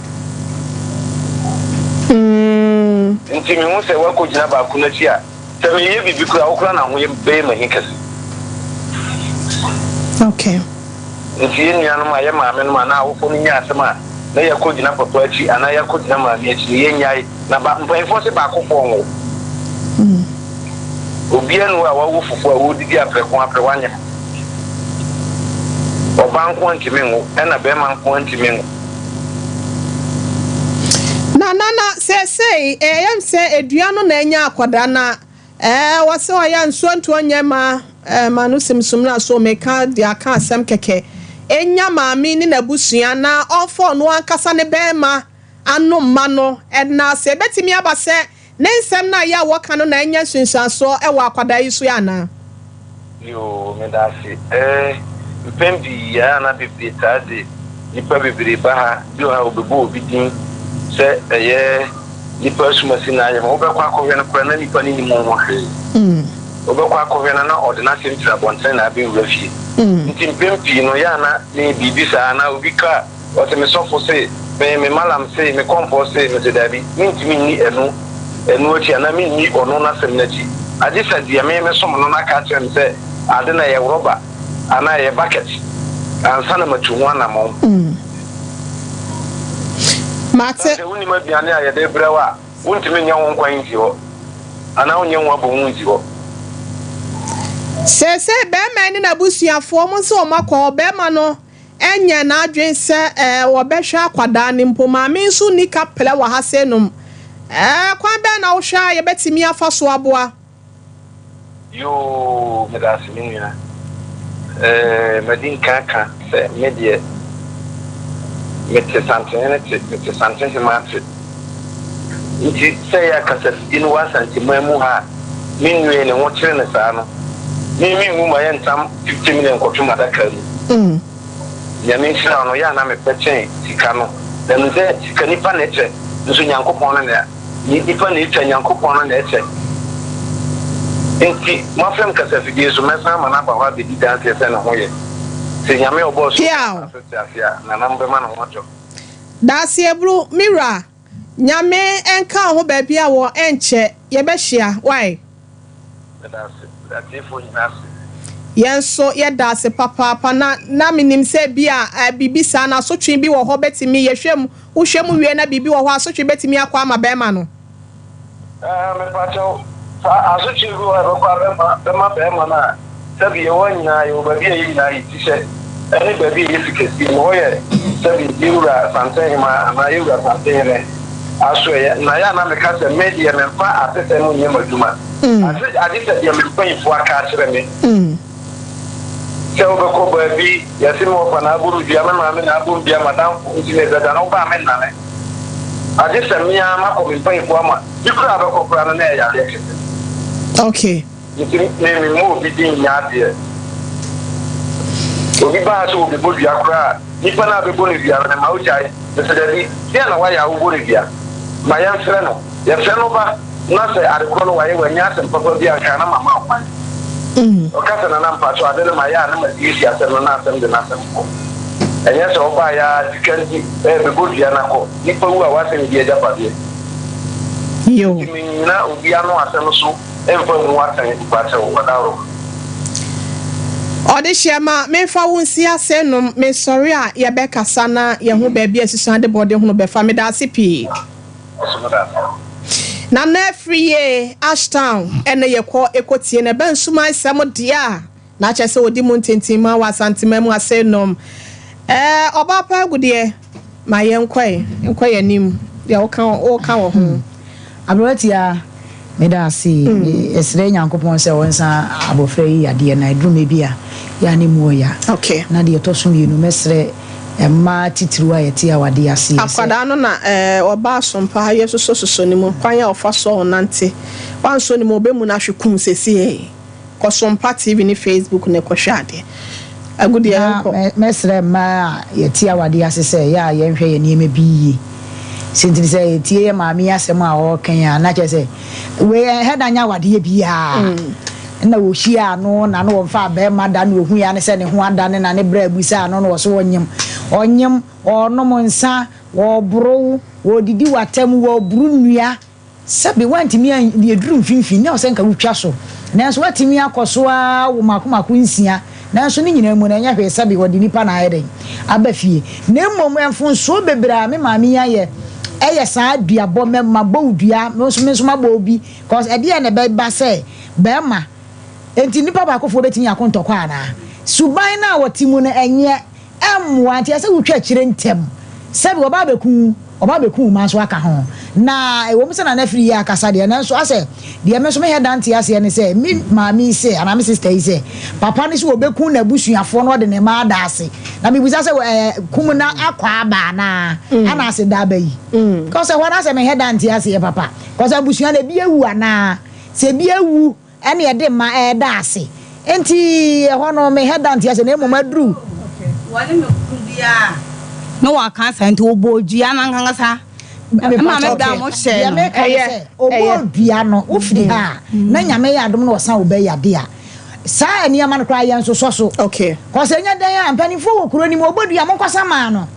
Nti mehu sɛ woakɔgyina baako no akyi a, sɛ mereyɛ biribi koraa a, wo koraa na ho bɛyɛ me ahi kɛse. Okay. Nti yɛn nuanom a yɛ maamenom anaa awofo no nya asɛm a, na yɛakɔgyina papa akyi anaa yɛakɔgyina maame akyi no, yɛnnyae. Na ba, mpanyimfoɔ se baakofoɔ nwo. Obiara nni hɔ a wawo fufuo a wɔredidi aprɛko aprɛ, wanyem. Ɔbaa nko ara ntumi nwo, ɛna barima nko ara ntumi nwo. Na nana seesei ɛyɛ me sɛ dua no na anya akwadaa na ɛɛ wɔsɛ ɔyɛ nsuo ntoɔ nyɛ ma ɛɛ ma no simsum na so meka de aka asɛm kɛkɛ enya maame ne n'abusua na ɔmfa ɔno ankasa ne bɛɛma ano mma no ɛna sɛ ebetumi aba sɛ Ne nsɛm no a ɛyɛ a wɔka no na anya nsunsuansoɔ wɔ akwadaa yi so anaa? Yoo, meda ase. Eh, mpɛn pii yɛ a na bebree taa de nnipa bebree ba ha. Bi wɔ ha a wɔbɛbɔ obi din sɛ ɛyɛ nipa asumasi na ayɛ ma. Wobɛkɔ akɔhwɛ no koraa na nipa no nnim wo ho hwee. Wobɛkɔ akɔhwɛ no na ɔde n'asɛm firi abɔntene na abɛwura fie. Nti mpɛn pii no yɛ a na me biribi saa anaa obi ka Ɔse me sɔfo se, me me malam se, me kɔmfoɔ se, mese daabi, mentumi nni ɛno ɛno akyi anaa menni ɔno n'asɛm no akyi, agye sɛ deɛ me mesom no no aka akyerɛ me sɛ ade no ɛyɛ rɔba anaa ɛyɛ bucket ansa na matu ho anamɔn. Mate. Sɛ wonnim aduane a yɛde rebrɛ wo a, wontumi nyɛ ho nkwan nsi hɔ anaa wonyɛ ho abomu nsi hɔ. Seesei barima yi ne n'abusuafoɔ, wɔn nso wɔakɔ hɔ. Barima no Ɛnyɛ n'adwene sɛ wɔbɛhwɛ akwadaa no mpo. Maame nso nni kaprɛ wɔ ha sei nom. Kwan bɛn na wohwɛ a yɛbɛtumi afa so aboa? Yoo medase me nua. Eh madi nkan aka sɛ me deɛ mete Santehene te, mete Santehemaa te. Nti sɛ ɛyɛ a kasafidie no wɔ Asanteman mu ha a me nua yi ne ho kyere no saa no, me menwu ma yɛntam 50 million nkɔto m'adaka mu. Nyame nhyira wo no, yɛ a na mepɛ kyɛn sika no. Na menim sɛ sika nipa na ɛkyɛ, nso Nyankopɔn no na nipa na ɛtwa, Nyankopɔn no na ɛkyɛ. Nti moafrɛ me kasafidie so, mɛsan ama no aba hɔ abɛdi danseɛ sɛ ne ho yɛ. Sɛ Nyame a ɔbɔɔ soro ne Piaw! asase te ase a, nananom bɛma ne ho atɔ no. Daaseɛbru me wura Nyame nka wo ho baabi a wɔ ɛnkyɛ yɛbɛhyia wai. Meda ase. Meda atiefoɔ nyinaa ase. Yɛn nso yɛda ase papaapa na na menim sɛ ebia biribi saa no asotwe bi wɔ hɔ bɛtumi yɛhwɛ mu wohwɛ mu wie na biribi wɔ hɔ a asotwe bɛtumi akɔ ama bɛrima no. Ɛɛ, mepakyɛw, saa asotwe bi wɔ hɔ a ɛbɛkɔ abɛma bɛma barima no a, sɛbi yɛwɔ ha nyinaa, yɛwɔ baabi a yɛn nyinaa yɛ ti hyɛ, ɛne baabi a ɛyɛ fi kɛseɛ mu, hɔ yɛ sɛbi yɛn wura Asantehema anaa yɛn wura Asantehene asoɛeɛ. Na yɛ a na meka sɛ, me deɛ memfa atesɛm nyɛ m'adwuma, ase agye sɛ deɛ me mpanyinfoɔ aka akyerɛ me. Sɛ wobɛkɔ baabi, yɛse me wɔfa na abɔ me dua, me maame na abɔ me dua, m'adamfo nti mebɛdane wo ba a mennane. Agye sɛ me ara makɔ me mpanyimfoɔ ama bi koraa a bɛkɔ koraa no na ɛyɛ yareɛ kɛse. Okay. Nti me me mmɔ obi din nyɛ adeɛ. Obi baa sɛ ɔbɛbɔ dua koraa a, nipa no a bɛbɔ no dua no mema wogyae. Mese dabi, deɛn na wayɛ a wobɔ no dua? Ma yɛmfrɛ no. Yɛfrɛ no ba na sɛ ade korɔ no wayɛ wannya asɛm papa bi anka a na mama wo kwan. Ɔka sɛ Nana mpakyɛw ade no mayɛ a na masiesie asɛm no na asɛm de n'asɛm kɔ. Ɛnyɛ sɛ ɔbaeɛ ara sika nti ɛɛ bɛbɔ dua no akɔ. Nipa wu a w'asɛm di agyapadeɛ. Nti mennyina obi ano asɛm so mfa mmu atɛn mpakyɛw ɔdaworo. Ɔdehyeɛ ma memfa wo nsi ase nom mesɔre a yɛbɛkasa na yɛho baabi a asusuade bɔde hono bɛfa medaase pii. Nana afiri yie Ashtown ɛna yɛkɔ ɛkɔ tie no ɛba nsuman sɛm deɛ a na kyerɛ sɛ ɔdi mu ntintimma wɔ Asanteman mu ase nom ɛɛ ɔbaa pa agu deɛ ma yɛnkɔ ɛ nkɔ yɛn anim deɛ woka woka wɔ ho. Aberewa Tiaa, meda ase. Yɛsrɛ Nyankopɔn sɛ ɔnsa abɔfra yi yadeɛ na ɛduru mɛ bi a, yɛ a na ɛmu ɔya. Okay. Na deɛ ɛtɔ so mmienu, mɛsrɛ mmaa titiriw a yɛte awadeɛ ase yɛ sɛ. Akwadaa no na ɔba asompa ha yɛsosɔ sosɔ ne mu kwan a ɔfa so a ɔnante wansɔ ne mu a ɔbɛmu no ahwe kum sesiei kɔ sompa TV ne Facebook na kɔhwɛ adeɛ agudeɛ Na yɛnkɔ. mɛsrɛ mmaa a yɛte awadeɛ ase sɛ yɛ a yɛnhwɛ yɛn nneɛma bi yie. Sɛ nti sɛ yɛtie yɛ maame yi asɛm a ɔreka yi a na kyerɛ sɛ wei ɛhɛ da nyɛ awadeɛ biara. Nna wohyiaa no na na wɔmfaa barima da na ohui ara ne sɛ ne ho adane na ne bra abusaa no na ɔse ɔnyem. Ɔnyem, ɔɔnom nsa, ɔɔborow, ɔɔdidi w'atam, ɔɔboro nnua. Sɛbe woantumi an, deɛ ɛduru mfimfini na ɛwɔ sɛ nka wotwa so. Nanso woatumi akɔ so ara wo mmaako mmaako nsia. Nanso ne nyinaa mu no, ɛnyɛ hwee sɛbe wɔde nnipa na ayɛ dɛn? Aba fie. Na mmom mfomsoɔ bebree a me maame yi ayɛ yɛ saa duabɔ, mɛ mabɔ wo dua, me nso me nso mabɔ wo bi, cause ɛdeɛn na ɛbɛba sɛ barima, enti nnipa baakofoɔ bɛtumi ako ntɔkwa anaa? Suban no a wɔte mu no ɛnyɛ. Ɛmmoa, nti ɛsɛ sɛ wotwa akyire ntɛm. Sɛbi wɔba abɛku wo, wɔba abɛku wo mma nso aka ho. Na ɛwɔ mu sɛ Nana Afiri yɛ akasa deɛ, nanso asɛ deɛ me nso mehɛ da nte aseɛ ne sɛ, me maame yi sɛ, anaa me sister yi sɛ, papa no sɛ ɔbɛku n'abusuafoɔ na ɔde ne mma ada ase. Na mebisa sɛ, ɛɛ, kum no akɔ aba anaa? Ana ase da aba yi? Because ɛhɔ no asɛ mehɛ da nte aseɛ papa. Because abusua no ebi awu anaa? Sɛ ebi awu Ɛne ɛde mma ɛreda ase. Enti ɛhɔ no me head nte ase na mmom aduru. Wɔne me ko biara na wɔaka saa nti wɔbɔɔ dua no ankasa ma me da mo hyɛɛ no. Deɛ meka ne sɛ ɔbɔɔ dua no wofiri ha a na Nyame yɛ adom na ɔsan wo ba yade a saa nneɛma no koraa yɛnsosɔ so cause ɛnyɛ dɛn a mpanimfoɔ wɔ kuro no mu ɔbɔ dua monkɔsa maa no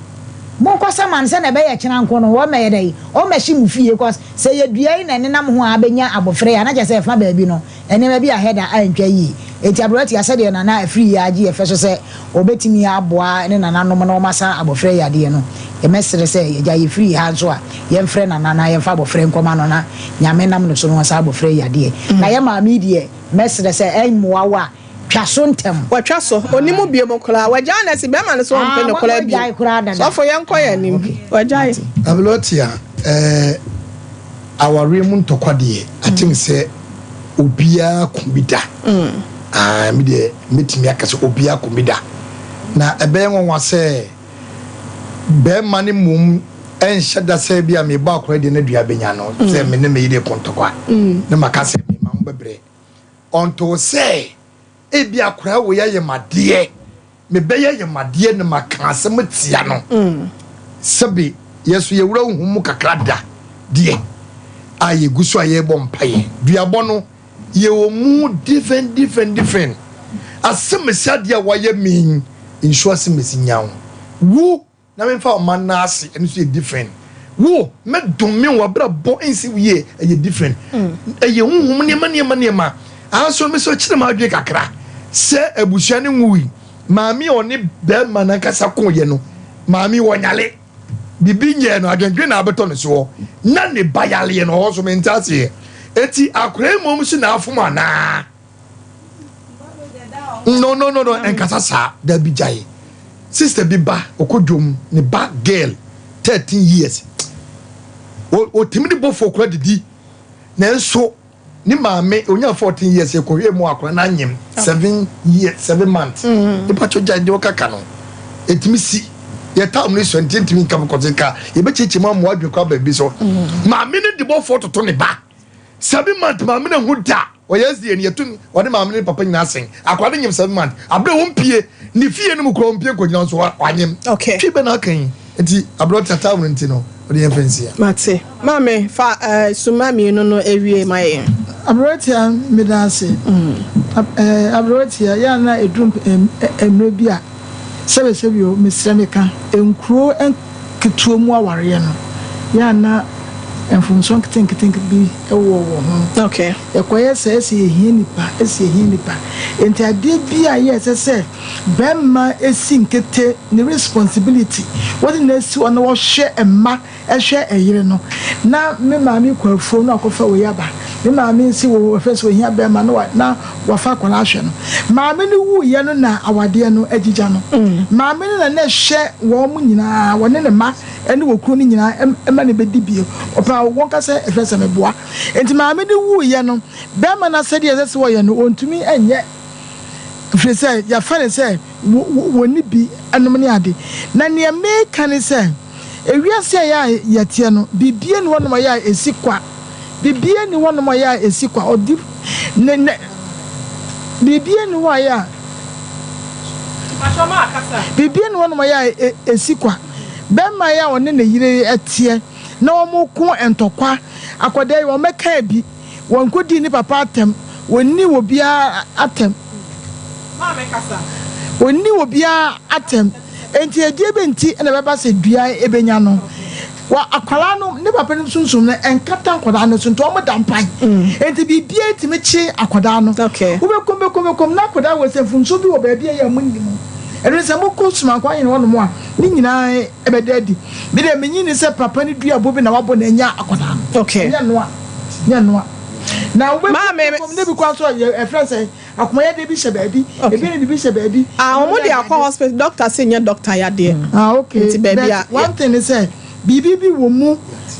monkɔsa maa no sɛdeɛ ɛbɛyɛ kyena nko no wɔmmɛyɛ dɛn ɔmmɛhye mo fie cause Sɛ ɛyɛ dua yi na ɛnenam ho a abɛnya abɔfra yi a, na kyerɛ sɛ ɛfa baabi no, nneɛma bi ahɛ da antwa yie. Enti aberewa tia sɛdeɛ Nana afiri yi ara gye yɛ fɛ so sɛ ɔbɛtumi aboa ne nananom na wɔasa abɔfra yi adeɛ no. Yɛmɛsrɛ sɛ yɛgya yɛfiri ha nso a, yɛmfrɛ Nana na yɛmfa abɔfra yi nkɔma no na Nyame nam no so na wasa abɔfra yi adeɛ. Na yɛ maame yi deɛ, mɛsrɛ sɛ ɛmmoa wo a, twa so ntɛm. Watwa so. Ɔnni mu biom koraa. Wagyae no asi. Bɛrima no so ɔmpɛ no koraa bio. Sɔfo yɛnkɔ yɛn anim. Wagyae. Abelotia, eh, awareɛ mu ntɔkwa deɛ, I think sɛ obiara ko bi da. Ah, me deɛ mɛtumi aka sɛ obiara ko bi da. Na ɛbɛyɛ nwanwa sɛ bɛrima no mmom ɛnhyɛ da sɛ bi a mebɔ akora deɛ no dua bɛnya no, sɛ me ne me yere ko ntɔkwa, na maka sɛ mema ho bɛbrɛ. Ɔntoo sɛ, Ebia akwadaa wei ayɛ me adeɛ, mebɛyɛ yɛ me adeɛ na maka asɛm atia no. Sɛbe yɛn nso yɛwura honhom mu kakra da deɛ a yɛgu so a yɛrebɔ mpaeɛ. Duabɔ no, yɛwɔ mu different different different. Asɛmasi adeɛ a wayɛ me yi, nsuo asɛmasi nya wo. Wo Na me nfa ɔman no ase ɛno nso yɛ different wo mɛ dome wo abrabɔ nsi wo yie ɛyɛ different ɛyɛ huhum nneɛma nneɛma nneɛma aso me so kyerɛ m'adwene kakra sɛ abusua no nwui maame a ɔne bɛrima no ankasa ko yɛ no maame wɔnyale bibi nyɛ no adwendwen na abɛtɔ ne soɔ na ne ba yaleɛ no ɔhɔ so mente aseɛ eti akora mmom so na afom anaa. No no no no ɛnkasa saa dabi gyae sister bi ba ɔkɔ dwom ne ba girl 13 years ɔtumi ne bɔfoɔ kora didi nanso ne maame onya 14 years ɛkɔhwɛ mu akora no anyem 7 years 7 months nipa kyɛ gyae deɛ ɔkaka no ɛtumi si yɛ tam no sɔ nti ntumi nka kɔte ka yɛbɛkyekyɛ mu amoa adwene kora baabi so maame no de bɔfoɔ toto ne ba 7 months maame no ho da Ɔyɛ SDA no yɛto ɔne maame ne papa nyinaa sɛn. Akwadaa no nyem 7 months. Abere a ɔmpie ne fie no mu koraa ɔmpie nkɔgyina nso wanyem. Okay. Twi bɛ na aka yi. Nti abere ɔte ataa no nti no ɔde yɛn fɛ nsia. Mate. Maame fa eh, suma mmienu no awie ma yɛn. Aberewatia meda ase. Eh, aberewatia yɛ a na ɛduru mmerɛ bi a sɛbesɛbe o mesrɛ meka nkuro nketewa mu awareɛ no yɛ a na mfomsoɔ nketenkete bi wɔ wɔ ho. Okay. Ɛkɔyɛ sɛ ɛsɛ yɛhia nipa, ɛsɛ yɛhia nipa. Enti adeɛ bi a yɛ ɛsɛ sɛ bɛrima si nkete ne responsibility wɔde na asi hɔ na wɔhwɛ mma, ɛhwɛ ɛyere no. Na me maame kɔ afuom na wakɔfa wei aba. Me maame nsi wɔ wɔhwɛ sɛ ohia bɛrima na wa na wafa akwadaa ahwɛ no. Maame no wuiɛ no na awadeɛ no agyigya no. Maame no na na ɛhwɛ wɔn nyinaa, wɔne ne mma ne wɔ kunu no nyinaa ɛma no bɛdi bie. Ɔpɛ a wɔka sɛ ɛhwɛ sɛ meboa. Enti maame no wuiɛ no, barima no asɛdeɛ a ɛsɛ sɛ ɔyɛ no, ɔntumi nyɛ, ɛfiri sɛ yɛafa no sɛ wɔnni bi nom ne ade. Na deɛ mereka ne sɛ, ewiase a ɛyɛ a yɛteɛ no, biribiara nni hɔnom a ɛyɛ a ɛsi kwa. Biribiara nni hɔnom a ɛyɛ a ɛsi kwa. Ɔdi ne ne biribiara nni hɔ a ɛyɛ a biribiara nni hɔnom a ɛyɛ a ɛsi kwa. Barima yi a ɔne ne yere teɛ na wɔko ntɔkwa. Akwadaa yi, wɔmmɛkaa bi. Wɔnkɔdii ne papa atɛm. Wɔnnii obiara atɛm. Wɔnnii obiara atɛm. Enti ɛdeɛ bɛn nti na ɛbɛba sɛ dua bɛnya no? Wa akwadaa no ne papa no sunsum no ɛnkata nkwadaa no so nti wɔn da mpan. Nti biribiara tumi kye akwadaa no. Wobɛkɔm bɛkɔm bɛkɔm na akwadaa wɔ sɛ mfomsoɔ bi wɔ baabi a ɛyɛ a mo nni mu. Ɛno sɛ mokɔ Sumankwa ahene hɔ nom a ne nyinaa ɛbɛda adi. Me deɛ menye ni sɛ papa no dua bo bi na wabɔ na anya akwadaa no. Ɛnyɛ noa. Nyɛ noa. Na wobɛkɔm bɛkɔm ne bi kora nso ɛfrɛ sɛ Akomayadeɛ bi hyɛ baabi, ebi ne biribi hyɛ baabi. Ah wɔn de akɔ hospital doctor se nyɛ doctor yadeɛ. Ah okay Nti baabi a. But one thing ne sɛ biribi bi wɔ mu a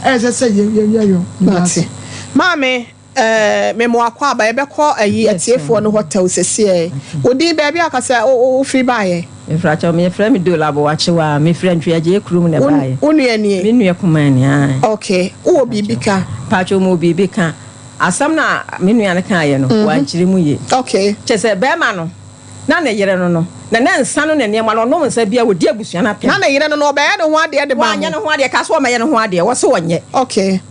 ɛsɛ sɛ yɛ yɛ yɛ yɔ. Mate. Maame eh, me mo akɔ aba yɛbɛkɔ ayi atiefoɔ no hɔ tɛw sesiɛ. Wo din baabi a kasa wo firi baayɛ? Mefrakyɛw me yɛfrɛ me Dole Aboakyewa mefiri Antwi Agyei kurom na ɛbaayɛ. Wo nua nie? Me nua kumaa ni ae. Okay wowɔ biribi ka? Mpakyɛw mewɔ biribi ka. Asɛm no a me nua no kaeɛ no, wankyerɛ mu yie. Kyerɛ sɛ, barima no, na ne yere no no, na na nsa no ne nneɛma no, ɔnom nsa biara, ɔdi abusua no atɛm. Na ne yere no no, ɔbɛyɛ ne ho adeɛ de maa mo? Wanyɛ ne ho adeɛ, kaa sɛ ɔmmɛyɛ ne ho adeɛ, ɔse ɔnyɛ.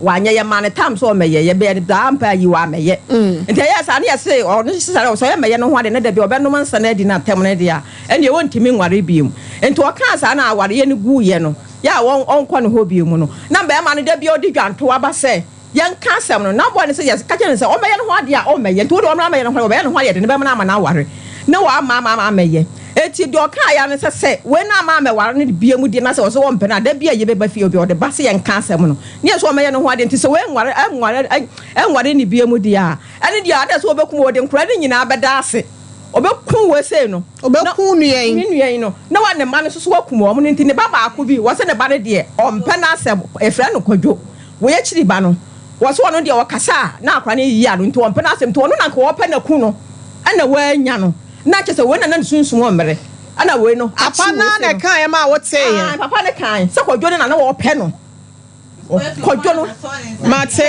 Wanyɛ, yɛmaa no time sɛ ɔmmɛyɛ, yɛbɛɛ no daa mpaa yi, wammɛyɛ. Nti ɛyɛɛ saa no yɛse ɔno nso sɛ ɔsɛ ɔmmɛyɛ ne ho adeɛ na dabi ɔbɛnom nsa no adi no atɛm no deɛ a, ɛnneɛ ɔntumi nware bio. Nti ɔkaa saa na awareɛ no guiɛ no, yɛ a ɔnkɔ ne hɔ bio no, na barima no da biara ɔde dwantoa ba sɛ, Yɛnka asɛm no, na bɔ no sɛ yɛka kyerɛ no sɛ ɔmmɛyɛ ne ho adeɛ a, ɔmmɛyɛ. Nti wo deɛ ɔmmra mmɛyɛ ne ho adeɛ, ɔbɛyɛ ne ho adeɛ de ne bɛmena ama no aware, na wamma ama ama ammɛyɛ. Enti deɛ ɔkaeɛ ara ne sɛ, sɛ wei no amma ammɛware no bio mu deɛ na sɛ ɔse ɔmpɛ no a, da bi a yɛbɛba fie obi a ɔde ba sɛ yɛnka asɛm no, ne yɛ sɛ ɔmmɛyɛ ne ho adeɛ. Nti sɛ wei nware, ɛnware, ɛnware no bio mu deɛ a, ɛne deɛ adɛn sɛ ɔbɛkum, ɔde nkwadaa no nyinaa bɛda ase. Ɔbɛkum wei sei no. Ɔbɛkum nua yi. Ne nua yi no, na wa ne mma no nso so wakum wɔn no nti ne ba baako bi, wɔse ne ba no deɛ ɔmpɛ n'asɛm, yɛfrɛ no Kwadwo. Wei akyiri ba no, wɔse ɔno deɛ ɔkasa a na akwadaa no yiyi ano nti ɔmpɛ n'asɛm nti ɔno na anka ɔpɛ no aku no ɛna wannya no na kyerɛ sɛ wei na na ne sunsum ɔmmere ɛna wei no Papa akye no wei ara sei na no. ɛkaeɛ maa woteeɛ. Aane, papa no kae sɛ Kwadwo no na na ɔpɛ no. Kwadwo no. Mate.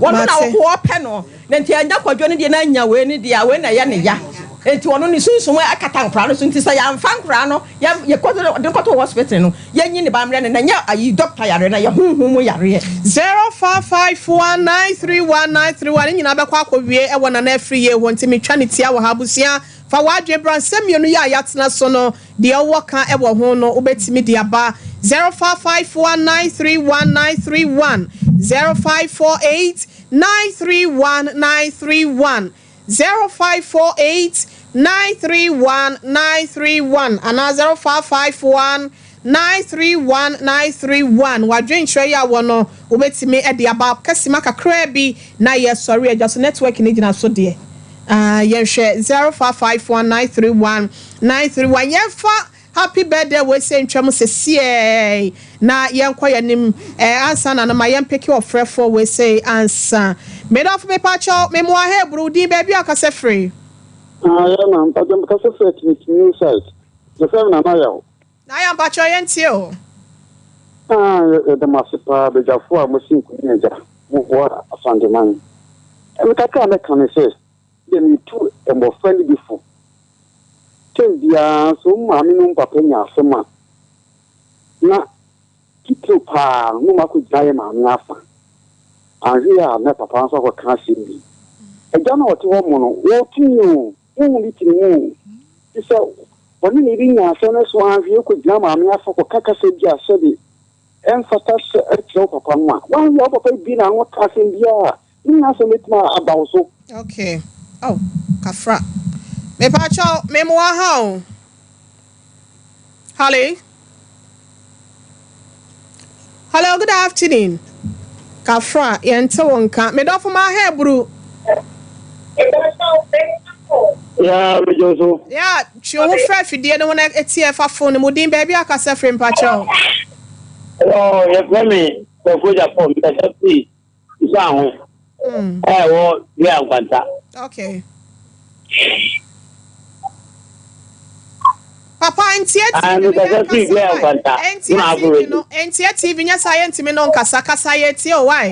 Ɔno na Mate. ɔpɛ no. Na nti anya Kwadwo no deɛ na anya wei no deɛ a wei na ɛyɛ ne ya. Nti ɔno ne sunsum akata nkoraa no so nti sɛ yɛamfa nkoraa no yɛ yɛkɔ de no kɔto hospital no yɛnyi ne ba mmerɛ no na ɛnyɛ ayi doctor yareɛ na ɛyɛ honhom mu yareɛ. 0551931931 ne nyinaa bɛkɔ akɔwie wɔ Nana Afriyie hɔ nti metwa ne tia wɔ ha. Abusua fa w'adwene bra nsɛm mmienu yi a yɛatena so no deɛ wowɔ ka wɔ ho no wobɛtumi de aba 0551931931 0548 931931 0548 931931 anaa 0551 931931 W'adwenkyerɛ yi a wɔ no wobɛtumi de aba kasima kakraa bi na yɛsɔre agya so network no gyina so deɛ ah yɛnhwɛ 0551 931931 yɛmfa Happy birthday wei sɛ ntwam sesiɛi na yɛnkɔ yɛnim eh ansa na no ma yɛn peke ɔfrɛfoɔ wei sei ansa. Medɔfo mepakyɛw me moa he bro wo din baabi a ɔkasa firi. Ah yɛ na mpakyɛw mekasa firi Atimiti new site yɛfrɛ me Nana Yaw. Nana Yaw mpakyɛw yɛntie o. Ah yɛda mo ase paa badwafoɔ a mosi nkonim agya moboa Asanteman. Me kakra a mɛka ne sɛ deɛ metu mmɔfra no bi fo. Term biara nso wo maame ne wo papa nya asɛm a, na titiriw paa no, na wɔakɔgyina yɛn maame afa. Anhwɛ yie a na papa nso akɔka asɛm bi. Agya no a ɔte hɔ mo no, ɔwɔ tumi o, honhom bi te ne mu o. Nti sɛ ɔne ne yere nya asɛm no so anhwɛ yie kɔgyina maame afa kɔka kasa bi a sɛbe ɛmfata sɛ ɛkyerɛ wo papa no a, woanhwɛ a wo papa bue n'ano ka asɛm biara a, Ne nyinaa asɛm bɛtumi aba wo so. Okay oh kafra mepakyɛw me moa ha o Hallo Hallo good afternoon kafra yɛnte wo nka me dɔfo ma ha aburu. Yeah, me jo so. Yeah, twe wo ho frɛ afidie no ho na etie fa phone no mu din baabi a kasa firi mpakyɛw. Hello, yɛfrɛ me Kwaku Japan, mekasa firi Nsa ho a ɛwɔ Wia Nkwanta. Okay. Papa ntie TV no yɛ nkasa why? Ntie TV no ntie TV nyɛ saa yɛ ntumi no nkasa kasa yɛ tie o why?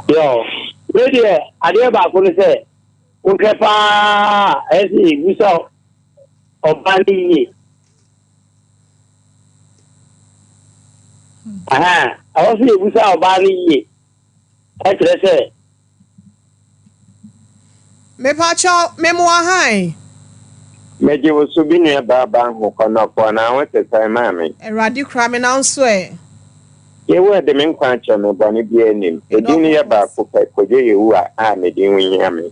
Yo, me deɛ adeɛ baako no sɛ wohwɛ paa ɛsɛ yɛbusa ɔbaa no yie. Ahaa, ɛwɔ sɛ yɛbusa ɔbaa no yie. Ɛkyerɛ sɛ. Mepakyɛw, me moa hann. Megye wo so bi nua baa baa ho kɔnɔfoɔ na wo te sɛn maame. Awurade kura me na wo nso ɛ? Yehowa de me nkwa akyɛ me, bɔne biara nnim. Edin no yɛ baako pɛ, Kojo Yehowa a me din ho hia me.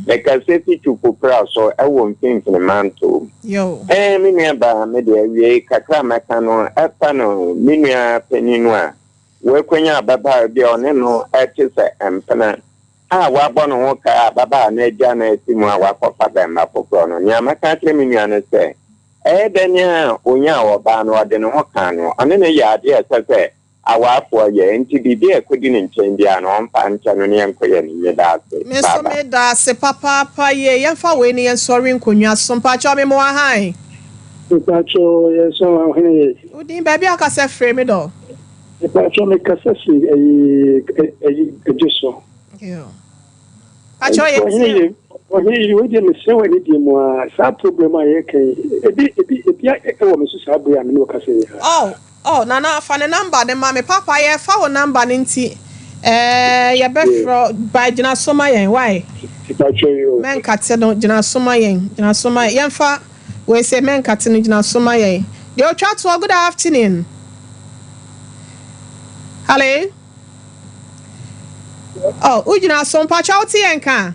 Mekasa fi Twufo Pra so wɔ Mfinfini Mantɔw mu. Ɛɛ, me nua baa, me deɛ awiei kakra a mɛka no ɛfa no me nua panin no a wakwanya ababaawa bi a ɔne no te sɛ mpena a wabɔ ne ho ka a ababaawa no agya no asi mu a wakɔfa bɛmma foforɔ no. Nea mɛka akyerɛ me nua no sɛ, Ɛyɛ dɛn a onyaa ɔbaa no, ɔde ne ho kaa no, ɔne no yɛɛ adeɛ a ɛsɛ sɛ awarefoɔ yɛ, enti biribi a ɛkɔdi ne nkyɛn biara no, ɔmfa nkyɛ no na yɛnkɔyɛ no. Meda ase. Me nso Bye bye. meda ase papaapa yie yɛmfa wei ne yɛnsɔre nkonnwa so mpakyɛw me moa hann. Mpakyɛw yɛn so ɔhene ye. Wo din baabi a wokasa firi me dɔ. Mpakyɛw me kasa firi ɛyi ɛyi Adwoso. Yoo. Pakyɛw yɛ tie o. Ɔhene yi wei deɛ mesrɛ wɔ anidie mu ara saa problem a yɛreka yi ebi ebi ebi wɔ me so saa bere a me ne wo kasa yi ara. Oh oh Nana fa ne number no ma me papa yɛfa wo number no nti eh yɛbɛfrɛ wo by gyina so ma yɛn why Pakyɛw yi o. Mɛnkate no gyina so ma yɛn gyina so ma yɛn yɛmfa wei sei mɛnkate no gyina so ma yɛn deɛ otwa toɔ good afternoon hello. Oh, wogyina so mpakyɛ wote yɛn nka?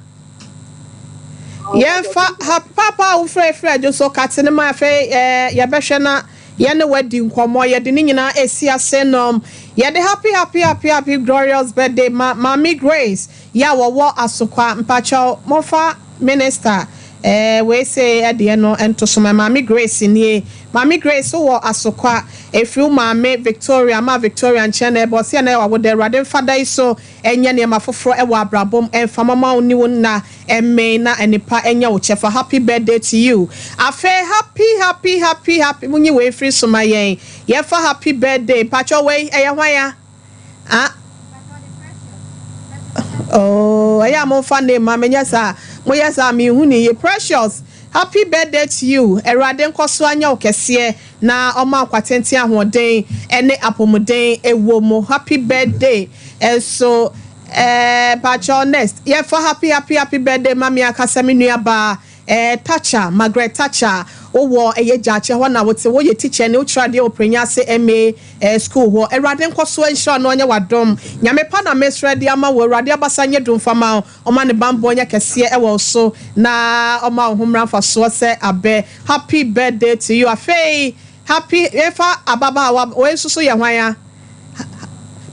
Yɛmfa ha papa a wofrɛ firi adwo so kate no ma afei eh, yɛbɛhwɛ na yɛne wadi nkɔmmɔ yɛde ne nyinaa esi ase nom yɛde happy happy happy happy glorious birthday ma Maame Grace yɛ a wɔwɔ Asokwa mpakyɛw momfa Minister eh wei sei ɛdeɛ no nto so ma Maame Grace nie Maame Grace wo wɔ Asokwa ɛfiri wo maame Victoria ma Victoria nkyɛn na ɛba ɔse ɛnɛ yɛ wawoda Awurade mfa da yi so nyɛ nneɛma foforɔ ɛwɔ abrabɔ mu ɛmfa mama wo ne wo nna ɛmmen na nnepa ɛnyɛ wo kyɛfa Happy birthday to you Afei happy happy happy happy monyi wei mfiri so ma yɛn yɛmfa happy birthday mpakyɛw wei ɛyɛ hwan a? Ah oh ɛyɛ a momfa name ma me nyɛ saa moyɛ saa a menhu ne yie Precious happy birthday to you Awurade nkɔso anyɛ wo kɛseɛ na ɔma nkwa tenten ahoɔden ɛne apɔmuden ɛwɔ mu happy birthday nso ɛɛ mpakyɛw next yɛfa happy happy happy birthday ma me ankasa me nua baa Eh Thatcher, Margaret Thatcher, wo wɔ ɛyɛ Gyaakye hɔ na wote, wo yɛ teacher ni, wo kyerɛ adeɛ wɔ Prenya ase MA eh school hɔ. Awurade nkɔso nhyira wo na ɔnyɛ w'adom. Nyame pa na mesrɛ de ama wo, Awurade abasa nyɛ duru mfa ma wo, ɔma ne banbɔ nyɛ kɛseɛ ɛwɔ wo so na ɔma wo ho mmra mfasoɔ sɛ abɛ. Happy birthday to you. Afei Happy yɛmfa ababaawa wei nso so yɛ hwan a?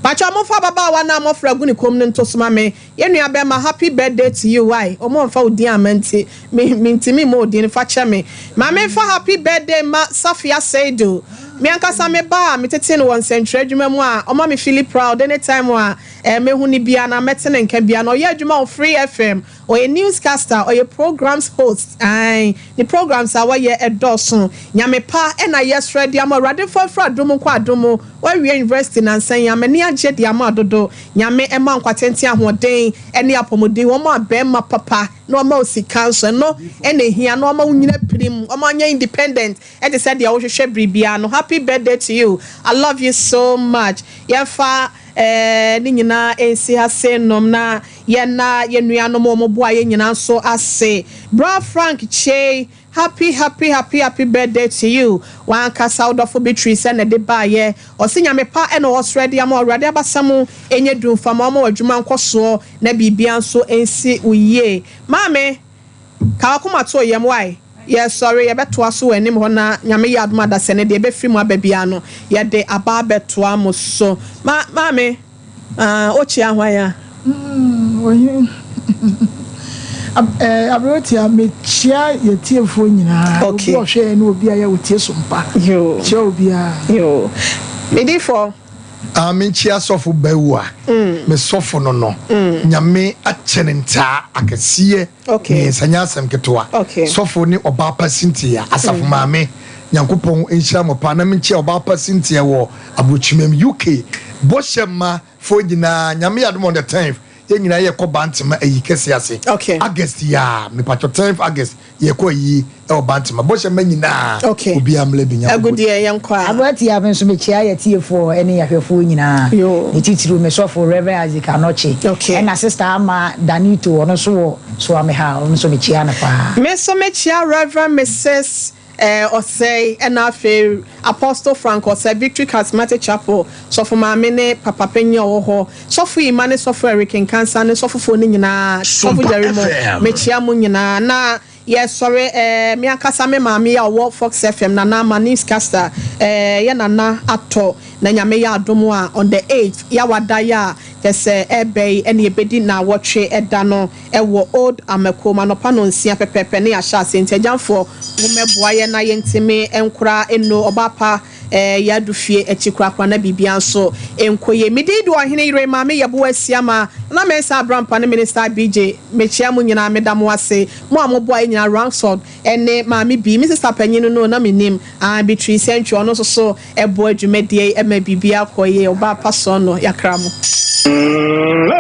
Pakyɛw momfa ababaawa no a mɔfra agu ne kɔn mu no nto so ma me. Yɛn nua bɛma happy birthday to you wai ɔmo amfa wo din amma nti me mentumi mmɔ wo din fa kyɛ me. Ma memfa happy birthday mma Safia Seidu me ankasa me ba a metetee no wɔ nsɛntwerɛ adwuma mu a ɔma me feeli proud anytime a eh mɛhu no biara anaa mɛte ne nka biara no ɔyɛ adwuma wɔ Free FM Ɔyɛ newscaster, ɔyɛ programs host, ae, ne programs a wɔyɛ ɛdɔɔso. Nyame pa na yɛsrɛ de ama Awurade mfa mfiri adom nkɔ adom mu. Wawie university nansa yi a, m'ani agye de ama dodo. Nyame mma nkwa tenten ahoɔden ne apɔmuden, ɔma bɛɛma papa na ɔma wo sika nso, ɛno na ɛhia na ɔma wo nyina pirim, ɔma wo nyɛ independent te sɛ deɛ wohwehwɛ biribiara no. Happy birthday to you, I love you so much. Yɛmfa eh, ne nyinaa nsi ha se nom na Yɛna yɛn nuanom a wɔn boa yɛn nyinaa nso ase. Bra Frank Kyei, happy happy happy happy birthday to you. W'ankasa wo dɔfo Beatrice na ɛde baeɛ. Ɔse Nyame pa na ɔsrɛ de ama wo. Awurade abasa mu nyɛ du mfa ma wo, ɔma w'adwuma nkɔsoɔ na biribiara nso nsi wo yie. Maame, ka w'akoma to yam wai. Yɛsɔre, yɛbɛtoa so wɔ anim hɔ na Nyame yɛ adom a dasani deɛ ɛbɛfiri mu aba biara no yɛde aba abɛtoa mo so. Ma, maame. Ah, wokyea hwan a? Mm, oyi. Eh, aberetia, mekyea yɛtiefoɔ nyinaa. Okay. Obi ɔhwɛ yɛn ne obi a yɛ otie so mpa. Yoo. Kyea obiara. Yoo. Medifo. Ah, menkyea sɔfo Bawua. Me sɔfo no no. Nyame akyɛ no ntaa akɛseɛ. Okay. Mmiɛnsa nyɛ asɛm ketewa. Okay. Sɔfo ne ɔbaa pa Cynthia, asafo maame. Nyankopɔn nhyira mo paa na menkyia ɔbaa pa Cynthia wɔ Abrokyimam UK bɔhyɛ mma foɔ nyinaa Nyame yɛ adom on the 10th yɛn nyinaa yɛkɔ Bantema ayi kɛseɛ ase Okay. August yi aa mepatwɔ 10th August yɛkɔ ayie ɛwɔ Bantema bɔhyɛ mma nyinaa Okay. obiara mmra bi Nyankopɔn Agudeɛ yɛnkɔ a. Aberanteɛ a me nso mekyea yɛ atiefoɔ ne yɛahwɛfoɔ nyinaa, Yoo. ne titiriw me sɔfo Rev. Isaac Anokye, Okay. ɛna Sister Ama Danito ɔno nso wɔ Soame ha, ɔno nso mekyea no paa. Me nso mekyea Rev. Mrs. eh, Ɔsɛe, ɛna afei Apostle Frank Ɔsɛe, Victory Charismatic Chapel, Sɔfo Maame ne Papa Panyin a ɔwɔ hɔ, Sɔfo Emma ne Sɔfo Eric Nkansah ne sɔfofoɔ no nyinaa, Sɔfo Sompa Jerry mo, FM. mekyia mo nyinaa. Na yɛsɔre eh, me ankasa me maame yi a ɔwɔ Fox FM, Nana Ama Newscaster, eh, yɛ Nana atɔ, na Nyame yɛ adom a, on the 8th, Yawada yi a kyɛsɛ ɛɛbɛ yi ɛna yɛbɛdi naawɔtwe da no wɔ Old Amakom anɔpa nɔnsia pɛpɛɛpɛ ne yɛahyɛ aseɛ nti agyamfoɔ mommɛboa yɛn na yɛntimi nkora nno ɔbaa pa eh yɛadu fie akyi korakora na biribiara nso nkɔ yie. Me din de Ɔhene Yere Maame Yeboah Asiamah Nana Mensah Abrampa ne Minister BJ mekyea mo nyinaa meda mo ase mo a moboa yɛn nyinaa Ransford ne Maame B me sister panyin no no na mennim ah Beatrice Antwi ɔno nso so Ɛboa dwumadie yi ma biribiara kɔ yie. Ɔbaa pa sɔɔ no yakra mo.